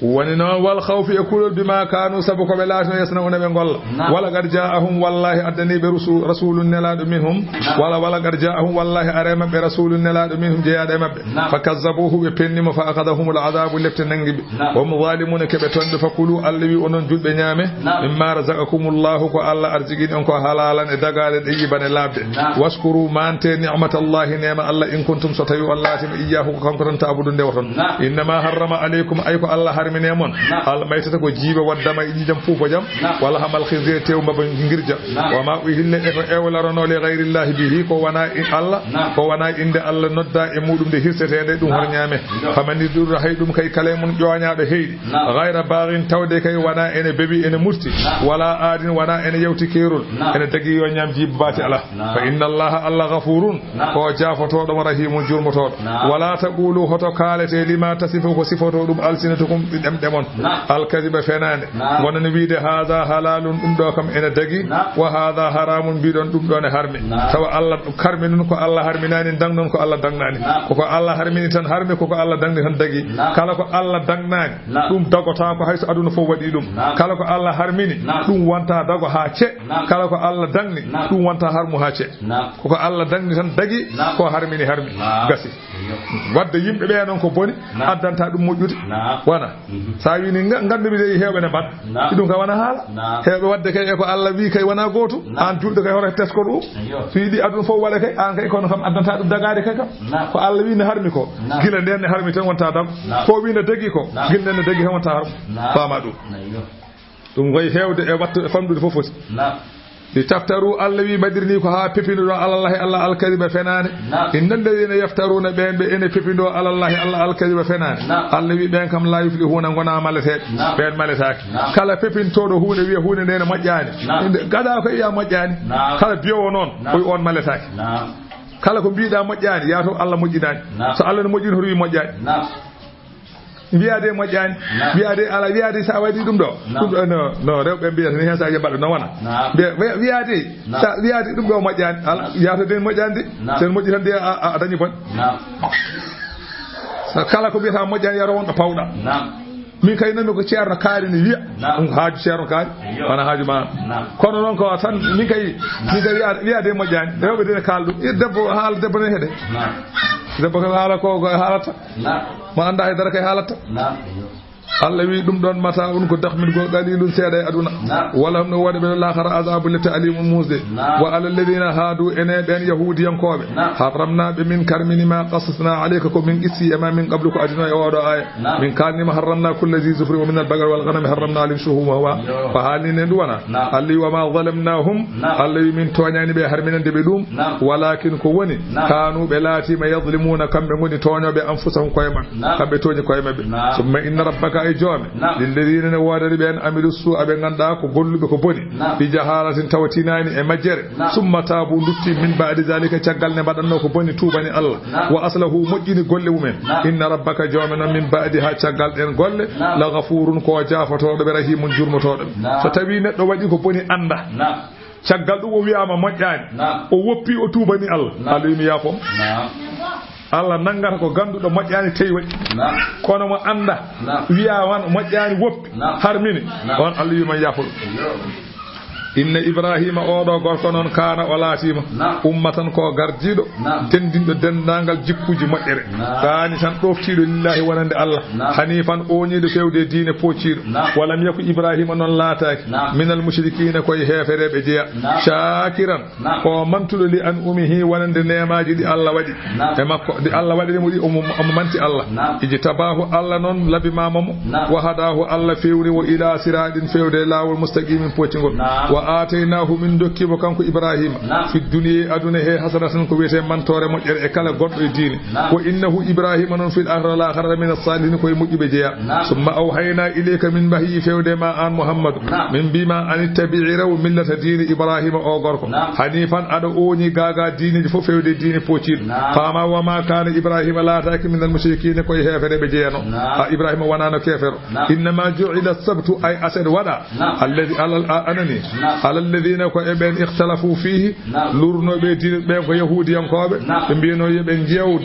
Woni noon wal khawfi e kulol bima kanu sabu ko ɓe laatino yasnauna ɓe golla. Naam. Wala qad ja'ahum wallahi addani ɓe rusu-, rasulun nelaɗo minhum. Naam. Wala wala qad ja'ahum wallahi are maɓɓe rasulun nelaɗo minhum jeyaɗo e maɓɓe. Naam. Fa kazzabuhu ɓe penni mo fa akhadhahumul azabu lepte nangi ɓe. Naam. Wa hum zalimuna keɓe tonɗo fa kulu Allah wi onon julɓe ñaame. Naam. Mimma razaqakumullahu ko Allah arzikini on ko halalan e dagale ɗe yibane labde. Naam. Washkuru mante ni'matallahi nema Allah in kuntum so tawi on laatima iyyahu ko kanko tan ta'budun ndewoton. Naam. Innama harrama alaykum ay ko Allah Mine mon, Allah maytata ko jiiba waddama e ƴiƴam puufa jam, wala hamal khizya tew mbaba ngirja. Wa ma uhilla e ko ewlarano li ghayrillahi bihi ko wana in Allah, ko wana inde Allah nodda e muɗum de hirsetede ɗum horñame. Faman durra hay ɗum kay kala e mun ƴoñaɗo heyɗi. Ghayra baghin tawde kay wana ene bebi ene murti. Wala adin wana ene yewti kerol. Ene dagi yo ñam jiiba bati ala. Fa inna Allaha Allah ghafurun. Ko jaafotoɗo mo rahimun jurmotoɗo. Wala taqulu hoto kalete lima tasifu ko sifoto ɗum alsinatukum ɗemɗe mon. Alkadiba fenande. Gonon wiide haza halalun ɗum ɗo kam ene dagi. Wa haza haramun mbiɗon ɗum ɗo ne harmi. Tawa Allah karmi nun ko Allah harminani dangnon ko Allah dangnani. Koko Allah harmini tan harmi koko Allah dangni tan dagi. Kala ko Allah dangnani ɗum dagotako hayso aduna fof waɗi ɗum. Kala ko Allah harmini ɗum wonta dago ha ce. Kala ko Allah dangni ɗum wonta harmu ha ce. Koko Allah dangni tan dagi. Ko harmini harmi. Gasi. Wadde yimɓe ɓe noon ko boni addanta ɗum moƴƴude. Wana sa wini ngannduɓe de hewɓe ne mbaɗa ɗum kay wona haala. Hewɓe wadde kay e ko Allah wi kay wona gootum. An julɗo kay hoto tesko ɗum. So yiɗi aduna fof waɗa kay an kay kono kam addanta ɗum dagade kay kam. Ko Allah wi ne harmi ko gila nden ne harmi tan wonta dam. Ko wi ne dagi ko gila nden ne dagi tan wonta harmu. Fama ɗum. Ɗum wayi hewde e wattu e famɗude fof foti. Li taftaru Allah wi mbaɗirni ko ha pepindoɗo alallahi Allah alkadiba fenane. Inna alladhina yaftaruna ɓen ɓe ene pepindo alallahi Allah alkadiba fenane. Allah wi ɓen kam la yuflihuna gona maleteɓe. Ɓen maletaki. Kala pepintoɗo hunde wiya hunde nde ne moƴƴani. Inde gaɗa ko iya moƴƴani. Kala biyowo noon oy on maletaki. Kala ko mbiɗa moƴƴani yato Allah moƴƴinani. So Allah ne moƴƴini hoto wi moƴƴani. Wiyaade moƴƴaani. Wiyaade ala wiyaade so a waɗi ɗum ɗo. Ɗum ɗo no no rewɓe mbiyata ni heen saaji mbaɗa no wona. Wiyaade so wiyaade ɗum ɗo moƴƴaani ala yaata den moƴƴaani de. Sen moƴƴi tan de a dañi bon. So kala ko mbiyata moƴƴaani yaro wonɗo pawɗa. Min kay nanmi ko ceerno kaari ne wiya. Ɗum ko haaju ceerno kaari. Wona haaju ma. Kono noon ko tan min kay min kay wiyaade wiyaade moƴƴaani rewɓe de ne kaala ɗum. Debbo haala debbo ne heɗe. Debbo kam haala ko haalata. Mo annda hay dara kay haalata. Allah wi ɗum ɗon mata un ko dakhmingol qalilun seeɗa e aduna. Wala hum no wooda ɓe lahara azabu lette alimun musde. Wa ala alladhina hadu ene ɓen yahudiyankoɓe harramna ɓe min karmini ma qasasna alayka ko min qissi e ma min qablu ko adino e oɗo aya. Min kalnima harramna kulla zi zufri wa min al bagar wal ghanami harramna alayhim shuhumahuma. Ko haalni ne ɗum wona. Allah wi wa ma zalamnahum. Allah wi min toñani ɓe harminande ɓe ɗum. Walakin ko woni kanu ɓe laatima yazlimuna kamɓe ngoni toñoɓe anfusahum koye maɓɓe. Kamɓe toñi koye maɓɓe. Summa inna rabbaka ay joome lilladina ne woodani ɓen amilu su'a ɓe ganduɗa ko golluɓe ko boni. Bi jahalatin tawa tinani e majjere. Summa tabu dutti min ba'di zalika caggal ne mbaɗanno ko boni tuubani Allah. Wa aslahu moƴƴini golle mumen. Inna rabbaka joome noon min ba'di ha caggal ɗen golle la gafurun ko jaafotoɗo ɓe rahimun jurmotoɗo ɓe. So tawi neɗɗo waɗi ko boni anda. Caggal ɗum o wiyama moƴƴani. O woppi o tuubani Allah. Allah wimi yaafom. Allah nangata ko ganduɗo moƴƴani tawi waɗi. Kono mo anda wiya wan moƴƴani woppi harmini. On Allah wima yaafo ɗum. Inna ibrahima oɗo gorko noon kana o laatima ummatan ko gardiɗo tendinɗo dendagal jikkuji moƴƴere. Kani tan ɗoftiɗo lillahi wonande Allah. Hanifan oñiɗo fewde diine pocciɗo. Walam yaku ibrahima noon laataki minal mushrikina koye heefereɓe jeeya. Shakiran ko mantuɗo li an umihi wonande nemaji ɗi Allah waɗi e makko ɗi Allah waɗiri mo ɗi omo manti Allah. Ijtabahu Allah noon labimama mo. Wa hadahu Allah fewni mo ila siraɗin fewde lawol mustaqimin poccigol. Wa ataynahu min dokkimo kanko ibrahima fi duniya aduna he hasanatan ko wiyete mantore moƴƴere e kala goɗɗo e diine. Wa innahu ibrahima noon fil akhira lakhara min as-salihin koye moƴƴuɓe jeeya. Summa awhayna ilayka min wahyi fewde ma an muhammadu. Min mbima an ittabi'i rew millata diine ibrahima o gorko hanifan aɗa oñi gaga diineji fof fewde diine pocciɗo. Fama wa ma kana ibrahima laataki minal mushrikina koye heefereɓe jeeyano. A ibrahima wonano keefero. Innama ju'ila sabtu ay aset waɗa. Alladhi alal anani alalladhina ko e ɓen ikhtalafu fihi lurnoɓe diine ɓen ko yahudiyankoɓe. Ɓe mbiyano yoɓe jeew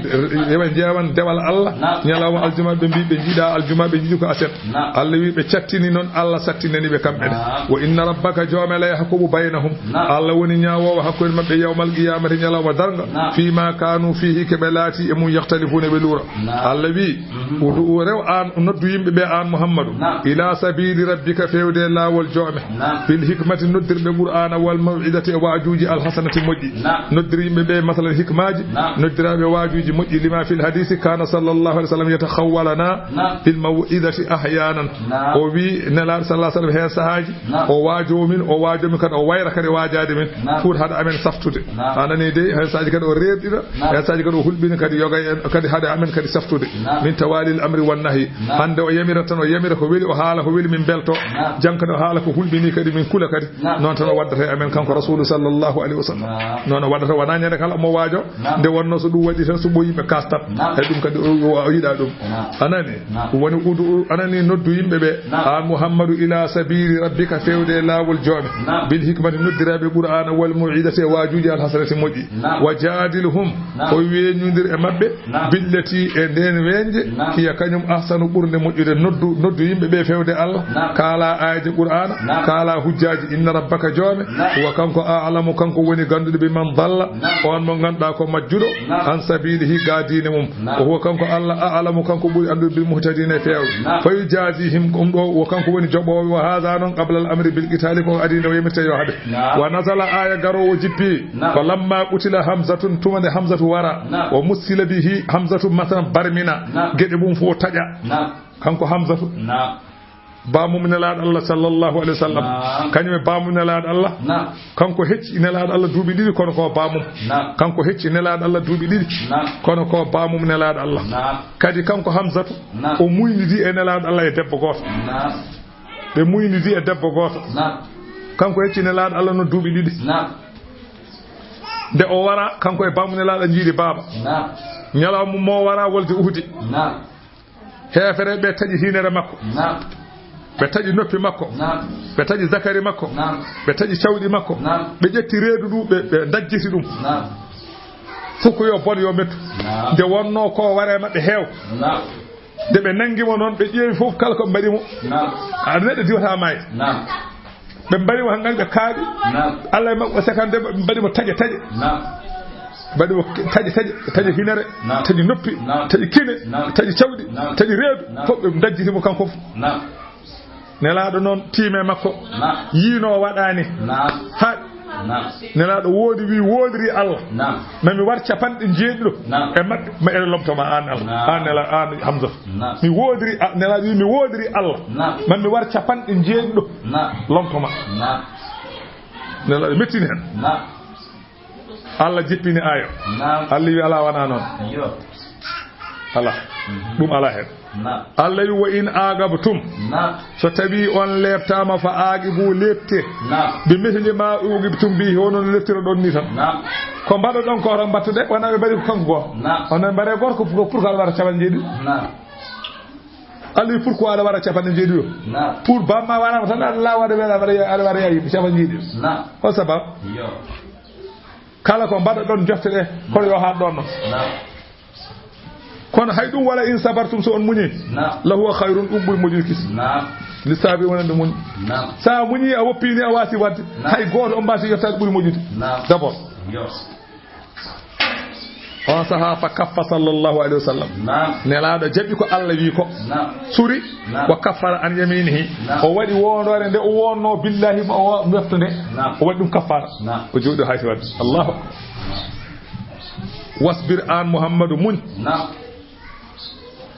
yoɓe jeewan dewal Allah. Ñalawma aljuma ɓe mbi ɓe jiiɗa aljuma ɓe jiiɗi ko aset. Allah wi ɓe cattini noon Allah sattinani ɓe kamɓe ne. Wa inna rabbaka joome la yahkumu baynahum. Allah woni ñawowo hakkude maɓɓe yawmal qiyamati ñalawma darga. Fima kanu fihi keɓe laati e mum yahtalifuna ɓe luura. Allah wi udu'u rew an noddu yimɓe ɓe an muhammadu ila sabili rabbika fewde lawol joome. Bil hikmati Noddirɓe Qur'aana wal maw'izati e waajuuji alhasanati moƴƴi. Naam. Noddiri yimɓe ɓe masalan hikmaaji. Naam. Noddiraaɓe waajuuji moƴƴi lima fil hadisi kana sallallahu alaihi wasallam yatakhawwalana Naam. fil maw'izati ahyanan. Naam. O wi Nelaaɗo sallallahu alaihi wasallam heen sahaaji. Naam. O waajo min, o waajo min kadi, o wayra kadi waajaade min. Naam. Pour haɗa amen saftude. Naam. A nani de, heen sahaaji kadi o reerɗina. Naam. Heen sahaaji kadi o hulɓini kadi yoga en, kadi haɗa amen kadi saftude. Naam. Min tawalil amri wan nahyi. Naam. Hannde o yamira tan, o yamira ko weli, o haala ko weli, min mbelto. Naam. Janngo kadi o haala ko hulɓini kadi, min kula kadi. Naam. Noon tan o waddata e amen kanko Rasulu sallallahu alaihi wasallam. Naam. Noon o waddata, wonaa ñande kala mo waajo. Naam. Nde wonnoo so ɗum waɗi tan, so ɓooyi yimɓe kaastat. Naam. Hay ɗum kadi o, o, o yiɗaa ɗum. Naam. A nani? Naam. Woni udu, a nani noddu yimɓe ɓe. Naam. An Muhammadu ila sabili rabbika, fewde e laawol joome. Naam. Bil hikmati, noddiraaɓe Qur'aana, wal maw'izati e waajuuji alhasanati moƴƴi. Naam. Wa jaadilhum, Naam. o weeñundir e maɓɓe. Naam. Billati, e ndeen weeñde, Naam. hiya kañum ahsanu, ɓurnde moƴƴude. Noddu, noddu yimɓe ɓe fewde Allah. Naam. Kaala aayeeje Qur'aana, Naam. kaala hujjaaji. Inna rabbaka, joome, Naam. huwa kanko a'lamu, kanko woni gannduɗo bi man dalla, Naam. on mo ngannduɗaa ko majjuɗo, Naam. an sabilihi, ga diine mum. Naam. Wa huwa kanko Allah a'lamu, kanko ɓuri anndude bil muhtadina e feewɓe. Naam. Fa yujazihim, ɗum ɗo wo kanko woni joɓoowo. Wa hadha noon qabla al amri bil qitali, ko adii nde o yamirte yo haɓe. Naam. Wa nazala, aaya garoowo jippi. Naam. Ko lamma qutila Hamzatun, tuma nde Hamzatu wara. Naam. Wa mussila bihi, Hamzatu masalan barmina. Naam. Geɗe mum fof taƴa. Naam. Kanko Hamzatu. Naam. Baamum Nelaaɗo Allah sallallahu alaihi wasallam. Naam. Kañum e baamum Nelaaɗo Allah. Naam. Kanko hecci Nelaaɗo Allah duuɓi ɗiɗi, kono ko baamum. Naam. Kanko hecci Nelaaɗo Allah duuɓi ɗiɗi. Naam. Kono ko baamum Nelaaɗo Allah. Naam. Kadi kanko Hamzatu, Naam. o muynidi e Nelaaɗo Allah e debbo gooto. Naam. Ɓe muynidi e debbo gooto. Naam. Kanko hecci Nelaaɗo Allah no duuɓi ɗiɗi. Naam. Nde o wara, kanko e baamum Nelaaɗo njiidi baaba. Naam. Ñalawma mo wara wolde Uhudi. Naam. Heefere ɓe taƴi hiinere makko. Naam. Ɓe taƴi noppi makko. Naam. Ɓe taƴi zakari makko. Naam. Ɓe taƴi cawɗi makko. Naam. Ɓe ƴetti reedu ndu, ɓe, ɓe dajjiti ɗum. Naam. Fof ko yo bon, yo mettu. Naam. Nde wonnoo ko ware maɓɓe heew. Naam. Nde ɓe nangi mo noon, ɓe ƴeewi fof kala ko ɓe mbaɗi mo. Naam. Aɗa neɗɗo diwata maayde. Naam. Ɓe mbaɗi mo hangan, ɓe kaaɗi. Naam. Allah e maɓɓe o sekande, ɓe mbaɗi mo taƴe taƴe. Naam. Mbaɗi mo taƴe taƴe, taƴe hinere, Naam. taƴe noppi, Naam. taƴe kine, Naam. taƴe cawɗi, Naam. taƴe reedu. Naam. Fof ɓe dajjiti mo kanko fof. Naam. Nelaaɗo noon tiime makko. Naam. Yiino waɗaani. Naam. Ha. Naam. Nelaaɗo woodi wi woodiri Allah. Naam. Ma mi war capanɗe jeeɗiɗo Naam. e maɓɓe, ma eɗe lomto ma an Allah. Naam. An Nela-, an Hamza. Naam. Mi woodiri, a-, Nelaaɗo wi mi woodiri Allah. Naam. Ma mi war capanɗe jeeɗiɗo Naam. lomto ma. Naam. Nelaaɗo mettini hen. Naam. Allah jippini aaya. Naam. Allah wi ala, wona noon. Yo. Ala. Mhm. Ɗum ala hen. Naam. Allah wi wa in aqabtum. Naam. So tawi on leeptaama fa aqibu, leepte. Naam. Bi misli ma uqibtum bihi, hono no leeptiroɗon ni tan. Naam. Ko mbaɗoɗon ko tan mbaɗtude, wona ɓe mbaɗi ko kanko goo. Naam. Onon mbaɗe gorko pour, pour ko Allah waɗa capanɗe jeeɗiɗi. Naam. Allah wi pourquoi aɗa waɗa capanɗe jeeɗiɗo? Naam. Pour bamma waɗama tan aɗa la waɗa weɗa waɗa aɗa waɗa yayi capanɗe jeeɗiɗo. Naam. O sabab? Yo. Kala ko mbaɗa ɗon jofte ɗe, kono yo haa ɗon noon. Naam. Kono hay ɗum wala in sabartum so on muñi. Naam. La huwa khayrun ɗum ɓuri moƴƴude kisi. Naam. Li sabi wonande muñ. Naam. Sa muñi a woppini a wasi wadde. Naam. Hay gooto on mbasi yottaade ɓuri moƴƴude. Naam. D'abord. Yo. On saha fa kaffa sallallahu alaihi wasallam. Naam. Nelaaɗo jaɓi ko Allah wi ko. Naam. Suri. Naam. Wa kaffara an yaminihi. Naam. O waɗi wondoore nde o wonno billahi ma o wefto nde. Naam. O waɗi ɗum kaffara. Naam. O jooɗi hay si wadde. Allahu akbar. Wasbir an Muhammadu muñ. Naam.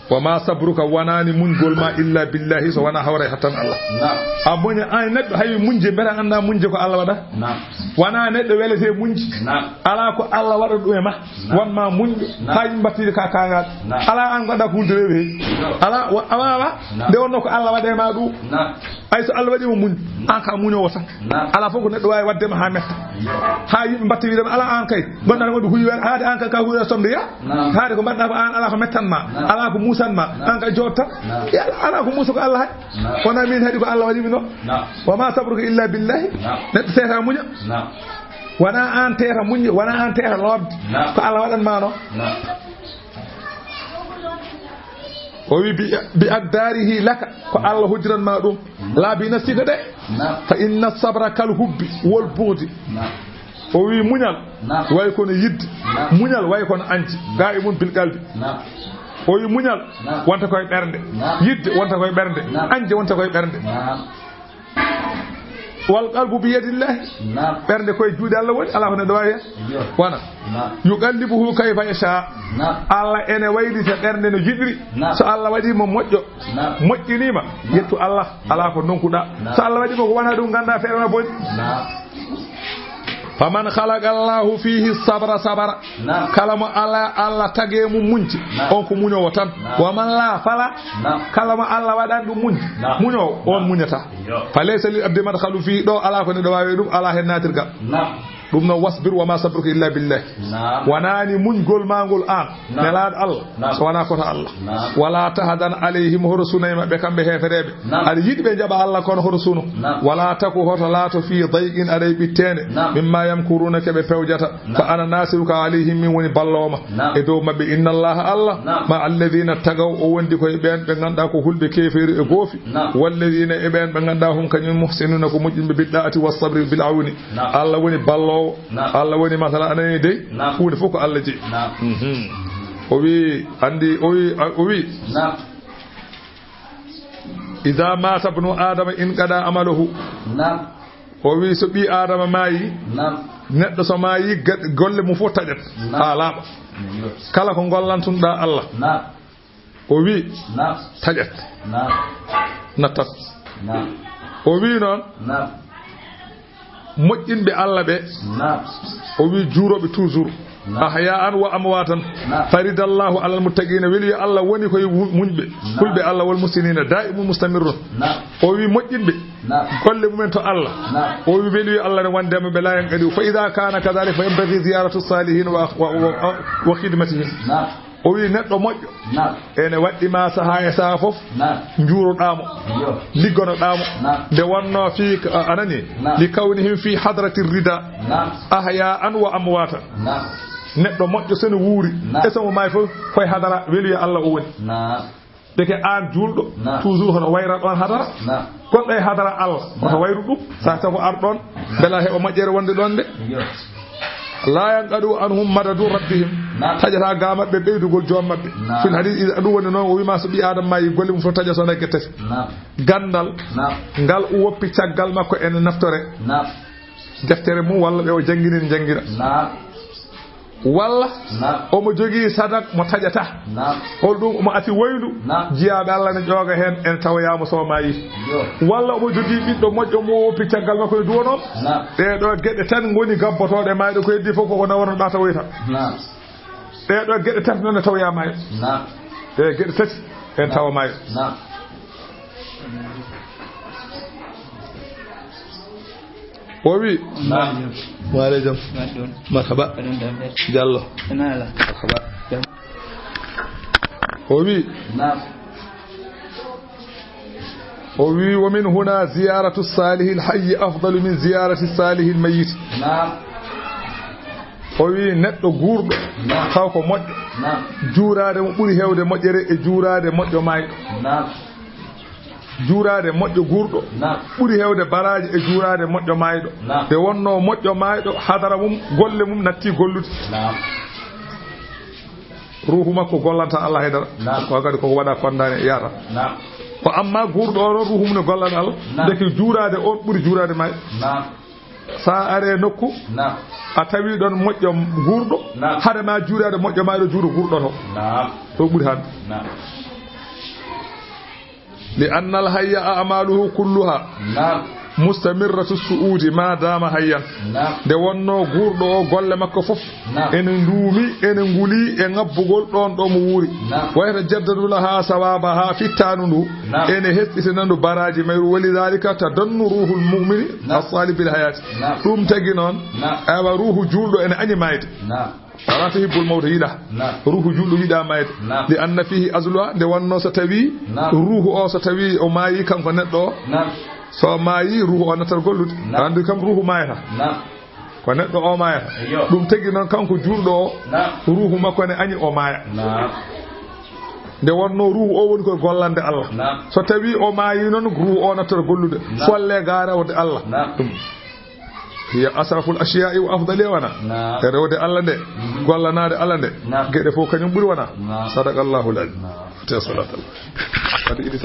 Wa ma sabruka, wonani muñgol ma illa billahi, so wona hawra e hattan Allah. Naam. A muña an neɗɗo hay muñje, mbete annda muñje ko Allah waɗa. Naam. Wona neɗɗo welete muñje. Naam. Ala ko Allah waɗa ɗum e ma. Naam. Won ma muñɗo. Naam. Ha yimɓe mbattide ka kangal. Naam. Ala an gonɗa ko wulde rewe he. Naam. Ala wa-, awa, awa. Naam. Nde wonno ko Allah waɗe ma ɗum. Naam. Ay so Allah waɗi mo muñ. Naam. An ka muñowo tan. Naam. Ala fof ko neɗɗo wawi waɗde ma ha metta. Naam. Ha yimɓe mbatta wiide ma ala an kay. Gonɗa wonde huyi wel, haade an kay ka huyi somde ya. Naam. Haade ko mbaɗɗa ko an, ala ko mettan ma, Naam. ala ko musan ma, Naam. an kay jotta. Naam. Ya, ala ko musa ko Allah hay. Naam. Kono min haɗi ko Allah waɗi mi noon. Naam. Wa ma sabruka illa billahi. Naam. Neɗɗo teta muña. Naam. Wona an teta muñde, wona an teta lobde. Naam. Ko Allah waɗan ma noon. Naam. O wi bi, bi aqdarihi laka, ko Allah hujjiran ma ɗum. Naam. La bi nafsika de. Naam. Fa inna sabra kal hubbi wal bughdi. Naam. O wi muñal Naam. way kono yidde. Naam. Muñal way kono anje. Naam. Qa'imun bil qalbi. Naam. O wi muñal Naam. wonta koye ɓernde. Naam. Yidde wonta koye ɓernde. Naam. Anje wonta koye ɓernde. Naam. Wal qalbu bi yadillahi. Naam. Ɓernde koye juuɗe Allah woni, alaa ko neɗɗo waawi heen. Iyo. Wona. Naam. Yuqallibuhu kayfa yasha. Naam. Allah ene waylita ɓernde no yiɗiri. Naam. So Allah waɗi mo moƴƴo, naam, moƴƴinii ma, naam, yettu Allah, alaa ko ndonkuɗaa. Naam. So Allah waɗi mo ko wonaa ɗum, nganndaa feere no boni. Naam. Faman khalaqa Allahu fihi sabra sabara. Naam. Kala mo Allah, Allah tagi e mum muñde, naam, on ko muñoowo tan. Naam. Wa man la fala. Naam. Kala mo Allah waɗaani ɗum muñde, naam, muñoowo, on, naam, muñataa. Iyo. Fa laysa lil abdi madkhalu fii, ɗo alaa ko neɗɗo waawi ɗum, alaa heen naatirgal. Naam. Ɗum noon, wasbir wa ma sabruka illa billah. Naam. Wonaani muñgol maa ngol aan, naam, nelaaɗo Allah, naam, so wonaa koto Allah. Naam. Wala tahzan alayhim, hoto suno e maɓɓe kamɓe heefereeɓe. Naam. Aɗa yiɗi ɓe njaɓa Allah, kono hoto suno. Naam. Wala taku, hoto laato, fii dayqin, aɗa e ɓitteende. Naam. Mimma yamkuruuna, ke ɓe pewjata. Naam. Fa ana nasiruka alayhim, min woni balloowo ma, naam, e dow maɓɓe. Inna Allaha, Allah, naam, ma alladhina taqaw, o wondi ko e ɓeen ɓe ngannduɗaa ko hulɓe keefeeri e goofi. Naam. Walladhina, e ɓeen ɓe ngannduɗaa hum kañum muhsinuuna ko moƴƴinɓe, bit ta'ati was sabri bil awni. Naam. Allah woni balloowo. Naam. Allah woni masala, a nanii dey? Naam. Huunde fof ko Allah jeyi. Naam. Mhm. O wi, anndi, o wi, o wi. Naam. Iza mata ibnu Adama inqada amaluhu. Naam. O wi, so ɓii Adama maayi, naam, neɗɗo so maayi, ga-, golle mum fof taƴat. Naam. Haa laaɓa. Iyo. Kala ko gollantunoɗaa Allah. Naam. O wi, naam, taƴat. Naam. Nattat. Naam. O wi noon, naam, moƴƴinɓe Allah ɓe, naam, o wi juurooɓe toujours. Naam. Ahya'an wa amwatan. Naam. Faridallahu alal muttaqina. Weli yo Allah woni koye wu-, muñɓe. Naam. Hulɓe Allah, wal muhsinina, da'imun mustamirrun. Naam. O wi moƴƴinɓe. Naam. Golle mumen to Allah. Naam. O wi weli yo Allah ne wonde maɓɓe, la yanqadi. Fa idha kana kadhalika fa yanbaghi ziyaratu salihin wa, wa, wa, wa khidmatihim. Naam. O wi neɗɗo moƴƴo. Naam. Ene waɗɗi ma sahaa e sahaa fof. Naam. Njuuroɗaa mo. Iyo. Liggonoɗaa mo. Naam. Nde wonnoo fii, a, a nanii? Naam. Li kawnihim fii hadrati rida. Naam. Ahya'an wa amwatan. Naam. Neɗɗo moƴƴo so ne wuuri. Naam. E so mo maayi fof, koye hadara weli yo Allah o woni. Naam. Ndeke aan juulɗo, naam, toujours hono wayra ɗoon hadara. Naam. Gonɗo e hadara Allah, naam, hoto wayru ɗum. Sa tago ar ɗoon, naam, mbela heɓa moƴƴere wonde ɗoon nde. Iyo. La yanqadu anhum madadu rabbihim. Naam. Taƴataa ga maɓɓe ɓeydugol joom maɓɓe. Naam. Fil hadith, ɗum woni noon o wiima so ɓii Aadama maayi, golle mum fof taƴa so nagge tati. Naam. Ganndal, naam, ngal o woppi caggal makko ene naftore. Naam. Deftere mum walla ɓe o janngini ne njanngira. Naam. Walla, naam, omo jogii sadak mo taƴata. Naam. Hol ɗum omo ati woyndu, naam, jiyaaɓe Allah ne ƴooga heen, en tawoyaama so maayi. Iyo. Walla omo jogii ɓiɗɗo moƴƴo mo woppi caggal makko e duwonoom. Naam. Ɗee ɗoo geɗe tan ngoni gabbotooɗe maayɗo, ko heddi fof koko nawanoo ɗa tawoyta. Naam. Ɗee ɗoo geɗe tati noon ne tawoyaa maayɗo. Naam. Ɗee geɗe tati en tawa maayɗo. Naam. O wi. Naam. Wa aleykum. Marhaba. Jallo. Marhaba. O wi. Naam. O wi, wa min huna ziyaratu salihil hayyi afdalu min ziyarati salihil mayyit. Naam. O wi neɗɗo guurɗo, naam, taw ko moƴƴo. Naam. Juuraade mo ɓuri heewde moƴƴere e juuraade moƴƴo maayɗo. Naam. Juuraade moƴƴo guurɗo, naam, ɓuri heewde baraaji e juuraade moƴƴo maayɗo. Naam. Nde wonnoo moƴƴo maayɗo, hadara mum, golle mum nattii gollude. Naam. Ruuhu makko gollanta Allah haydara. Naam. Ko kadi koko waɗa kondaane yaata. Naam. Ko amma guurɗo o ɗon, ruuhu mum ne gollana Allah. Naam. Ndeke juuraade on ɓuri juuraade maayɗo. Naam. Sa are nokku, naam, a tawi ɗon moƴƴo guurɗo, naam, hade ma juuraade moƴƴo maayɗo, juuro guurɗo to. Naam. To ɓuri hande. Naam. Li anna al hayya a'maluhu kulluha, naam, mustamirratu su'udi ma dama hayyan. Naam. Nde wonnoo guurɗo o golle makko fof, naam, ene nduumi, ene nguli e ŋabbugol ɗon ɗo mo wuuri. Naam. Wa yatajaddadu laha sawabaha, fittaandu ndu, naam, ene hesɗitina ndu baraaji mayru. Wa lidhalika tadannu ruhul mu'mini, naam, as-salih bil hayati. Naam. Ɗum tagi noon, naam, ewa ruuhu juulɗo ene añi maayde. Naam. Wala tuhibbul mawta, yiɗa. Naam. Ruuhu juulɗo yiɗa maayde. Naam. Li anna fihi azluha, nde wonnoo so tawi, naam, ruuhu o so tawi o maayi kanko neɗɗo o. Naam. So maayi, ruuhu o nattat gollude. Naam. Anndi kam ruuhu maayata. Naam. Ko neɗɗo o maayata. Eyyo. Ɗum tagi noon kanko juulɗo o, naam, ruuhu makko ne añi o maaya. Naam. Nde wonnoo ruuhu o woni ko gollande Allah. Naam. So tawi o maayi noon, ruuhu o nattat gollude. Naam. Folle ga rewde Allah. Naam. Ɗum. Hiya asraful ashiya'i wa afdali wana. Naam. E rewde Allah nde, mhm, gollanaade Allah nde, naam, geɗe fof kañum ɓuri wana. Naam. Sadaqallahu al-azim. Naam. Fatiha salatal. Kadi idi